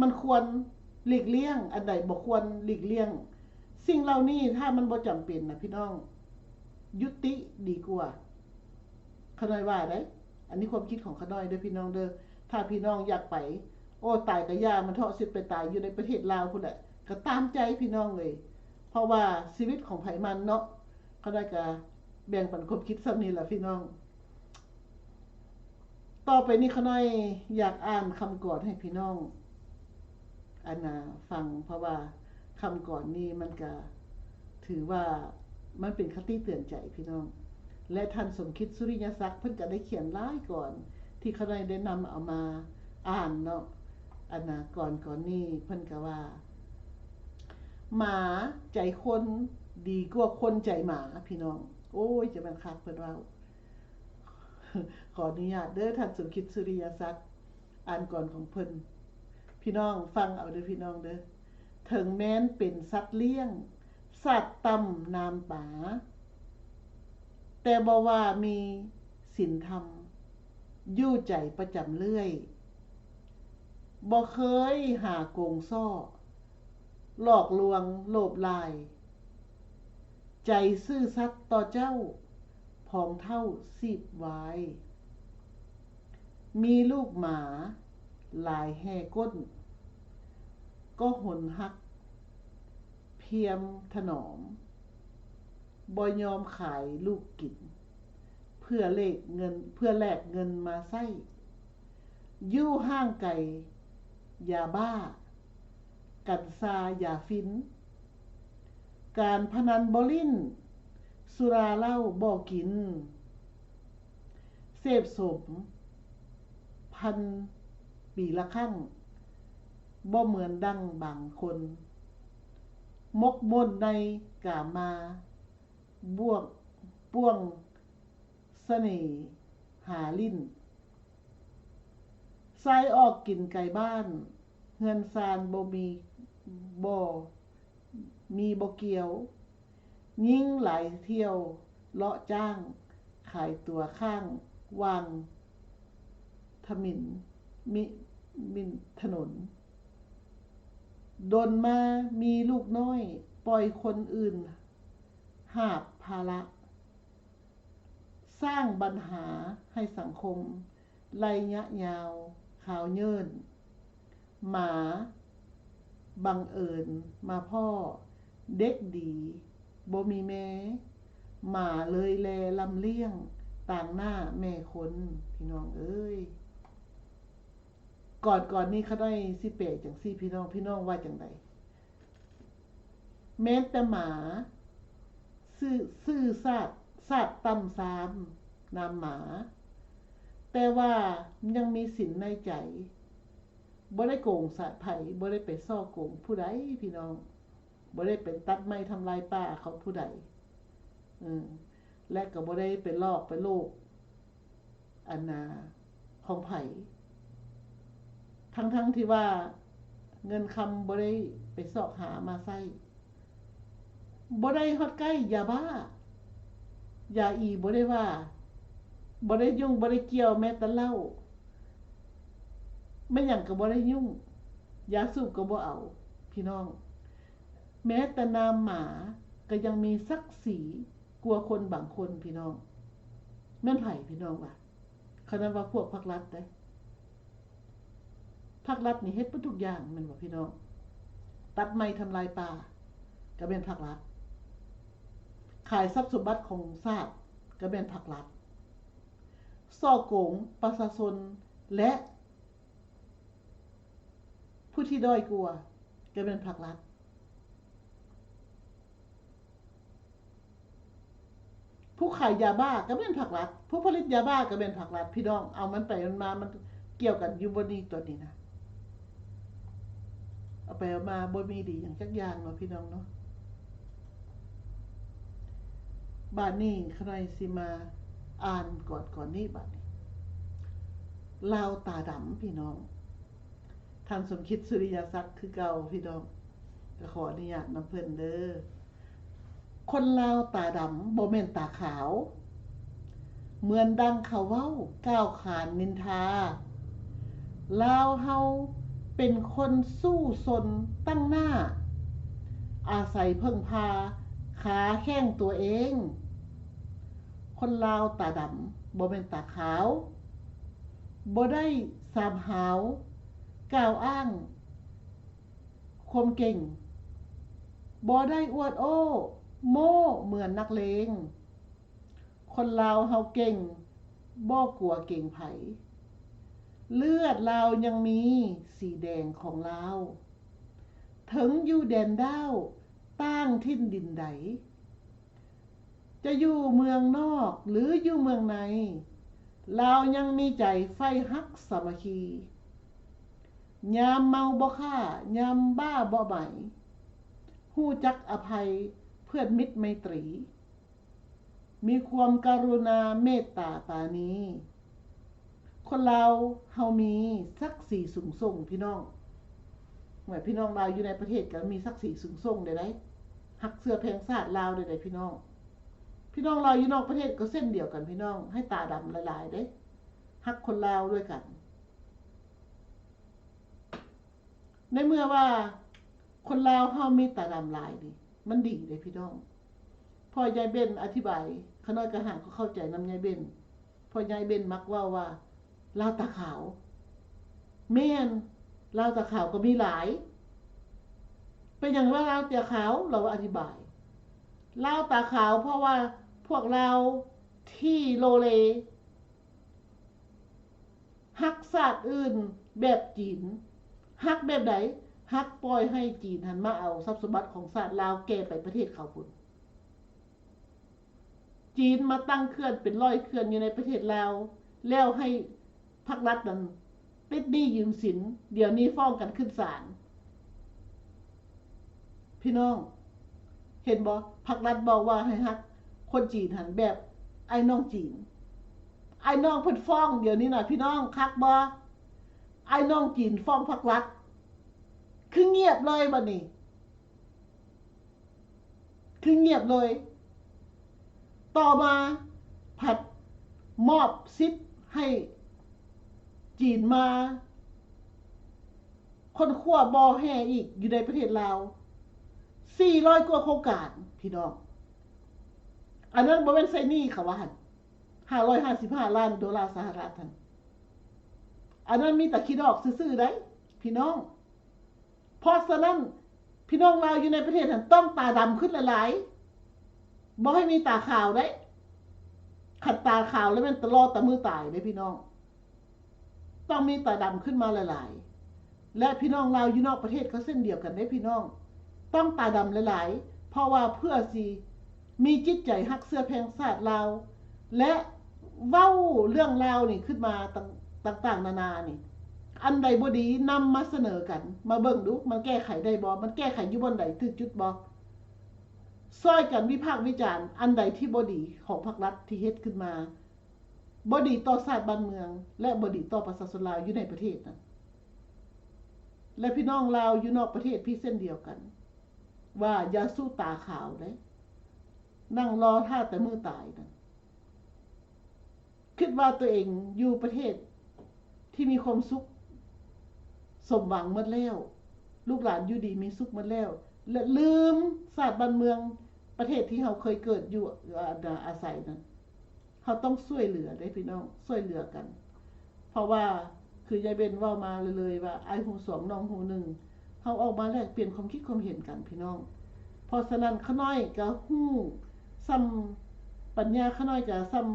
ມັນຄວນຫຼີກລ່ຽງ, ອັນໃດບໍ່ຄວນຫຼີກລ່ຽງ. ສິ່ງເຫຼົ່ານີ້ຖ້າມັນບໍ່ຈຳເປັນນະພີ່ນ້ອງ, ຢຸດຕິດີກວ່າ. ຂ້ານ້ອຍວ່າໄດ໋, ອັນນີ້ຄວາມຄິດຂອງຂ້ານ້ອຍເດີພີ່ນ້ອງເດີ. ຖ້າພີ່ນ້ອງຢາກໄປ, ໂອ້ ຕາຍກະຢ່າມັນເທາະ, ຊິໄປຕາຍຢູ່ໃນປະເທດລາວພຸ້ນແຫຼະ, ກະຕາມໃຈພີ່ນ້ອງເອີຍ, ເພາະວ່າຊີວິດຂອງໃຜມັນເນາະ. ຂ້ານ້ອຍກະແບ່ງປັນຄວາມຄິດສ່ຳນີ້ລະພີ່ນ້ອງ. ຕໍ່ໄປນີ້ຂ້ານ້ອຍຢາກອ່ານຄຳກອນໃຫ້ພີ່ນ້ອງ ອັນນ່າ ຟັງ, ເພາະວ່າຄຳກອນນີ້ມັນກະຖືວ່າມັນເປັນຄະຕິເຕືອນໃຈພີ່ນ້ອງ. ແລະ ທ່ານ ສົມຄິດ ສຸລິຍະສັກ ເພິ່ນກະໄດ້ຂຽນຫຼາຍກອນທີ່ຂ້ານ້ອຍໄດ້ນຳເອົາມາອ່ານເນາະ. ອັນນ່າ ກອນ ກອນນີ້ເພິ່ນກະວ່າ ໝາໃຈຄົນດີກວ່າຄົນໃຈໝາ ພີ່ນ້ອງ. ໂອ້ຍ ຈະແມ່ນຄັກ ເພິ່ນເວົ້າ. ຂໍອະນຸຍາດເດີ ທ່ານ ສົມຄິດ ສຸລິຍະສັກ, ອ່ານກອນຂອງເພິ່ນ. ພີ່ນ້ອງຟັງເອົາເດີພີ່ນ້ອງເດີ. ເຖິງແມ່ນເປັນສັດລ້ຽງ ຊາດຕ່ຳນາມໝາ, ແຕ່ບໍ່ວ່າມີສິນທຳ ຢູ່ໃຈປະຈຳເລື້ອຍ, ບໍ່ເຄີຍຫາໂກງສໍ້ ຫຼອກລວງໂລບຫຼາຍ, ໃຈຊື່ສັດຕໍ່ເຈົ້າ ພອງເທົ່າຊີບວາຍ. ມີລູກໝາຫຼາຍແຫ່ກົ້ນ ກໍຫົນຮັກພຽມຖະໜອມ, ບໍ່ຍອມຂາຍລູກກິນ ເພື່ອເລກເງິນ ເພື່ອແລກເງິນມາໃຊ້. ຢູ່ຫ່າງໄກຢາບ້າ ກັນຊາ ຢາຝິ່ນ, ການພະນັນບໍ່ຫຼິ້ນ, ສຸລາເຫຼົ້າບໍ່ກິນ, ເສບສົມພັນປີລະຄັ້ງ, ບໍ່ເໝືອນດັ່ງບາງຄົນ, ໝົກໝຸ່ນໃນກາມາ, ບວກ ປ່ວງສະເໜຫາຫຼິ້ນ, ຊາຍອອກກິນໄກບ້ານ, ເຮືອນຊານບໍ່ມີ ບໍ່ມີບໍ່ກ່ຽວ, ຍິງຫຼາຍທ່ຽວເລາະຈ້າງ, ຂາຍຕົວຂ້າງຫວ່າງຖະມິນ ມິ ມິນຖະໜົນ, ດົນມາມີລູກນ້ອຍ, ປ່ອຍຄົນອື່ນຫາບພາລະ. ສ້າງບັນຫາໃຫ້ສັງຄົມໄລຍະຍາວຄາວເຍີ້ນ. ໝາບັງເອີນມາພໍ້ເດັກດີບໍ່ມີແມ່, ໝາເລີຍແລລຳລ້ຽງຕາງໜ້າແມ່ຄົນ. ພີ່ນ້ອງເອີຍ, ກ່ອນ ກ່ອນນີ້ຂ້ານ້ອຍຊິແປຈັ່ງຊີ້ ພີ່ນ້ອງ, ພີ່ນ້ອງວ່າຈັ່ງໃດ? ແມ່ນແຕ່ໝາຊື່ ຊື່ຊາດ ຊາດຕ່ຳຊາມນາມໝາ, ແຕ່ວ່າຍັງມີສິນໃນໃຈ, ບໍ່ໄດ້ໂກງໃສ່ໃຜ, ບໍ່ໄດ້ໄປສໍ້ໂກງຜູ້ໃດພີ່ນ້ອງ, ບໍ່ໄດ້ໄປຕັດໄມ້ທຳລາຍປ່າຂອງຜູ້ໃດ, ເອີ ແລະກໍບໍ່ໄດ້ໄປຫຼອກໄປໂລກ ອັນນາ ຂອງໃຜ, ທັງໆທີ່ວ່າເງິນຄຳບໍ່ໄດ້ໄປຊອກຫາມາໃຊ້, ບໍ່ໄດ້ຮອດໃກ້ຢາບ້າ, ຢາອີບໍ່ໄດ້ວ່າ, ບໍ່ໄດ້ຫຍຸ້ງບໍ່ໄດ້ກ່ຽວແມ້ແຕ່ເຫຼົ້າ, ແມ່ນຫຍັງກໍບໍ່ໄດ້ຫຍຸ້ງ, ຢາສູບກໍບໍ່ເອົາ ພີ່ນ້ອງ. ແມ້ແຕ່ນາມໝາກໍຍັງມີສັກສີກວ່າຄົນບາງຄົນ ພີ່ນ້ອງ. ແມ່ນໃຜ ພີ່ນ້ອງວະ? ຂະໜາດວ່າພວກພັກລັດເດ້, ພັກລັດນີ້ເຮັດເບິດທຸກຢ່າງແມ່ນບໍ່ ພີ່ນ້ອງ? ຕັດໄມ້ທຳລາຍປ່າກໍແມ່ນພັກລັດ, ຂາຍຊັບສົມບັດຂອງຊາດກໍແມ່ນພັກລັດ, ສໍ້ໂກງປະຊາຊົນ ແລະ ຜູ້ທີ່ດ້ອຍກວ່າກໍແມ່ນພັກລັດ, ຜູ້ຂາຍຢາບ້າກໍແມ່ນພັກລັດ, ຜູ້ຜະລິດຢາບ້າກໍແມ່ນພັກລັດ. ພີ່ນ້ອງ ເອົາມັນໄປມັນມາ ມັນກ່ຽວກັນຢູ່ບໍ່ນີ້ ຕົວນີ້ນະ. ເອົາໄປເອົາມາບໍ່ມີດີຫຍັງຈັກຢ່າງເນາະ ພີ່ນ້ອງເນາະ. ບາດນີ້ຂ້ານ້ອຍຊິມາອ່ານກ່ອນ ກ່ອນນີ້ ບາດນີ້ ລາວຕາດຳ ພີ່ນ້ອງ. ທ່ານສົມຄິດ ສຸລິຍະສັກ ຄືເກົ່າ ພີ່ນ້ອງ, ກໍຂໍອະນຸຍາດນຳເພິ່ນເດີ. ຄົນລາວຕາດຳບໍ່ແມ່ນຕາຂາວ, ເໝືອນດັ່ງເຂົາເວົ້າກ່າວຂານນິນທາ. ລາວເຮົາເປັນຄົນສູ້ຊົນຕັ້ງໜ້າ, ອາໄສເພິ່ງພາຂາແຂ້ງຕົວເອງ. ຄົນລາວຕາດຳບໍ່ແມ່ນຕາຂາວ, ບໍ່ໄດ້ສາມຫາວກ່າວອ້າງຄວາມເກັ່ງ, ບໍ່ໄດ້ອວດໂອ້ໂມ້ເໝືອນນັກເລງ. ຄົນລາວເຮົາເກັ່ງ, ບໍ່ກົວເກງໃຜ, ເລືອດລາວຍັງມີສີແດງຂອງລາວ. ເຖິງຢູ່ແດນດ້າວຕ່າງຖິ່ນດິນໃດ, ຈະຢູ່ເມືອງນອກ ຫຼື ຢູ່ເມືອງໃນ, ລາວຍັງມີໃຈໃຝ່ຮັກສາມັກຄີ. ຍາມເມົາບໍ່ຂ້າ, ຍາມບ້າບໍ່ໄໝ, ຮູ້ຈັກອະໄພເພື່ອນມິດໄມຕຣີ, ມີຄວາມກະລຸນາເມດຕາປານີ. ຄົນລາວເຮົາມີສັກສີສູງສົ່ງ ພີ່ນ້ອງ. ແມ່ນ ພີ່ນ້ອງລາວຢູ່ໃນປະເທດກໍມີສັກສີສູງສົ່ງໃດໆ, ຮັກເຊື້ອແພງຊາດລາວໃດໆ ພີ່ນ້ອງ. ພີ່ນ້ອງລາວຢູ່ນອກປະເທດກໍເຊັ່ນດຽວກັນ ພີ່ນ້ອງ, ໃຫ້ຕາດຳຫຼາຍໆເດ້, ຮັກຄົນລາວດ້ວຍກັນ. ໃນເມື່ອວ່າຄົນລາວເຮົາມີຕາດຳຫຼາຍນີ້ ມັນດີເດ້ພີ່ນ້ອງ. ພໍ່ໃຫຍ່ເບັນອະທິບາຍ, ຂ້ານ້ອຍກໍຫາກໍເຂົ້າໃຈນຳຍາຍເບັນ. ພໍ່ໃຫຍ່ເບັນມັກເວົ້າວ່າ ລາວຕາຂາວ. ແມ່ນ, ລາວຕາຂາວກໍມີຫຼາຍ. ເປັນຫຍັງວ່າລາວຕາຂາວ? ລາວອະທິບາຍ, ລາວຕາຂາວເພາະວ່າພວກລາວທີ່ໂລເລ ຮັກຊາດອື່ນແບບຈີນ. ຮັກແບບໃດ? ຮັກປ່ອຍໃຫ້ຈີນຫັ້ນມາເອົາຊັບສົມບັດຂອງຊາດລາວແກ່ໄປປະເທດເຂົາພຸ້ນ. ຈີນມາຕັ້ງເຂື່ອນເປັນຮ້ອຍເຂື່ອນຢູ່ໃນປະເທດລາວ, ແລ້ວໃຫ້ພັກລັດນັ້ນຕິດໜີ້ຢືມສິນ, ດຽວນີ້ຟ້ອງກັນຂຶ້ນສານ. ພີ່ນ້ອງ ເຫັນບໍ່? ພັກລັດບອກວ່າໃຫ້ຮັກຄົນຈີນຫັ້ນແບບອ້າຍນ້ອງຈີນ. ອ້າຍນ້ອງເພິ່ນຟ້ອງດຽວນີ້ນະ ພີ່ນ້ອງ, ຄັກບໍ່? ອ້າຍນ້ອງຈີນຟ້ອງພັກລັດ. ຄືງຽບເລີຍບັດນີ້. ຄືງຽບເລີຍ. ຕໍ່ມາພັດມອບສິດໃຫ້ຈີນມາຄົ້ນຄວ້າບໍ່ແຮ່ອີກຢູ່ໃນປະເທດລາວ ສີ່ຮ້ອຍກວ່າໂຄງການ ພີ່ນ້ອງ. ອັນນັ້ນບໍ່ແມ່ນໃຊ້ໜີ້ເຂົາວ່າຫັ້ນ ຫ້າຮ້ອຍຫ້າສິບຫ້າລ້ານໂດລາສະຫະລັດຫັ້ນ. ອັນນັ້ນມີແຕ່ຂີ້ດອກຊື່ໆໃດ໋ ພີ່ນ້ອງ. ເພາະສະນັ້ນ ພີ່ນ້ອງລາວຢູ່ໃນປະເທດຫັ້ນຕ້ອງຕາດຳຂຶ້ນຫຼາຍໆ, ບໍ່ໃຫ້ມີຕາຂາວເດ້. ຄັນຕາຂາວແລ້ວແມ່ນຕະຫຼອດຕາມື້ຕາຍເດ້ພີ່ນ້ອງ. ຕ້ອງມີຕາດຳຂຶ້ນມາຫຼາຍໆ ແລະ ພີ່ນ້ອງລາວຢູ່ນອກປະເທດກໍເຊັ່ນດຽວກັນເດ້ພີ່ນ້ອງ, ຕ້ອງຕາດຳຫຼາຍໆ ເພາະວ່າເພື່ອຊິ ມີຈິດໃຈຮັກເຊື້ອແພງຊາດລາວ ແລະ ເວົ້າເລື່ອງລາວນີ້ຂຶ້ນມາ ຕ່າງໆນານານີ້ ອັນໃດບໍ່ດີນຳມາສະເໜີກັນ ມາເບິ່ງດູ ມັນແກ້ໄຂໄດ້ບໍ່? ມັນແກ້ໄຂຢູ່ບ່ອນໃດ? ຖືກຈຸດບໍ່? ຊ່ອຍກັນວິພາກວິຈານອັນໃດທີ່ບໍ່ດີຂອງພາກລັດທີ່ເຮັດຂຶ້ນມາ ບໍ່ດີຕໍ່ຊາດບ້ານເມືອງ ແລະ ບໍ່ດີຕໍ່ປະຊາຊົນລາວຢູ່ໃນປະເທດນັ້ນ ແລະ ພີ່ນ້ອງລາວຢູ່ນອກປະເທດພີ້ເຊັ່ນດຽວກັນ ວ່າຢ່າສູ້ຕາຂາວເດ້ ນັ່ງລໍຖ້າແຕ່ມື້ຕາຍນັ້ນ. ຄິດວ່າຕົວເອງຢູ່ປະເທດທີ່ມີຄວາມສຸກສົມຫວັງໝົດແລ້ວ, ລູກຫຼານຢູ່ດີມີສຸກໝົດແລ້ວ ແລະ ລືມຊາດບ້ານເມືອງ ປະເທດທີ່ເຮົາເຄີຍເກີດຢູ່ ອາ ອາໄສນັ້ນ. ເຮົາຕ້ອງຊ່ວຍເຫຼືອເດ້ພີ່ນ້ອງ, ຊ່ວຍເຫຼືອກັນ. ເພາະວ່າຄືຍາຍເບັນເວົ້າມາເລີຍໆວ່າ ອ້າຍຮູ້ສອງ ນ້ອງຮູ້ໜຶ່ງ, ເຮົາອອກມາແລກປ່ຽນຄວາມຄິດຄວາມເຫັນກັນພີ່ນ້ອງ. ເພາະສະນັ້ນ ຂ້ານ້ອຍກໍຮູ້ສ່ຳປັນຍາ, ຂ້ານ້ອຍກໍສ່ຳ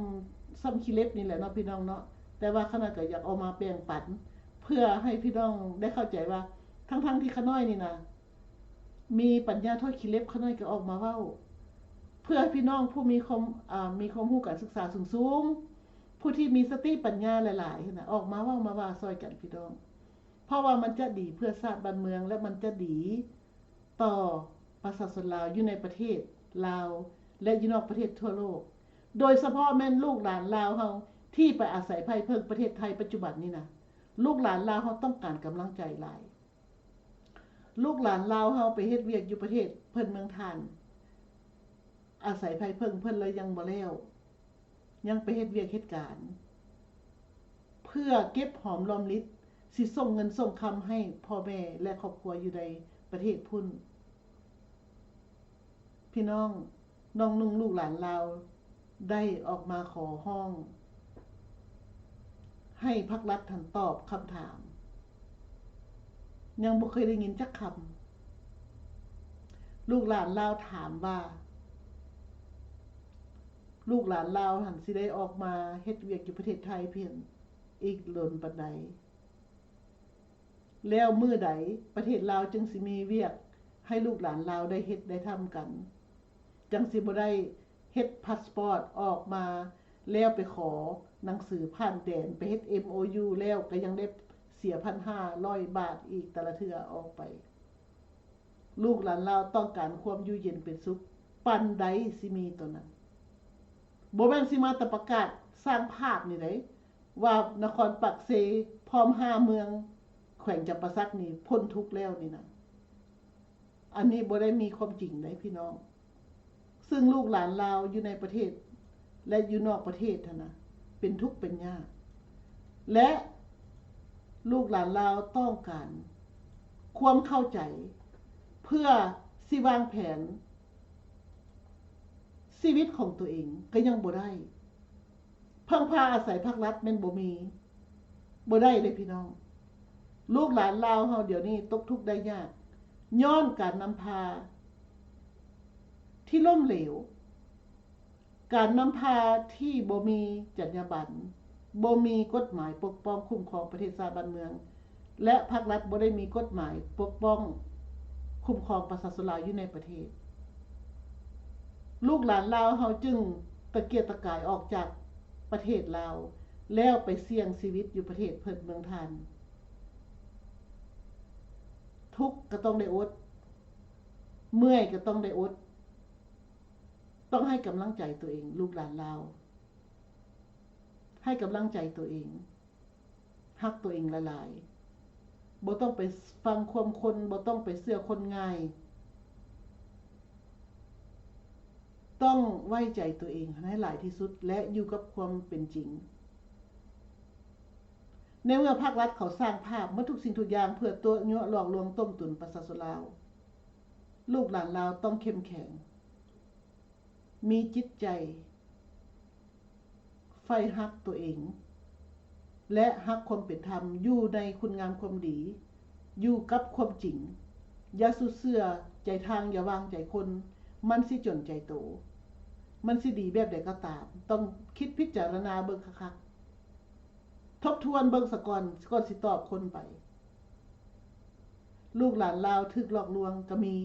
ສ່ຳຂີ້ເລັບນີ້ແຫຼະເນາະພີ່ນ້ອງເນາະ, ແຕ່ວ່າຂ້ານ້ອຍກໍຢາກເອົາມາແບ່ງປັນ ເພື່ອໃຫ້ພີ່ນ້ອງໄດ້ເຂົ້າໃຈວ່າ ທັງໆທີ່ຂ້ານ້ອຍນີ້ນະ ມີປັນຍາເທົ່າຂີ້ເລັບ, ຂ້ານ້ອຍກໍອອກມາເວົ້າ ເພື່ອໃຫ້ພີ່ນ້ອງຜູ້ມີຄວາມ ອາ ມີຄວາມຮູ້ການສຶກສາສູງໆ, ຜູ້ທີ່ມີສະຕິປັນຍາຫຼາຍໆຫັ້ນນະ ອອກມາເວົ້າມາວ່າຊ່ອຍກັນພີ່ນ້ອງ. ເພາະວ່າມັນຈະດີເພື່ອຊາດບ້ານເມືອງ ແລະ ມັນຈະດີຕໍ່ປະຊາຊົນລາວຢູ່ໃນປະເທດລາວ ແລະ ຢູ່ນອກປະເທດທົ່ວໂລກ, ໂດຍສະເພາະແມ່ນລູກຫຼານລາວເຮົາທີ່ໄປອາໄສໄພເພິ່ງປະເທດໄທປັດຈຸບັນນີ້ນະ, ລູກຫຼານລາວເຮົາຕ້ອງການກຳລັງໃຈຫຼາຍ. ລູກຫຼານລາວເຮົາໄປເຮັດວຽກຢູ່ປະເທດເພິ່ນເມືອງທ່ານ, ອາໄສໄພເພິ່ງເພິ່ນລະຍັງບໍ່ແລ້ວ, ຍັງໄປເຮັດວຽກເຮັດການ ເພື່ອເກັບຫອມລອມລິບ ຊິສົ່ງເງິນສົ່ງຄຳໃຫ້ພໍ່ແມ່ ແລະ ຄອບຄົວຢູ່ໃນປະເທດພຸ້ນ. ພີ່ນ້ອງ, ນ້ອງນຸ່ງລູກຫຼານລາວໄດ້ອອກມາຂໍຮ້ອງໃຫ້ພັກລັດຫັ້ນຕອບຄຳຖາມ, ຍັງບໍ່ເຄີຍໄດ້ຍິນຈັກຄຳ. ລູກຫຼານລາວຖາມວ່າ ລູກຫຼານລາວຫັ້ນຊິໄດ້ອອກມາເຮັດວຽກຢູ່ປະເທດໄທພຽງອີກດົນປານໃດ? ແລ້ວມື້ໃດປະເທດລາວຈຶ່ງຊິມີວຽກໃຫ້ລູກຫຼານລາວໄດ້ເຮັດໄດ້ທຳກັນ? ຈັ່ງຊິບໍ່ໄດ້ເຮັດພາສປອດອອກມາ ແລ້ວໄປຂໍໜັງສືຜ່ານແດນ, ໄປເຮັດເອັມໂອຢູ ແລ້ວກໍຍັງໄດ້ເສຍພັນຫ້າຮ້ອຍບາດອີກແຕ່ລະເທື່ອອອກໄປ. ລູກຫຼານລາວຕ້ອງການຄວາມຢູ່ເຢັນເປັນສຸກປານໃດຊິມີຕົວນັ້ນ? ບໍ່ແມ່ນຊິມາແຕ່ປະກາດສ້າງພາບນີ້ໃດ ວ່ານະຄອນປາກເຊ ພ້ອມຫ້າເມືອງແຂວງຈຳປາສັກນີ້ພົ້ນທຸກແລ້ວນີ້ນະ. ອັນນີ້ບໍ່ໄດ້ມີຄວາມຈິງໃດພີ່ນ້ອງ. ຊຶ່ງລູກຫຼານລາວຢູ່ໃນປະເທດ ແລະ ຢູ່ນອກປະເທດຫັ້ນນະ ເປັນທຸກເປັນຍາກ ແລະ ລູກຫຼານລາວຕ້ອງການຄວາມເຂົ້າໃຈ ເພື່ອຊິວາງແຜນຊີວິດຂອງຕົວເອງກໍຍັງບໍ່ໄດ້. ເພິ່ງພາອາໄສພາກລັດແມ່ນບໍ່ມີ ບໍ່ໄດ້ເດ້ພີ່ນ້ອງ. ລູກຫຼານລາວເຮົາດຽວນີ້ຕົກທຸກໄດ້ຍາກ ຍ້ອນການນຳພາທີ່ລົ້ມເຫຼວ, ການນຳພາທີ່ບໍ່ມີຈັນຍາບັນ, ບໍ່ມີກົດໝາຍປົກປ້ອງຄຸ້ມຄອງປະເທດຊາດບ້ານເມືອງ ແລະ ພາກລັດບໍ່ໄດ້ມີກົດໝາຍປົກປ້ອງຄຸ້ມຄອງປະຊາຊົນລາວຢູ່ໃນປະເທດ. ລູກຫຼານລາວເຮົາຈຶ່ງຕະກຽກຕະກາຍອອກຈາກປະເທດລາວ ແລ້ວໄປສ່ຽງຊີວິດຢູ່ປະເທດເພິ່ນເມືອງທ່ານ. ທຸກກໍຕ້ອງໄດ້ອົດ, ເມື່ອຍກໍຕ້ອງໄດ້ອົດ. ຕ້ອງໃຫ້ກຳລັງໃຈຕົວເອງ, ລູກຫຼານລາວ ໃຫ້ກຳລັງໃຈຕົວເອງ. ຮັກຕົວເອງຫຼາຍໆ. ບໍ່ຕ້ອງໄປຟັງຄວາມຄົນ, ບໍ່ຕ້ອງໄປເຊື່ອຄົນງ່າຍ. ຕ້ອງໄວ້ໃຈຕົວເອງໃຫ້ຫຼາຍທີ່ສຸດ ແລະ ຢູ່ກັບຄວາມເປັນຈິງ. ໃນເມື່ອພາກລັດເຂົາສ້າງພາບໝົດທຸກສິ່ງທຸກຢ່າງ ເພື່ອຕົວະຍົວະຫຼອກລວງຕົ້ມຕຸນປະຊາຊົນລາວ, ລູກຫຼານລາວຕ້ອງເຂັ້ມແຂງ. ມີຈິດໃຈໃຝ່ຮັກຕົວເອງ ແລະ ຮັກຄວາມເປັນທຳ, ຢູ່ໃນຄຸນງາມຄວາມດີ, ຢູ່ກັບຄວາມຈິງ. ຢ່າສູ່ເຊື່ອໃຈທາງ, ຢ່າວາງໃຈຄົນ, ມັນຊິຈົນໃຈໂຕ. ມັນຊິດີແບບໃດກໍຕາມ, ຕ້ອງຄິດພິຈາລະນາເບິ່ງຄັກໆ. ທົບທວນເບິ່ງສາກ່ອນ ກ່ອນຊິຕອບຄົນໄປ. ລູກຫຼານລາວຖືກຫຼອກລວງກໍມີ.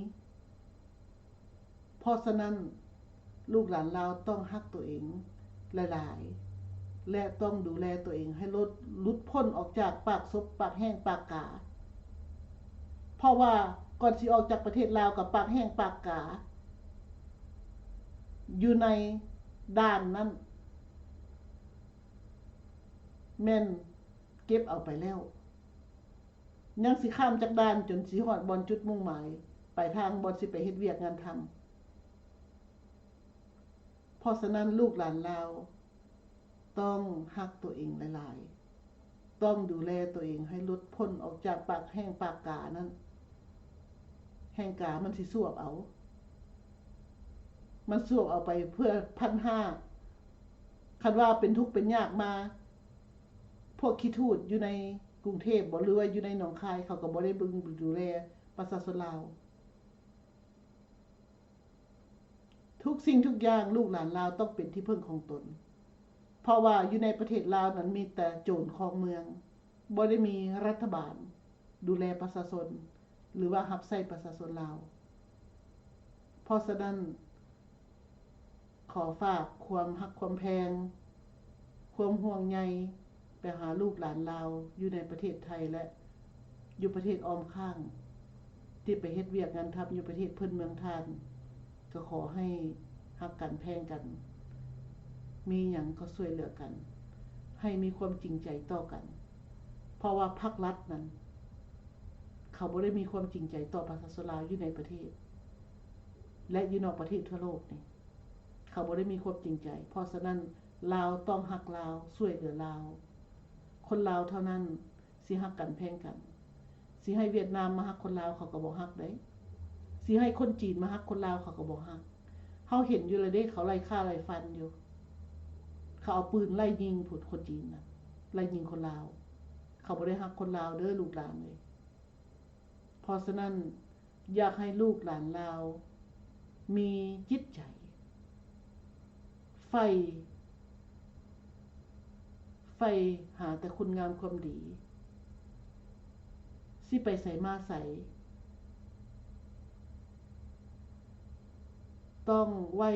ເພາະສະນັ້ນ, ລູກຫຼານລາວຕ້ອງຮັກຕົວເອງຫຼາຍໆ. ແລະ ຕ້ອງດູແລຕົວເອງໃຫ້ຫຼຸດ ຫຼຸດພົ້ນອອກຈາກປາກສົບ, ປາກແຫ້ງ, ປາກກາ. ເພາະວ່າກ່ອນຊິອອກຈາກປະເທດລາວກໍປາກແຫ້ງປາກກາ ຢູ່ໃນດ່ານນັ້ນ ແມ່ນເກັບເອົາໄປແລ້ວ. ຍັງຊິຂ້າມຈາກດ່ານຈົນຊິຮອດບ່ອນຈຸດມຸ່ງໝາຍປາຍທາງ ບ່ອນຊິໄປເຮັດວຽກງານທຳ. ເພາະສະນັ້ນ ລູກຫຼານລາວຕ້ອງຮັກຕົວເອງຫຼາຍໆ, ຕ້ອງດູແລຕົວເອງໃຫ້ຫຼຸດພົ້ນອອກຈາກປາກແຫ້ງປາກການັ້ນ. ແຫ້ງກາມັນຊິສວບເອົາ, ມັນສວບເອົາໄປເພື່ອພັນຫ້າ. ຄັນວ່າເປັນທຸກເປັນຍາກມາ, ພວກຂີ້ທູດຢູ່ໃນກຸງເທບບໍ ຫຼືວ່າຢູ່ໃນໜອງຄາຍ ເຂົາກໍບໍ່ໄດ້ເບິ່ງດູແລປະຊາຊົນລາວ. ທຸກສິ່ງທຸກຢ່າງ ລູກຫຼານລາວຕ້ອງເປັນທີ່ເພິ່ງຂອງຕົນ, ເພາະວ່າຢູ່ໃນປະເທດລາວນັ້ນມີແຕ່ໂຈນຄອງເມືອງ, ບໍ່ໄດ້ມີລັດຖະບານດູແລປະຊາຊົນ ຫຼືວ່າຮັບໃຊ້ປະຊາຊົນລາວ. ເພາະສະນັ້ນ ຂໍຝາກຄວາມຮັກຄວາມແພງ, ຄວາມຫ່ວງໃຍໄປຫາລູກຫຼານລາວຢູ່ໃນປະເທດໄທ ແລະ ຢູ່ປະເທດອ້ອມຂ້າງ ທີ່ໄປເຮັດວຽກງານທຳຢູ່ປະເທດເພິ່ນເມືອງທ່ານ. ກໍຂໍໃຫ້ຮັກກັນແພງກັນ, ມີຫຍັງກໍຊ່ວຍເຫຼືອກັນ, ໃຫ້ມີຄວາມຈິງໃຈຕໍ່ກັນ. ເພາະວ່າພັກລັດນັ້ນ ເຂົາບໍ່ໄດ້ມີຄວາມຈິງໃຈຕໍ່ປະຊາຊົນລາວຢູ່ໃນປະເທດ ແລະ ຢູ່ນອກປະເທດທົ່ວໂລກນີ້. ເຂົາບໍ່ໄດ້ມີຄວາມຈິງໃຈ. ເພາະສະນັ້ນ ລາວຕ້ອງຮັກລາວ, ຊ່ວຍເຫຼືອລາວ. ຄົນລາວເທົ່ານັ້ນຊິຮັກກັນແພງກັນ. ຊິໃຫ້ຫວຽດນາມມາຮັກຄົນລາວ ເຂົາກໍບໍ່ຮັກເດ້. ຊິໃຫ້ຄົນຈີນມາຮັກຄົນລາວ ເຂົາກໍບໍ່ຮັກ. ເຮົາເຫັນຢູ່ແລ້ວເດ້, ເຂົາໄລ່ຂ້າໄລ່ຟັນຢູ່. ເຂົາເອົາປືນໄລ່ຍິງພຸ້ນ, ຄົນຈີນນະ, ໄລ່ຍິງຄົນລາວ. ເຂົາບໍ່ໄດ້ຮັກຄົນລາວເດີ້ ລູກຫຼານເອີຍ. ເພາະສະນັ້ນ ຢາກໃຫ້ລູກຫຼານລາວມີຈິດໃຈໃຝ່ ໃຝ່ຫາແຕ່ຄຸນງາມຄວາມດີ, ຊິໄປໃສມາໃສ ຕ້ອງໄວ້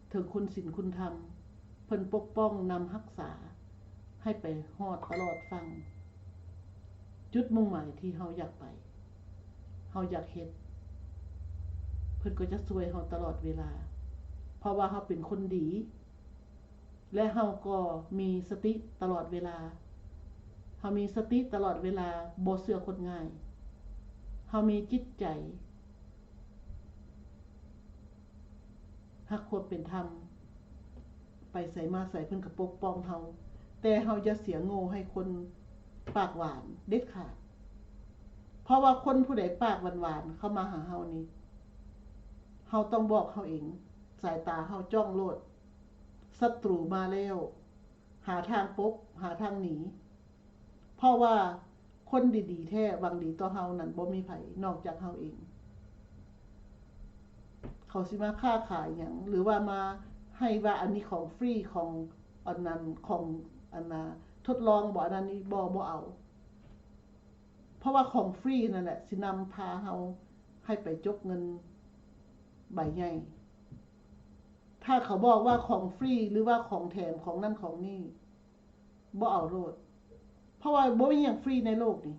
ເຖິງຄຸນສິນຄຸນທຳ ເພິ່ນປົກປ້ອງນຳຮັກສາໃຫ້ໄປຮອດຕະຫຼອດຝັ່ງ. ຈຸດມຸ່ງໝາຍທີ່ເຮົາຢາກໄປ, ເຮົາຢາກເຮັດ, ເພິ່ນກໍຈະຊ່ວຍເຮົາຕະຫຼອດເວລາ, ເພາະວ່າເຮົາເປັນຄົນດີ ແລະ ເຮົາກໍມີສະຕິຕະຫຼອດເວລາ. ເຮົາມີສະຕິຕະຫຼອດເວລາ, ບໍ່ເຊື່ອຄົນງ່າຍ. ເຮົາມີຈິດໃຈ ຮັກຄວາມເປັນທຳ, ໄປໃສມາໃສເພິ່ນກໍປົກປ້ອງເຮົາ, ແຕ່ເຮົາຢ່າເສຍໂງ່ໃຫ້ຄົນປາກຫວານເດັດຂາດ. ເພາະວ່າຄົນຜູ້ໃດປາກຫວານໆເຂົ້າມາຫາເຮົານີ້, ເຮົາຕ້ອງບອກເຮົາເອງ, ສາຍຕາເຮົາຈ້ອງໂລດ, ສັດຕູມາແລ້ວ, ຫາທາງປົກ, ຫາທາງໜີ. ເພາະວ່າຄົນດີໆແທ້ຫວັງດີຕໍ່ເຮົານັ້ນບໍ່ມີໃຜນອກຈາກເຮົາເອງ. ເຂົາຊິມາຄ້າຂາຍຫຍັງ ຫຼືວ່າມາໃຫ້ວ່າອັນນີ້ຂອງຟຣີ ຂອງອັນນັ້ນ ຂອງອັນນ່າ ທົດລອງບໍ ອັນນັ້ນນີ້ ບໍ່ ບໍ່ເອົາ. ເພາະວ່າຂອງຟຣີນັ້ນແຫຼະຊິນຳພາເຮົາໃຫ້ໄປຈົກເງິນໃບໃຫຍ່. ຖ້າເຂົາບອກວ່າຂອງຟຣີ ຫຼືວ່າຂອງແຖມ ຂອງນັ້ນຂອງນີ້ ບໍ່ເອົາໂລດ, ເພາະວ່າບໍ່ມີຫຍັງຟຣີໃນໂລກນີ້.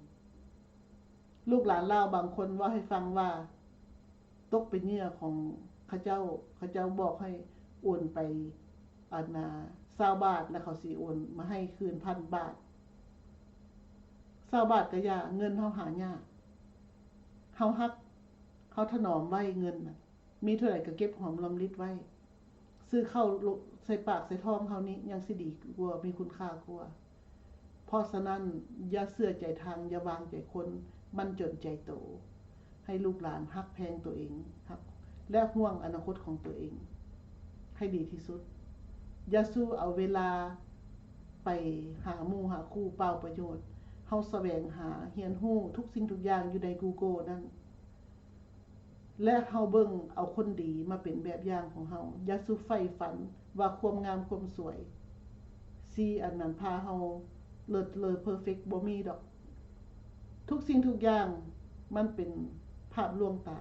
ລູກຫຼານລາວບາງຄົນເວົ້າໃຫ້ຟັງວ່າຕົກເປັນເຫຍື່ອຂອງເຂົາເຈົ້າ, ເຂົາເຈົ້າບອກໃຫ້ໂອນໄປອັນນ່າ ຊາວບາດ ແລ້ວເຂົາຊິໂອນມາໃຫ້ຄືນພັນບາດ. ຊາວບາດກະຢ່າ, ເງິນເຮົາຫາຍາກ, ເຮົາຮັກ, ເຮົາຖະໜອມໄວ້ເງິນນະ. ມີເທົ່າໃດກໍເກັບຫອມລອມລິດໄວ້, ຊື້ເຂົ້າໃສ່ປາກໃສ່ທ້ອງເຮົານີ້ຍັງຊິດີກວ່າ, ມີຄຸນຄ່າກວ່າ. ເພາະສະນັ້ນ ຢ່າເຊື່ອໃຈທາງ, ຢ່າວາງໃຈຄົນ, ໝັ້ນຈົນໃຈໂຕ. ໃຫ້ລູກຫຼານຮັກແພງຕົວເອງ, ຮັກ ແລະ ຫ່ວງອະນາຄົດຂອງຕົວເອງໃຫ້ດີທີ່ສຸດ. ຢ່າສູ້ເອົາເວລາໄປຫາໝູ່ຫາຄູ່ເປົ່າປະໂຫຍດ. ເຮົາສະແຫວງຫາ, ຮຽນຮູ້ທຸກສິ່ງທຸກຢ່າງຢູ່ໃນ Google ນັ້ນ. ແລະ ເຮົາເບິ່ງເອົາຄົນດີມາເປັນແບບຢ່າງຂອງເຮົາ. ຢ່າສູ່ໃຝ່ຝັນວ່າຄວາມງາມຄວາມສວຍຊິອັນນັ້ນພາເຮົາເລີດເລີເພີເຟັກ, ບໍ່ມີດອກ. ທຸກສິ່ງທຸກຢ່າງມັນເປັນພາບລວງຕາ.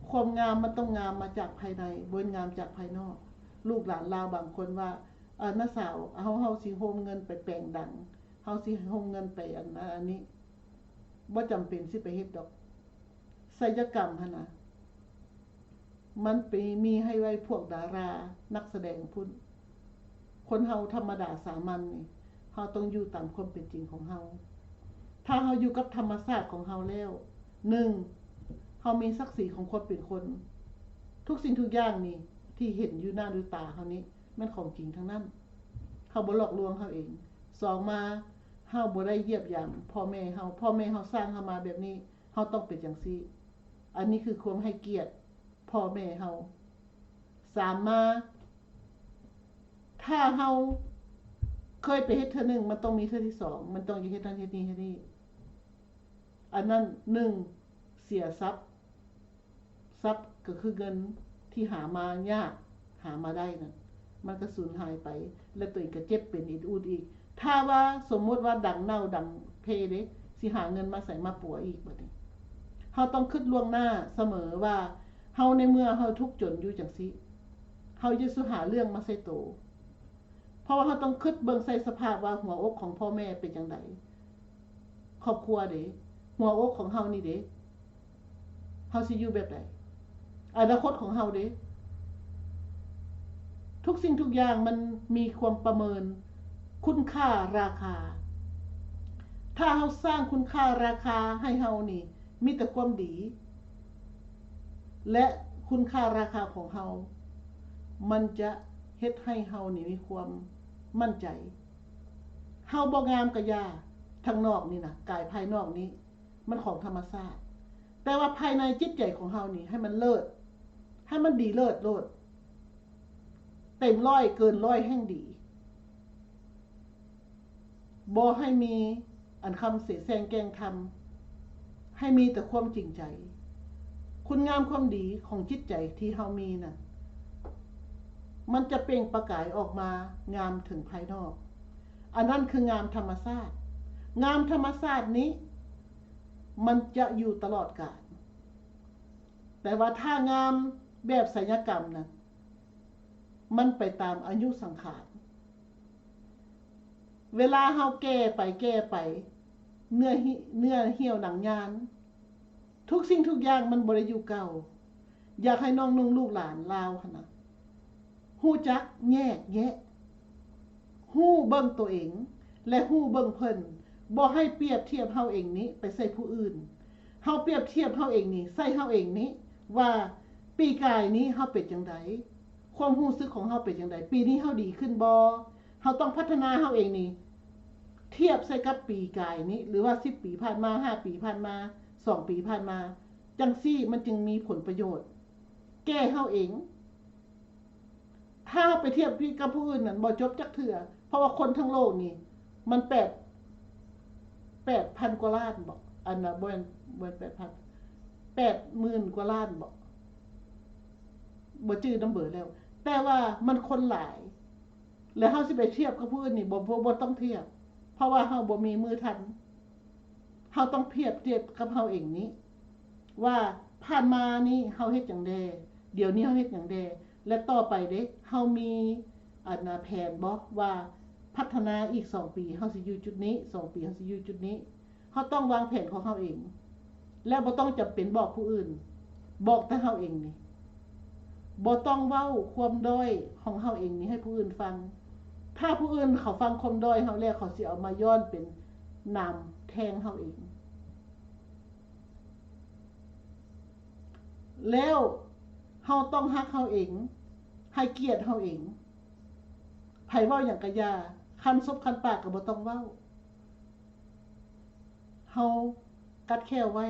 ຄວາມງາມມັນຕ້ອງງາມມາຈາກພາຍໃນ, ບໍ່ແມ່ນງາມຈາກພາຍນອກ. ລູກຫຼານລາວບາງຄົນວ່າ ເອີ ນ້າສາວ ເຮົາ ເຮົາຊິໂຮມເງິນໄປແປງດັງ ເຮົາຊິໂຮມເງິນໄປອັນນັ້ນອັນນີ້ ບໍ່ຈຳເປັນຊິໄປເຮັດດອກ. ໄສຍະກຳຫັ້ນນະ ມັນໄປມີໃຫ້ໄວ້ພວກດາລາ ນັກສະແດງພຸ້ນ. ຄົນເຮົາທຳມະດາສາມັນນີ້ ເຮົາຕ້ອງຢູ່ຕາມຄວາມເປັນຈິງຂອງເຮົາ. ຖ້າເຮົາຢູ່ກັບທຳມະຊາດຂອງເຮົາແລ້ວ, ໜຶ່ງ ເຮົາມີສັກສີຂອງຄວາມເປັນຄົນ. ທຸກສິ່ງທຸກຢ່າງນີ້ ທີ່ເຫັນຢູ່ໜ້າດ້ວຍຕາເຮົານີ້ ແມ່ນຂອງຈິງທັງນັ້ນ. ເຮົາບໍ່ຫຼອກລວງເຮົາເອງ. ສອງມາ, ເຮົາບໍ່ໄດ້ຢຽບຢຳພໍ່ແມ່ເຮົາ. ພໍ່ແມ່ເຮົາສ້າງເຮົາມາແບບນີ້, ເຮົາຕ້ອງເປັນຈັ່ງຊີ້. ອັນນີ້ຄືຄວາມໃຫ້ກຽດພໍ່ແມ່ເຮົາ. ສາມມາ, ຖ້າເຮົາເຄີຍໄປເຮັດເທື່ອໜຶ່ງ, ມັນຕ້ອງມີເທື່ອທີສອງ, ມັນຕ້ອງຢາກເຮັດນັ້ນເຮັດນີ້ເຮັດນີ້. ອັນນັ້ນ ໜຶ່ງ ເສຍຊັບ, ຊັບກໍຄືເງິນທີ່ຫາມາຍາກ ຫາມາໄດ້ນັ້ນ ມັນກໍສູນຫາຍໄປ ແລະ ຕົວເອງກໍເຈັບເປັນອີກອູດອີກ. ຖ້າວ່າສົມມຸດວ່າດັງເນົ່າດັງເພເດ້ ຊິຫາເງິນມາໃສມາປົວອີກບາດນີ້? ເຮົາຕ້ອງຄິດລ່ວງໜ້າສະເໝີວ່າ ເຮົາໃນເມື່ອເຮົາທຸກຈົນຢູ່ຈັ່ງຊີ້ ເຮົາຢ່າສູ່ຫາເລື່ອງມາໃສ່ໂຕ. ເພາະວ່າເຮົາຕ້ອງຄິດເບິ່ງໃສ່ສະພາບວ່າຫົວອົກຂອງພໍ່ແມ່ເປັນຈັ່ງໃດ, ຄອບຄົວເດ, ຫົວອົກຂອງເຮົານີ້ເດ, ເຮົາຊິຢູ່ແບບໃດ? ອະນາຄົດຂອງເຮົາເດ? ທຸກສິ່ງທຸກຢ່າງມັນມີຄວາມປະເມີນຄຸນຄ່າລາຄາ. ຖ້າເຮົາສ້າງຄຸນຄ່າລາຄາໃຫ້ເຮົານີ້ ມີແຕ່ຄວາມດີ ແລະ ຄຸນຄ່າລາຄາຂອງເຮົາ ມັນຈະເຮັດໃຫ້ເຮົານີ້ມີຄວາມໝັ້ນໃຈ. ເຮົາບໍ່ງາມກະຢ່າ, ທາງນອກນີ້ນະ, ກາຍພາຍນອກນີ້ ມັນຂອງທຳມະຊາດ, ແຕ່ວ່າພາຍໃນຈິດໃຈຂອງເຮົານີ້ ໃຫ້ມັນເລີດ, ໃຫ້ມັນດີເລີດໂລດ. ເຕັມຮ້ອຍເກີນຮ້ອຍແຮ່ງດີ. ບໍ່ໃຫ້ມີອັນຄຳເສແສ້ງແກ້ງທຳ, ໃຫ້ມີແຕ່ຄວາມຈິງໃຈ. ຄຸນງາມຄວາມດີຂອງຈິດໃຈທີ່ເຮົາມີນັ້ນ ມັນຈະເປັ່ງປະກາຍອອກມາງາມເຖິງພາຍນອກ. ອັນນັ້ນຄືງາມທຳມະຊາດ. ງາມທຳມະຊາດນີ້ ມັນຈະຢູ່ຕະຫຼອດການ. ແຕ່ວ່າຖ້າງາມແບບໄສຍະກຳນັ້ນ ມັນໄປຕາມອາຍຸສັງຂານ. ເວລາເຮົາແກ່ໄປ ແກ່ໄປ ເນື້ອ ເນື້ອຫ່ຽວໜັງຍານ ທຸກສິ່ງທຸກຢ່າງມັນບໍ່ໄດ້ຢູ່ເກົ່າ. ຢາກໃຫ້ນ້ອງໆລູກຫຼານລາວຫັ້ນນະ ຮູ້ຈັກແຍກແຍະ, ຮູ້ເບິ່ງໂຕເອງ ແລະ ຮູ້ເບິ່ງເພິ່ນ. ບໍ່ໃຫ້ປຽບທຽບເຮົາເອງນີ້ໄປໃສ່ຜູ້ອື່ນ. ເຮົາປຽບທຽບເຮົາເອງນີ້ໃສ່ເຮົາເອງນີ້ວ່າ ປີກາຍນີ້ເຮົາເປັນຈັ່ງໃດ? ຄວາມຮູ້ສຶກຂອງເຮົາເປັນຈັ່ງໃດ? ປີນີ້ເຮົາດີຂຶ້ນບໍ່? ເຮົາຕ້ອງພັດທະນາເຮົາເອງນີ້ ທຽບໃສ່ກັບປີກາຍນີ້ ຫຼືວ່າສິບປີຜ່ານມາ, ຫ້າປີຜ່ານມາ, ສອງປີຜ່ານມາ, ຈັ່ງຊີ້ມັນຈຶ່ງມີຜົນປະໂຫຍດແກ່ເຮົາເອງ. ຖ້າເຮົາໄປທຽບກັບຜູ້ອື່ນນັ້ນ ບໍ່ຈົບຈັກເທື່ອ, ເພາະວ່າຄົນທັງໂລກນີ້ ມັນແປດ ແປດພັນກວ່າລ້ານບໍ? ອັນນະ ບໍ່ແມ່ນ ບໍ່ແມ່ນແປດພັນ ແປດໝື່ນກວ່າລ້ານບໍ? ບໍ່ຈື່ນຳເບີແລ້ວ, ແຕ່ວ່າມັນຄົນຫຼາຍ ແລະ ເຮົາຊິໄປທຽບກັບຜູ້ອື່ນນີ້ ບໍ່ ບໍ່ ບໍ່ຕ້ອງທຽບ, ເພາະວ່າເຮົາບໍ່ມີມືທັນ. ເຮົາຕ້ອງປຽບທຽບກັບເຮົາເອງນີ້ ວ່າຜ່ານມານີ້ເຮົາເຮັດຫຍັງແດ່, ດຽວນີ້ເຮົາເຮັດຫຍັງແດ່ ແລະ ຕໍ່ໄປເດ້ ເຮົາມີ ອັນນະ ແຜນບໍ່ ວ່າພັດທະນາອີກສອງປີ ເຮົາຊິຢູ່ຈຸດນີ້, ສອງປີ ເຮົາຊິຢູ່ຈຸດນີ້. ເຮົາຕ້ອງວາງແຜນຂອງເຮົາເອງ ແລະ ບໍ່ຕ້ອງຈຳເປັນບອກຜູ້ອື່ນ, ບອກແຕ່ເຮົາເອງນີ້. ບໍ່ຕ້ອງເວົ້າຄວາມດ້ອຍຂອງເຮົາເອງນີ້ໃຫ້ຜູ້ອື່ນຟັງ. ຖ້າຜູ້ອື່ນເຂົາຟັງຄວາມດ້ອຍເຮົາແລ້ວ ເຂົາຊິເອົາມາຍ້ອນເປັນນາມແທງເຮົາເອງ. ແລ້ວເຮົາຕ້ອງຮັກເຮົາເອງ, ໃຫ້ກຽດເຮົາເອງ. ໃຜເວົ້າຫຍັງກະຢ່າ, ຄັນສົບຄັນປາກກະບໍ່ຕ້ອງເວົ້າ. ເຮົາກັດແຂ້ວໄວ້,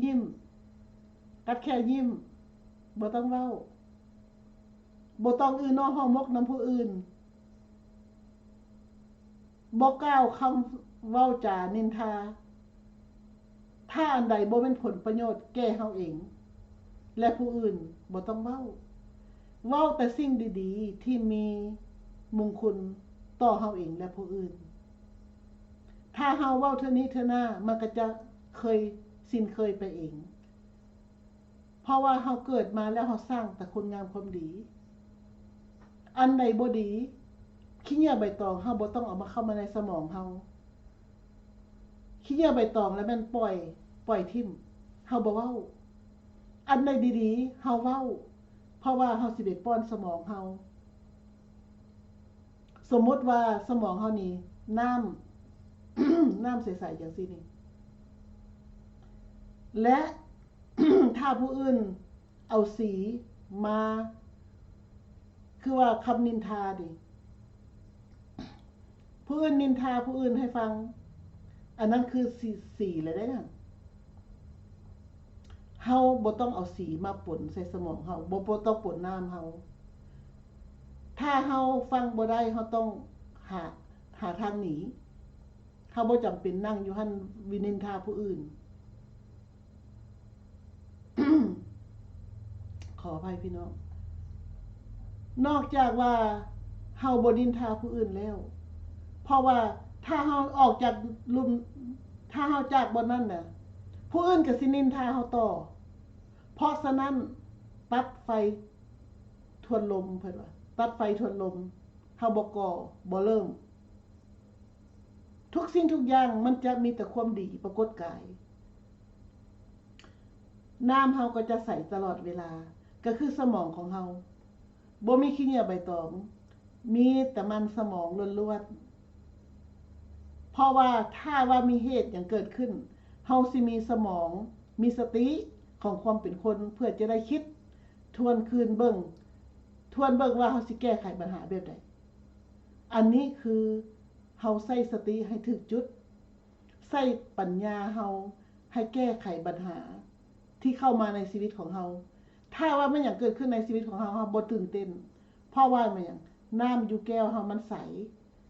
ຍິ້ມ, ກັດແຂ້ວຍິ້ມ, ບໍ່ຕ້ອງເວົ້າ, ບໍ່ຕ້ອງອື້ນໜໍ່ຫໍ່ໝົກນຳຜູ້ອື່ນ, ບໍ່ກ່າວຄຳເວົ້າຈານິນທາ. ຖ້າອັນໃດບໍ່ແມ່ນຜົນປະໂຫຍດແກ່ເຮົາເອງ ແລະ ຜູ້ອື່ນ, ບໍ່ຕ້ອງເວົ້າ. ເວົ້າແຕ່ສິ່ງດີໆທີ່ມີມຸງຄຸນຕໍ່ເຮົາເອງ ແລະ ຜູ້ອື່ນ. ຖ້າເຮົາເວົ້າເທື່ອນີ້ເທື່ອໜ້າ, ມັນກໍຈະເຄີຍຊິນເຄີຍໄປເອງ. ເພາະວ່າເຮົາເກີດມາແລ້ວ ເຮົາສ້າງແຕ່ຄຸນງາມຄວາມດີ. ອັນໃດບໍ່ດີ ຂີ້ເຫຍື້ອໃບຕອງເຮົາບໍ່ຕ້ອງເອົາມາເຂົ້າມາໃນສະໝອງເຮົາ. ຂີ້ເຫຍື້ອໃບຕອງລະແມ່ນປ່ອຍ, ປ່ອຍຖິ້ມ, ເຮົາບໍ່ເວົ້າ. ອັນໃດດີໆ ເຮົາເວົ້າ, ເພາະວ່າເຮົາຊິໄປປ້ອນສະໝອງເຮົາ. ສົມມຸດວ່າສະໝອງເຮົານີ້ນ້ຳ, ນ້ຳໃສໆ ຈັ່ງຊີ້ນີ້ ແລະ ຖ້າຜູ້ອື່ນເອົາສີມາ ຄືວ່າຄຳນິນທານີ້ ຜູ້ອື່ນນິນທາຜູ້ອື່ນໃຫ້ຟັງ, ອັນນັ້ນຄືສີ, ສີແລ້ວເດ້. ເຮົາບໍ່ຕ້ອງເອົາສີມາປົນໃສ່ສະໝອງເຮົາ, ບໍ່, ບໍ່ຕ້ອງປົນນ້ຳເຮົາ. ຖ້າເຮົາຟັງບໍ່ໄດ້, ເຮົາຕ້ອງຫາ, ຫາທາງໜີ. ເຮົາບໍ່ຈຳເປັນນັ່ງຢູ່ຫັ້ນວິນິນທາຜູ້ອື່ນ. ຂໍອະໄພພີ່ນ້ອງ. ນອກຈາກວ່າເຮົາບໍ່ນິນທາຜູ້ອື່ນແລ້ວ, ເພາະວ່າຖ້າເຮົາອອກຈາກລຸ່ມ, ຖ້າເຮົາຈາກບ່ອນນັ້ນນະ, ຜູ້ອື່ນກໍຊິນິນທາເຮົາຕໍ່. ເພາະສະນັ້ນ, ຕັດໄຟທວນລົມ, ເພິ່ນວ່າ ຕັດໄຟທວນລົມ, ເຮົາບໍ່ກໍ່, ບໍ່ເລີ່ມ. ທຸກສິ່ງທຸກຢ່າງມັນຈະມີແຕ່ຄວາມດີປາກົດກາຍ. ນ້ຳເຮົາກໍຈະໃສຕະຫຼອດເວລາ, ກໍຄືສະໝອງຂອງເຮົາ. ບໍ່ມີຂີ້ເຫຍື້ອໃບຕອງ, ມີແຕ່ມັນສະໝອງລ້ວນໆ. ເພາະວ່າຖ້າວ່າມີເຫດຫຍັງເກີດຂຶ້ນ, ເຮົາຊິມີສະໝອງ, ມີສະຕິຂອງຄວາມເປັນຄົນ ເພື່ອຈະໄດ້ຄິດທວນຄືນເບິ່ງ, ທວນເບິ່ງວ່າເຮົາຊິແກ້ໄຂບັນຫາແບບໃດ. ອັນນີ້ຄືເຮົາໃຊ້ສະຕິໃຫ້ຖືກຈຸດ, ໃຊ້ປັນຍາເຮົາໃຫ້ແກ້ໄຂບັນຫາທີ່ເຂົ້າມາໃນຊີວິດຂອງເຮົາ. ຖ້າວ່າແມ່ນຫຍັງເກີດຂຶ້ນໃນຊີວິດຂອງເຮົາ, ເຮົາບໍ່ຕື່ນເຕັ້ນ, ເພາະວ່າແມ່ນຫຍັງ? ນ້ຳຢູ່ແກ້ວເຮົາມັນໃສ,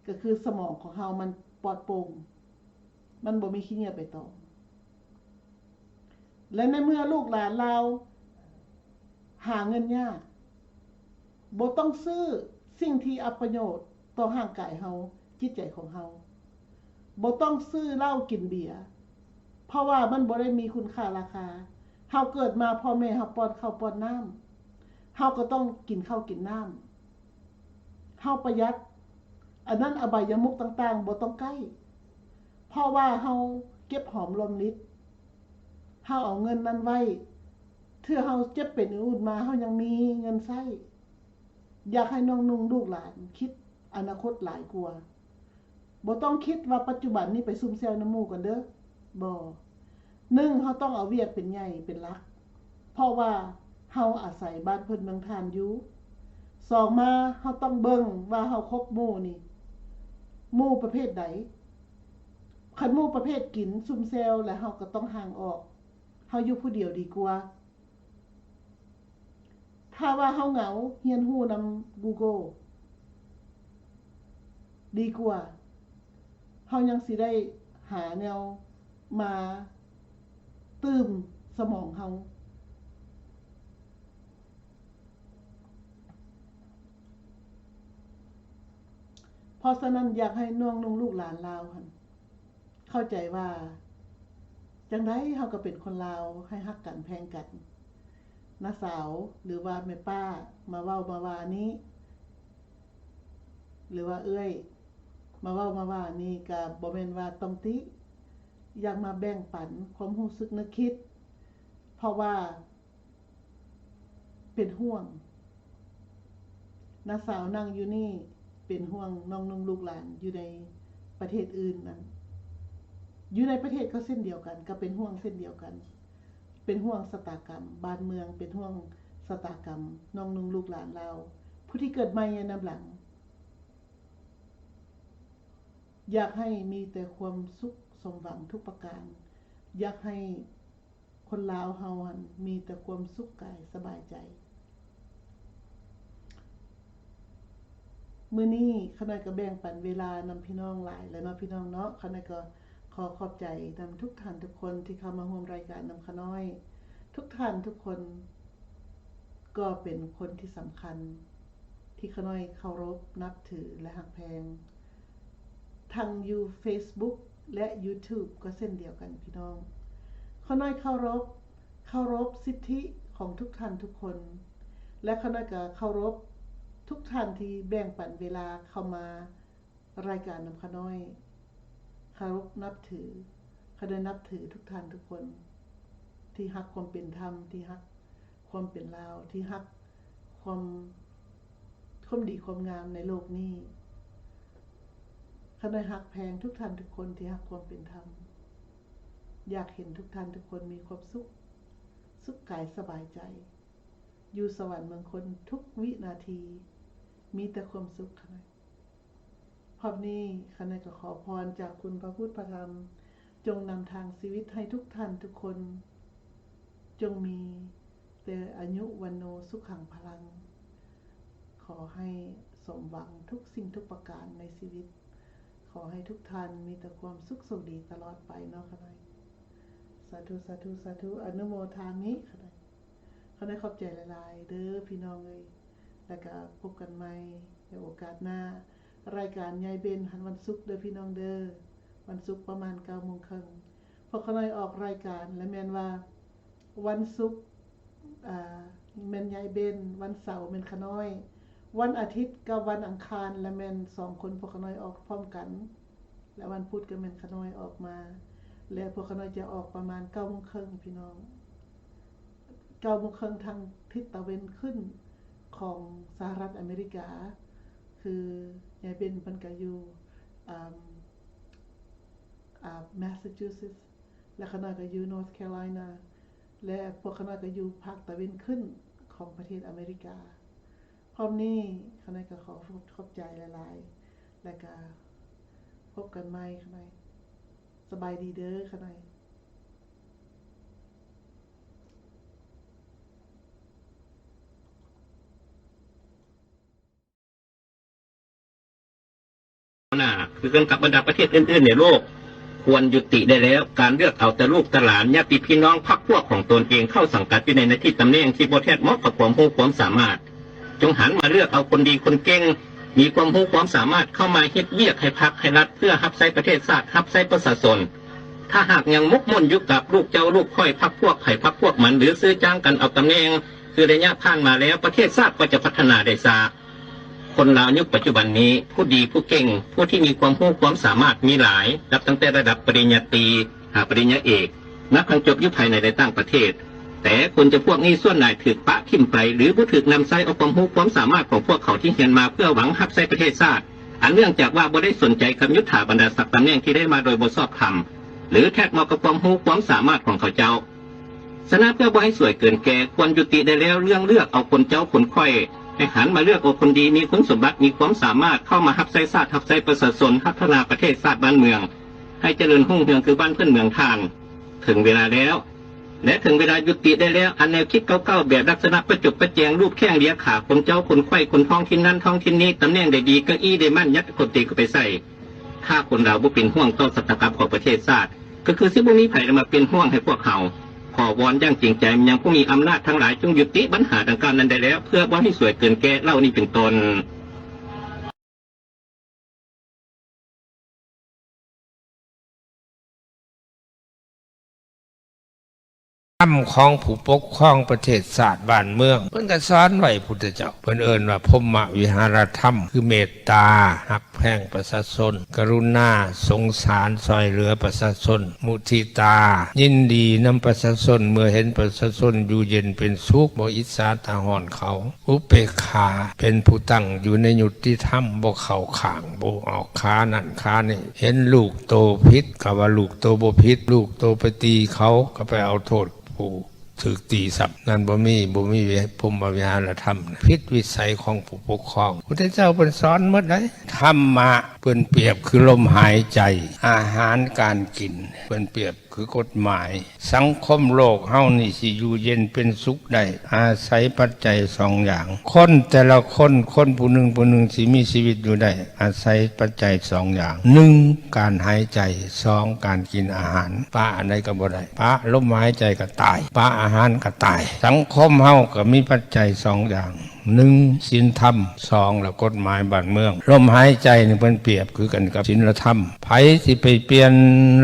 ກໍຄືສະໝອງຂອງເຮົາມັນປອດໂປ່ງ, ມັນບໍ່ມີຂີ້ເຫຍື້ອໃບຕອງ. ແລະ ໃນເມື່ອລູກຫຼານລາວຫາເງິນຍາກ, ບໍ່ຕ້ອງຊື້ສິ່ງທີ່ອັບປະໂຫຍດຕໍ່ຮ່າງກາຍເຮົາ, ຈິດໃຈຂອງເຮົາ. ບໍ່ຕ້ອງຊື້ເຫຼົ້າກິນເບຍ, ເພາະວ່າມັນບໍ່ໄດ້ມີຄຸນຄ່າລາຄາ. ເຮົາເກີດມາ ພໍ່ແມ່ເຮົາປ້ອນເຂົ້າປ້ອນນ້ຳ, ເຮົາກໍຕ້ອງກິນເຂົ້າກິນນ້ຳ. ເຮົາປະຢັດ, ອັນນັ້ນອະບາຍະມຸກຕ່າງໆບໍ່ຕ້ອງໃກ້, ເພາະວ່າເຮົາເກັບຫອມລອມລິບ, ເຮົາເອົາເງິນນັ້ນໄວ້, ເທື່ອເຮົາເຈັບເປັນອື່ນມາ ເຮົາຍັງມີເງິນໃຊ້. ຢາກໃຫ້ນ້ອງນຸ່ງລູກຫຼານຄິດອະນາຄົດຫຼາຍກວ່າ. ບໍ່ຕ້ອງຄິດວ່າປັດຈຸບັນນີ້ໄປຊຸມແຊວນຳໝູ່ກ່ອນເດີ້. ບໍ່. ໜຶ່ງ, ເຮົາຕ້ອງເອົາວຽກເປັນໃຫຍ່ເປັນຫຼັກ, ເພາະວ່າເຮົາອາໄສບ້ານເພິ່ນເມືອງທ່ານຢູ່. ສອງມາ, ເຮົາຕ້ອງເບິ່ງວ່າເຮົາຄົບໝູ່ນີ້ ໝູ່ປະເພດໃດ. ຄັນໝູ່ປະເພດກິນຊຸມແຊວ ແລ້ວເຮົາກໍຕ້ອງຫ່າງອອກ, ເຮົາຢູ່ຜູ້ດຽວດີກວ່າ. ຖ້າວ່າເຮົາເຫງົາ, ຮຽນຮູ້ນຳ Google ດີກວ່າ, ເຮົາຍັງຊິໄດ້ຫາແນວມາຕື່ມສະໝອງເຮົາ. ເພາະສະນັ້ນ ຢາກໃຫ້ນ້ອງນຸ່ງລູກຫຼານລາວຫັ້ນ ເຂົ້າໃຈວ່າ ຈັ່ງໃດເຮົາກໍເປັນຄົນລາວ, ໃຫ້ຮັກກັນແພງກັນ. ນ້າສາວ ຫຼືວ່າແມ່ປ້າ ມາເວົ້າມາວ່ານີ້ ຫຼືວ່າເອື້ອຍ ມາເວົ້າມາວ່ານີ້ ກະບໍ່ແມ່ນວ່າຕ້ອງຕິ, ຢາກມາແບ່ງປັນຄວາມຮູ້ສຶກນຶກຄິດ ເພາະວ່າ ເປັນຫ່ວງ. ນ້າສາວນັ່ງຢູ່ນີ້ ເປັນຫ່ວງນ້ອງນຸ່ງລູກຫຼານຢູ່ໃນປະເທດອື່ນນັ້ນ. ຢູ່ໃນປະເທດກໍເຊັ່ນດຽວກັນ, ກໍເປັນຫ່ວງເຊັ່ນດຽວກັນ. ເປັນຫ່ວງຊະຕາກຳບ້ານເມືອງ, ເປັນຫ່ວງຊະຕາກຳນ້ອງນຸ່ງລູກຫຼານລາວ ຜູ້ທີ່ເກີດໃໝ່ໃນນຳຫຼັງ. ຢາກໃຫ້ມີແຕ່ຄວາມສຸກສົມຫວັງທຸກປະການ. ຢາກໃຫ້ ຄົນລາວເຮົາຫັ້ນມີແຕ່ຄວາມສຸກກາຍສະບາຍໃຈ. ມື້ນີ້ຂ້ານ້ອຍກໍແບ່ງປັນເວລານຳພີ່ນ້ອງຫຼາຍແລ້ວເນາະ ພີ່ນ້ອງເນາະ. ຂ້ານ້ອຍກໍຂໍຂອບໃຈນຳທຸກທ່ານທຸກຄົນທີ່ເຂົ້າມາຮ່ວມລາຍການນຳຂ້ານ້ອຍ. ທຸກທ່ານທຸກຄົນກໍເປັນຄົນທີ່ສຳຄັນ ທີ່ຂ້ານ້ອຍເຄົາລົບນັບຖື ແລະ ຮັກແພງ ທັງຢູ່ Facebook ແລະ YouTube ກໍເຊັ່ນດຽວກັນພີ່ນ້ອງ. ຂ້ານ້ອຍເຄົາລົບ, ເຄົາລົບສິດທິຂອງທຸກທ່ານທຸກຄົນ ແລະ ຂ້ານ້ອຍກໍເຄົາລົບ ທຸກທ່ານທີ່ແບ່ງປັນເວລາເຂົ້າມາ ລາຍການນຳຂ້ານ້ອຍ ເຄົາລົບນັບຖື ຂ້ານ້ອຍນັບຖືທຸກທ່ານທຸກຄົນ ທີ່ຮັກຄວາມເປັນທຳ ທີ່ຮັກຄວາມເປັນລາວ ທີ່ຮັກຄວາມ ຄວາມດີຄວາມງາມໃນໂລກນີ້. ຂ້ານ້ອຍຮັກແພງທຸກທ່ານທຸກຄົນທີ່ຮັກຄວາມເປັນທຳ. ຢາກເຫັນທຸກທ່ານທຸກຄົນມີຄວາມສຸກ, ສຸກກາຍສະບາຍໃຈ, ຢູ່ສະຫວັນເມືອງຄົນທຸກວິນາທີ, ມີແຕ່ຄວາມສຸກ. ຂ້ານ້ອຍ ພ້ອມນີ້ ຂ້ານ້ອຍກໍຂໍພອນຈາກຄຸນພະພຸດພະທຳ ຈົ່ງນຳທາງຊີວິດໃຫ້ທຸກທ່ານທຸກຄົນ, ຈົ່ງມີແຕ່ອາຍຸ ວັນໂນ ສຸຂັງ ພະລັງ. ຂໍໃຫ້ສົມຫວັງທຸກສິ່ງທຸກປະການໃນຊີວິດ. ຂໍໃຫ້ທຸກທ່ານມີແຕ່ຄວາມສຸກໂຊກດີຕະຫຼອດໄປເນາະ ຂ້ານ້ອຍ. ສາທຸ ສາທຸ ສາທຸ ອະນຸໂມທາມິ ຂ້ານ້ອຍ. ຂໍຂອບໃຈຫຼາຍໆເດີພີ່ນ້ອງເອີຍ ແລ້ວກະພົບກັນໃໝ່ໃນໂອກາດໜ້າ. ລາຍການຍາຍເບັນຫັ້ນວັນສຸກເດີພີ່ນ້ອງເດີ, ວັນສຸກປະມານເກົ້າໂມງເຄິ່ງ ພວກຂ້ານ້ອຍອອກລາຍການ ແລະແມ່ນວ່າວັນສຸກ ອ່າ ແມ່ນຍາຍເບັນ, ວັນເສົາແມ່ນຂ້ານ້ອຍ, ວັນອາທິດກັບວັນອັງຄານ ລະແມ່ນສອງຄົນພວກຂ້ານ້ອຍອອກພ້ອມກັນ. ແລະວັນພຸດກໍແມ່ນຂ້ານ້ອຍອອກມາ ແລະພວກຂ້ານ້ອຍຈະອອກປະມານເກົ້າໂມງເຄິ່ງພີ່ນ້ອງ, ເກົ້າໂມງເຄິ່ງທາງທິດຕາເວັນຂຶ້ນຂອງສະຫະລັດອາເມລິກາ. ຄືຍາຍເບັນເພິ່ນກໍຢູ່ ອາ ອາ Massachusetts ແລະຂ້ານ້ອຍກໍຢູ່ North Carolina ແລະພວກຂ້ານ້ອຍກໍຢູ່ພາກຕາເວັນຂຶ້ນຂອງປະເທດອາເມລິກາ. ພ້ອມນີ້ ຂ້ານ້ອຍກໍຂໍຂອບ ຂອບໃຈຫຼາຍໆ ແລະກະພົບກັນໃໝ່ ຂ້ານ້ອຍ. ສະບາຍດີເດີ ຂ້ານ້ອຍ. ໜ້າ ຄືກັນກັບບັນດາປະເທດອື່ນໆໃນໂລກ ຄວນຍຸຕິໄດ້ແລ້ວ ການເລືອກເອົາແຕ່ລູກແຕ່ຫຼານ ຍາດຕິພີ່ນ້ອງພັກພວກຂອງຕົນເອງເຂົ້າສັງກັດຢູ່ໃນໜ້າທີ່ຕຳແໜ່ງທີ່ບໍ່ແທດເໝາະກັບຄວາມຮູ້ຄວາມສາມາດ. ຈົ່ງຫັນມາເລືອກເອົາຄົນດີຄົນເກັ່ງ ມີຄວາມຮູ້ຄວາມສາມາດເຂົ້າມາເຮັດວຽກໃຫ້ພັກໃຫ້ລັດ ເພື່ອຮັບໃຊ້ປະເທດຊາດ ຮັບໃຊ້ປະຊາຊົນ. ຖ້າຫາກຍັງໝົກໝຸ່ນຢູ່ກັບລູກເຈົ້າລູກຂ້ອຍ ພັກພວກໃຜພັກພວກມັນ ຫຼືຊື້ຈ້າງກັນເອົາຕຳແໜ່ງ ຄືໄລຍະຜ່ານມາແລ້ວ ປະເທດຊາດກໍຈະພັດທະນາໄດ້ຊ້າ. ຄົນລາວຍຸກປັດຈຸບັນນີ້ ຜູ້ດີຜູ້ເກັ່ງ ຜູ້ທີ່ມີຄວາມຮູ້ຄວາມສາມາດມີຫຼາຍ ນັບຕັ້ງແຕ່ລະດັບປະລິນຍາຕີ ຫາປະລິນຍາເອກ ນັບທັງຈົບຢູ່ພາຍໃນ ແລະ ຕ່າງປະເທດ. ແຕ່ຄົນຈຳພວກນີ້ສ່ວນຫຼາຍຖືກປະຖິ້ມໄປ ຫຼື ບໍ່ຖືກນຳໃຊ້ເອົາຄວາມຮູ້ຄວາມສາມາດຂອງພວກເຂົາທີ່ຮຽນມາເພື່ອຫວັງຮັບໃຊ້ປະເທດຊາດ ອັນເນື່ອງຈາກວ່າບໍ່ໄດ້ສົນໃຈກັບຍຸດຖາບັນດາສັກຕຳແໜ່ງທີ່ໄດ້ມາໂດຍບໍ່ຊອບທຳ ຫຼື ແທດເໝາະກັບຄວາມຮູ້ຄວາມສາມາດຂອງເຂົາເຈົ້າ. ສະນັ້ນ ເພື່ອບໍ່ໃຫ້ສວຍເກີນແກ່ ຄວນຍຸຕິໄດ້ແລ້ວເລື່ອງເລືອກເອົາຄົນເຈົ້າຄົນຂ້ອຍ, ໃຫ້ຫັນມາເລືອກເອົາຄົນດີ ມີຄຸນສົມບັດ ມີຄວາມສາມາດ ເຂົ້າມາຮັບໃຊ້ຊາດ ຮັບໃຊ້ປະຊາຊົນ, ພັດທະນາປະເທດຊາດບ້ານເມືອງ ໃຫ້ຈະເລີນຮຸ່ງເຮືອງຄືບ້ານເພື່ອນເມືອງທ່ານ. ເຖິງເວລາແລ້ວ ແລະ ເຖິງເວລາຍຸຕິໄດ້ແລ້ວ ອັນແນວຄິດເກົ່າໆ ແບບລັກສະນະປະຈົບປະແຈງ ລູບແຂ້ງເລຍຂາ ຄົນເຈົ້າຄົນຂ້ອຍ ຄົນທ້ອງຖິ່ນນັ້ນທ້ອງຖິ່ນນີ້ ຕຳແໜ່ງໃດດີ ເກົ້າອີ້ໄດ້ໝັ້ນ ຍັດຄົນຕີເຂົ້າໄປໃສ່. ຖ້າຄົນລາວບໍ່ເປັນຫ່ວງຕໍ່ຊະຕາກັບຂອງປະເທດຊາດ ກໍຄືຊິບໍ່ມີໃຜລະມາເປັນຫ່ວງໃຫ້ພວກເຮົາ. ຂໍວອນຢ່າງຈິງໃຈມາຍັງຜູ້ມີອຳນາດທັງຫຼາຍ ຈົ່ງຍຸຕິບັນຫາດັ່ງກ່າວນັ້ນໄດ້ແລ້ວ ເພື່ອບໍ່ໃຫ້ສວຍເກີນແກ່ ເຫຼົ່ານີ້ເປັນຕົ້ນ. ທຳຂອງຜູ້ປົກຄອງປະເທດຊາດບ້ານເມືອງ ເພິ່ນກໍສອນໄວ້ພຸດທະເຈົ້າ ເພິ່ນເອີ້ນວ່າພົມມະວິຫາລະທຳ ຄືເມດຕາ ຮັກແພງປະຊາຊົນ, ກະລຸນາ ສົງສານຊ່ອຍເຫຼືອປະຊາຊົນ, ມຸທິຕາ ຍິນດີນຳປະຊາຊົນ ເມື່ອເຫັນປະຊາຊົນຢູ່ເຢັນເປັນສຸກ ບໍ່ອິດສາຕາຮ້ອນເຂົາ. ອຸເປກຂາ ເປັນຜູ້ຕັ້ງຢູ່ໃນຍຸຕິທຳ ບໍ່ເຂົ້າຂ້າງ ບໍ່ອອກຂານັ້ນຂານີ້ ເຫັນລູກໂຕຜິດກໍວ່າລູກໂຕບໍ່ຜິດ ລູກໂຕໄປຕີເຂົາກໍໄປເອົາໂທດຜູ້ຖືກຕີຊ້ຳ ນັ້ນບໍ່ມີ ບໍ່ມີພົມມະວິຫາລະທຳ ຜິດວິໄສຂອງຜູ້ປົກຄອງ. ພຸດທະເຈົ້າເພິ່ນສອນໝົດໃດ໋. ທຳມະເພິ່ນປຽບຄືລົມຫາຍໃຈ, ອາຫານການກິນ ເພິ່ນປຽບ ຄືກົດໝາຍ. ສັງຄົມໂລກເຮົານີ້ຊິຢູ່ເຢັນເປັນສຸກໄດ້ ອາໄສປັດໄຈສອງຢ່າງ. ຄົນແຕ່ລະຄົນ, ຄົນຜູ້ໜຶ່ງຜູ້ໜຶ່ງຊິມີຊີວິດຢູ່ໄດ້ ອາໄສປັດໄຈສອງຢ່າງ. ໜຶ່ງ ການຫາຍໃຈ, ສອງ ການກິນອາຫານ. ປະອັນໃດກໍບໍ່ໄດ້. ປະລົມຫາຍໃຈກໍຕາຍ, ປະອາຫານກໍຕາຍ. ສັງຄົມເຮົາກໍມີປັດໄຈສອງຢ່າງ. ໜຶ່ງ ສິນທຳ, ສອງ ລະກົດໝາຍບ້ານເມືອງ. ລົມຫາຍໃຈນີ້ເພິ່ນປຽບຄືກັນກັບສິນລະທຳ. ໃຜຊິໄປປ່ຽນ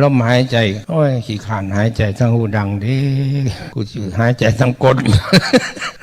ລົມຫາຍໃຈ? ໂອ້ຍ ຂີ້ຄ້ານຫາຍໃຈທາງຮູດັງເດ້, ກູຊິຫາຍໃຈທາງກົ້ນ.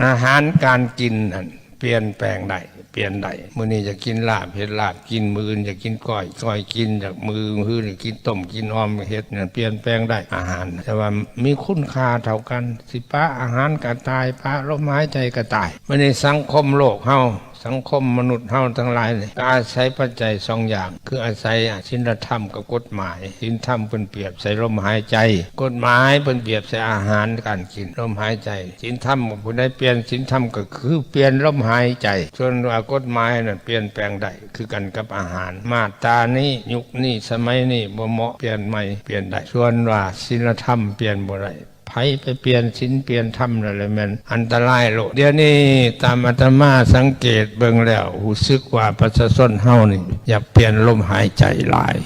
ອາຫານການກິນຫັ້ນ ປ່ຽນແປງໄດ້ ປ່ຽນໄດ້ ມື້ນີ້ຢາກກິນລາບ ເຮັດລາບກິນ ມື້ອື່ນຢາກກິນກ້ອຍ ກ້ອຍກິນ ຢາກ ມື້ອື່ນຢາກກິນຕົ້ມ ກິນອ່ອມ ເຮັດນັ້ນ ປ່ຽນແປງໄດ້ອາຫານ ແຕ່ວ່າມີຄຸນຄ່າເທົ່າກັນ ຊິປະອາຫານກໍຕາຍ ປະລົມຫາຍໃຈກໍຕາຍ. ມື້ນີ້ສັງຄົມໂລກເຮົາ ສັງຄົມມະນຸດເຮົາທັງຫຼາຍນີ້ ກໍອາໄສປັດໄຈສອງຢ່າງ ຄືອາໄສສິນລະທຳກັບກົດໝາຍ. ສິນທຳເພິ່ນປຽບໃສ່ລົມຫາຍໃຈ ກົດໝາຍເພິ່ນປຽບໃສ່ອາຫານການກິນ ລົມຫາຍໃຈ. ສິນທຳ ຜູ້ໃດປ່ຽນສິນທຳກໍຄືປ່ຽນລົມຫາຍໃຈ. ສ່ວນວ່າກົດໝາຍນັ້ນປ່ຽນແປງໄດ້ ຄືກັນກັບອາຫານ. ມາດຕານີ້ ຍຸກນີ້ ສະໄໝນີ້ບໍ່ເໝາະ ປ່ຽນໃໝ່ ປ່ຽນໄດ້. ສ່ວນວ່າສິນລະທຳປ່ຽນບໍ່ໄດ້. ໃຜໄປປ່ຽນສິນປ່ຽນທຳນັ້ນແຫຼະແມ່ນອັນຕະລາຍໂລດ. ດຽວນີ້ຕາມອາດຕະມາສັງເກດເບິ່ງແລ້ວ ຮູ້ສຶກວ່າປະຊາຊົນເຮົານີ້ຢາກປ່ຽນລົມຫາຍໃຈຫຼາຍ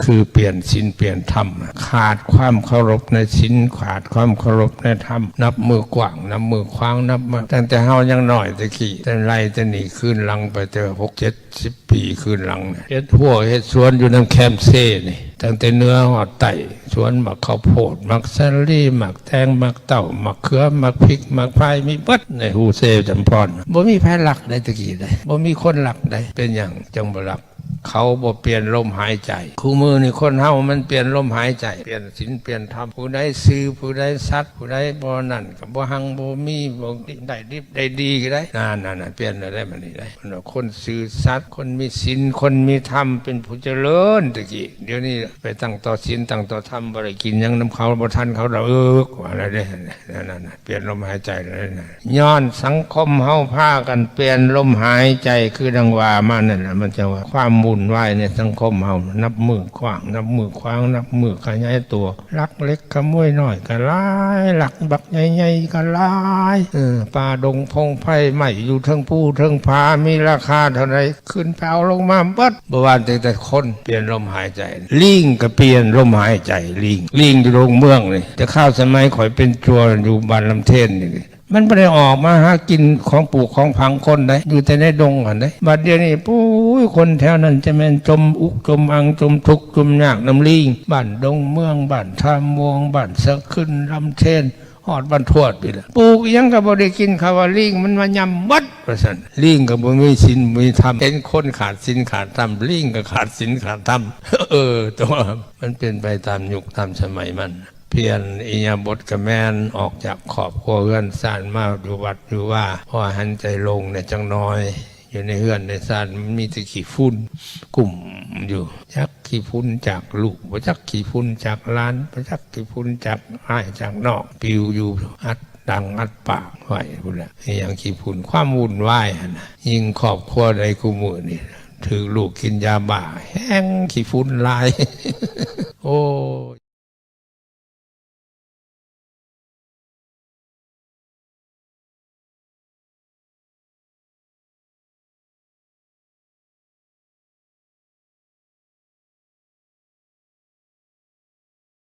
ຄືປ່ຽນສິນປ່ຽນທຳ ຂາດຄວາມເຄົາລົບໃນສິນ ຂາດຄວາມເຄົາລົບໃນທຳ ນັບມື້ກວ້າງ ນັບມື້ຂວາງ ນັບມື້ ຕັ້ງແຕ່ເຮົາຍັງນ້ອຍແຕ່ກີ້ ແຕ່ໄລ່ແຕ່ນີ້ຄືນຫຼັງໄປແຕ່ຫົກເຈັດ ສິບປີຄືນຫຼັງ ເຮັດຮົ້ວເຮັດສວນຢູ່ນຳແຄມເຊນີ້ ຕັ້ງແຕ່ເໜືອຮອດໃຕ້ ສວນໝາກເຂົ້າໂພດ ໝາກສາລີ ໝາກແຕງ ໝາກເຕົ້າ ໝາກເຂືອ ໝາກພິກ ໝາກພາຍ ມີເບິດໃນຮູເຊຈຳພອນ. ບໍ່ມີໃຜລັກໄດ໋ ແຕ່ກີ້ໄດ໋ ບໍ່ມີຄົນລັກໄດ໋. ເປັນຫຍັງຈັ່ງບໍ່ລັກ? ເຂົາບໍ່ປ່ຽນລົມຫາຍໃຈ. ຄູ່ມື້ນີ້ຄົນເຮົາມັນປ່ຽນລົມຫາຍໃຈ ປ່ຽນສິນປ່ຽນທຳ ຜູ້ໃດຊື່ ຜູ້ໃດສັດ ຜູ້ໃດບໍ່ນັ້ນ ກໍບໍ່ຮັ່ງບໍ່ມີ ບໍ່ໄດ້ດິບໄດ້ດີກໍໄດ້ ນັ້ນໆໆ ປ່ຽນແລ້ວໄດ໋ ບັດນີ້ໄດ໋. ເພິ່ນວ່າຄົນຊື່ສັດ ຄົນມີສິນ ຄົນມີທຳ ເປັນຜູ້ຈະເລີນແຕ່ກີ້ ດຽວນີ້ໄປຕັ້ງຕໍ່ສິນຕັ້ງຕໍ່ທຳ ບໍ່ໄດ້ກິນຫຍັງນຳເຂົາ ບໍ່ທັນເຂົາດອກ ເອີກ ວ່າແລ້ວເດ້ ນັ້ນໆ ປ່ຽນລົມຫາຍໃຈແລ້ວເດ້. ຍ້ອນສັງຄົມເຮົາພາກັນປ່ຽນລົມຫາຍໃຈ ຄືດັ່ງວ່າມານັ້ນແຫຼະ ມັນຈະວ່າຄວາມວຸ່ນວາຍໃນສັງຄົມເຮົາ ນັບມື້ກວ້າງ ນັບມື້ຂວາງ ນັບມື້ຂະຫຍາຍຕົວ ລັກເລັກຂະໂມຍນ້ອຍກໍຫຼາຍ ລັກບັກໃຫຍ່ໆກໍຫຼາຍ ເອີ ປ່າດົງພົງໄພໄໝ້ຢູ່ເທິງພູເທິງຜາ ມີລາຄາເທົ່າໃດ ຂຶ້ນໄປເອົາລົງມາເບິດ. ບໍ່ວ່າແຕ່ ແຕ່ຄົນປ່ຽນລົມຫາຍໃຈ ລີງກໍປ່ຽນລົມຫາຍໃຈ ລີງ ລີງຢູ່ດົງເມືອງນີ້ ແຕ່ຄາວສະໄໝຂ້ອຍເປັນຈົວຢູ່ບ້ານລຳເທນນີ້ ມັນບໍ່ໄດ້ອອກມາຫາກິນຂອງປູກຂອງຝັງຄົນໃດ ຢູ່ແຕ່ໃນດົງຫັ້ນເດ້. ບັດດຽວນີ້ ໂອ້ຍ ຄົນແຖວນັ້ນຈະແມ່ນຈົມອຸກຈົມອັ່ງ ຈົມທຸກຈົມຍາກນຳລີງ. ບ້ານດົງເມືອງ ບ້ານທ່າມ່ວງ ບ້ານສະຂຶ້ນ ລຳເທນ ຮອດບ້ານທວດພີ້ແຫຼະ ປູກອີ່ຫຍັງກໍບໍ່ໄດ້ກິນ ເຂົາວ່າລີງມັນມາຫຍ້ຳໝົດວ່າຊັ້ນ. ລີງກໍບໍ່ມີສິນບໍ່ມີທຳ ເຫັນຄົນຂາດສິນຂາດທຳ ລີງກໍຂາດສິນຂາດທຳ. ເອີ ແຕ່ວ່າມັນເປັນໄປຕາມຍຸກຕາມສະໄໝມັນ. ປ່ຽນອິລິຍາບົດກະແມ່ນ ອອກຈາກຄອບຄົວເຮືອນຊານມາຢູ່ວັດຢູ່ວາ ພໍໃຫ້ໃຈໂລ່ງແດ່ຈັກໜ່ອຍ. ຢູ່ໃນເຮືອນໃນຊານມັນມີແຕ່ຂີ້ຝຸ່ນກຸ້ມຢູ່ ຈັກຂີ້ຝຸ່ນຈາກລູກ ບໍ່ຈັກຂີ້ຝຸ່ນຈາກຫຼານ ບໍ່ຈັກຂີ້ຝຸ່ນຈາກອ້າຍຈາກນ້ອງ ປິວຢູ່ອັດດັງອັດປາກໄວ້ພຸ້ນແຫຼະ. ອີ່ຫຍັງຂີ້ຝຸ່ນ ຄວາມວຸ່ນວາຍຫັ້ນນະ. ຍິ່ງຄອບຄົວໃດຄູ່ມື້ນີ້ ຖືກລູກກິນຢາບ້າ ແຮ່ງຂີ້ຝຸ່ນຫຼາຍ. ໂອ້ຍ.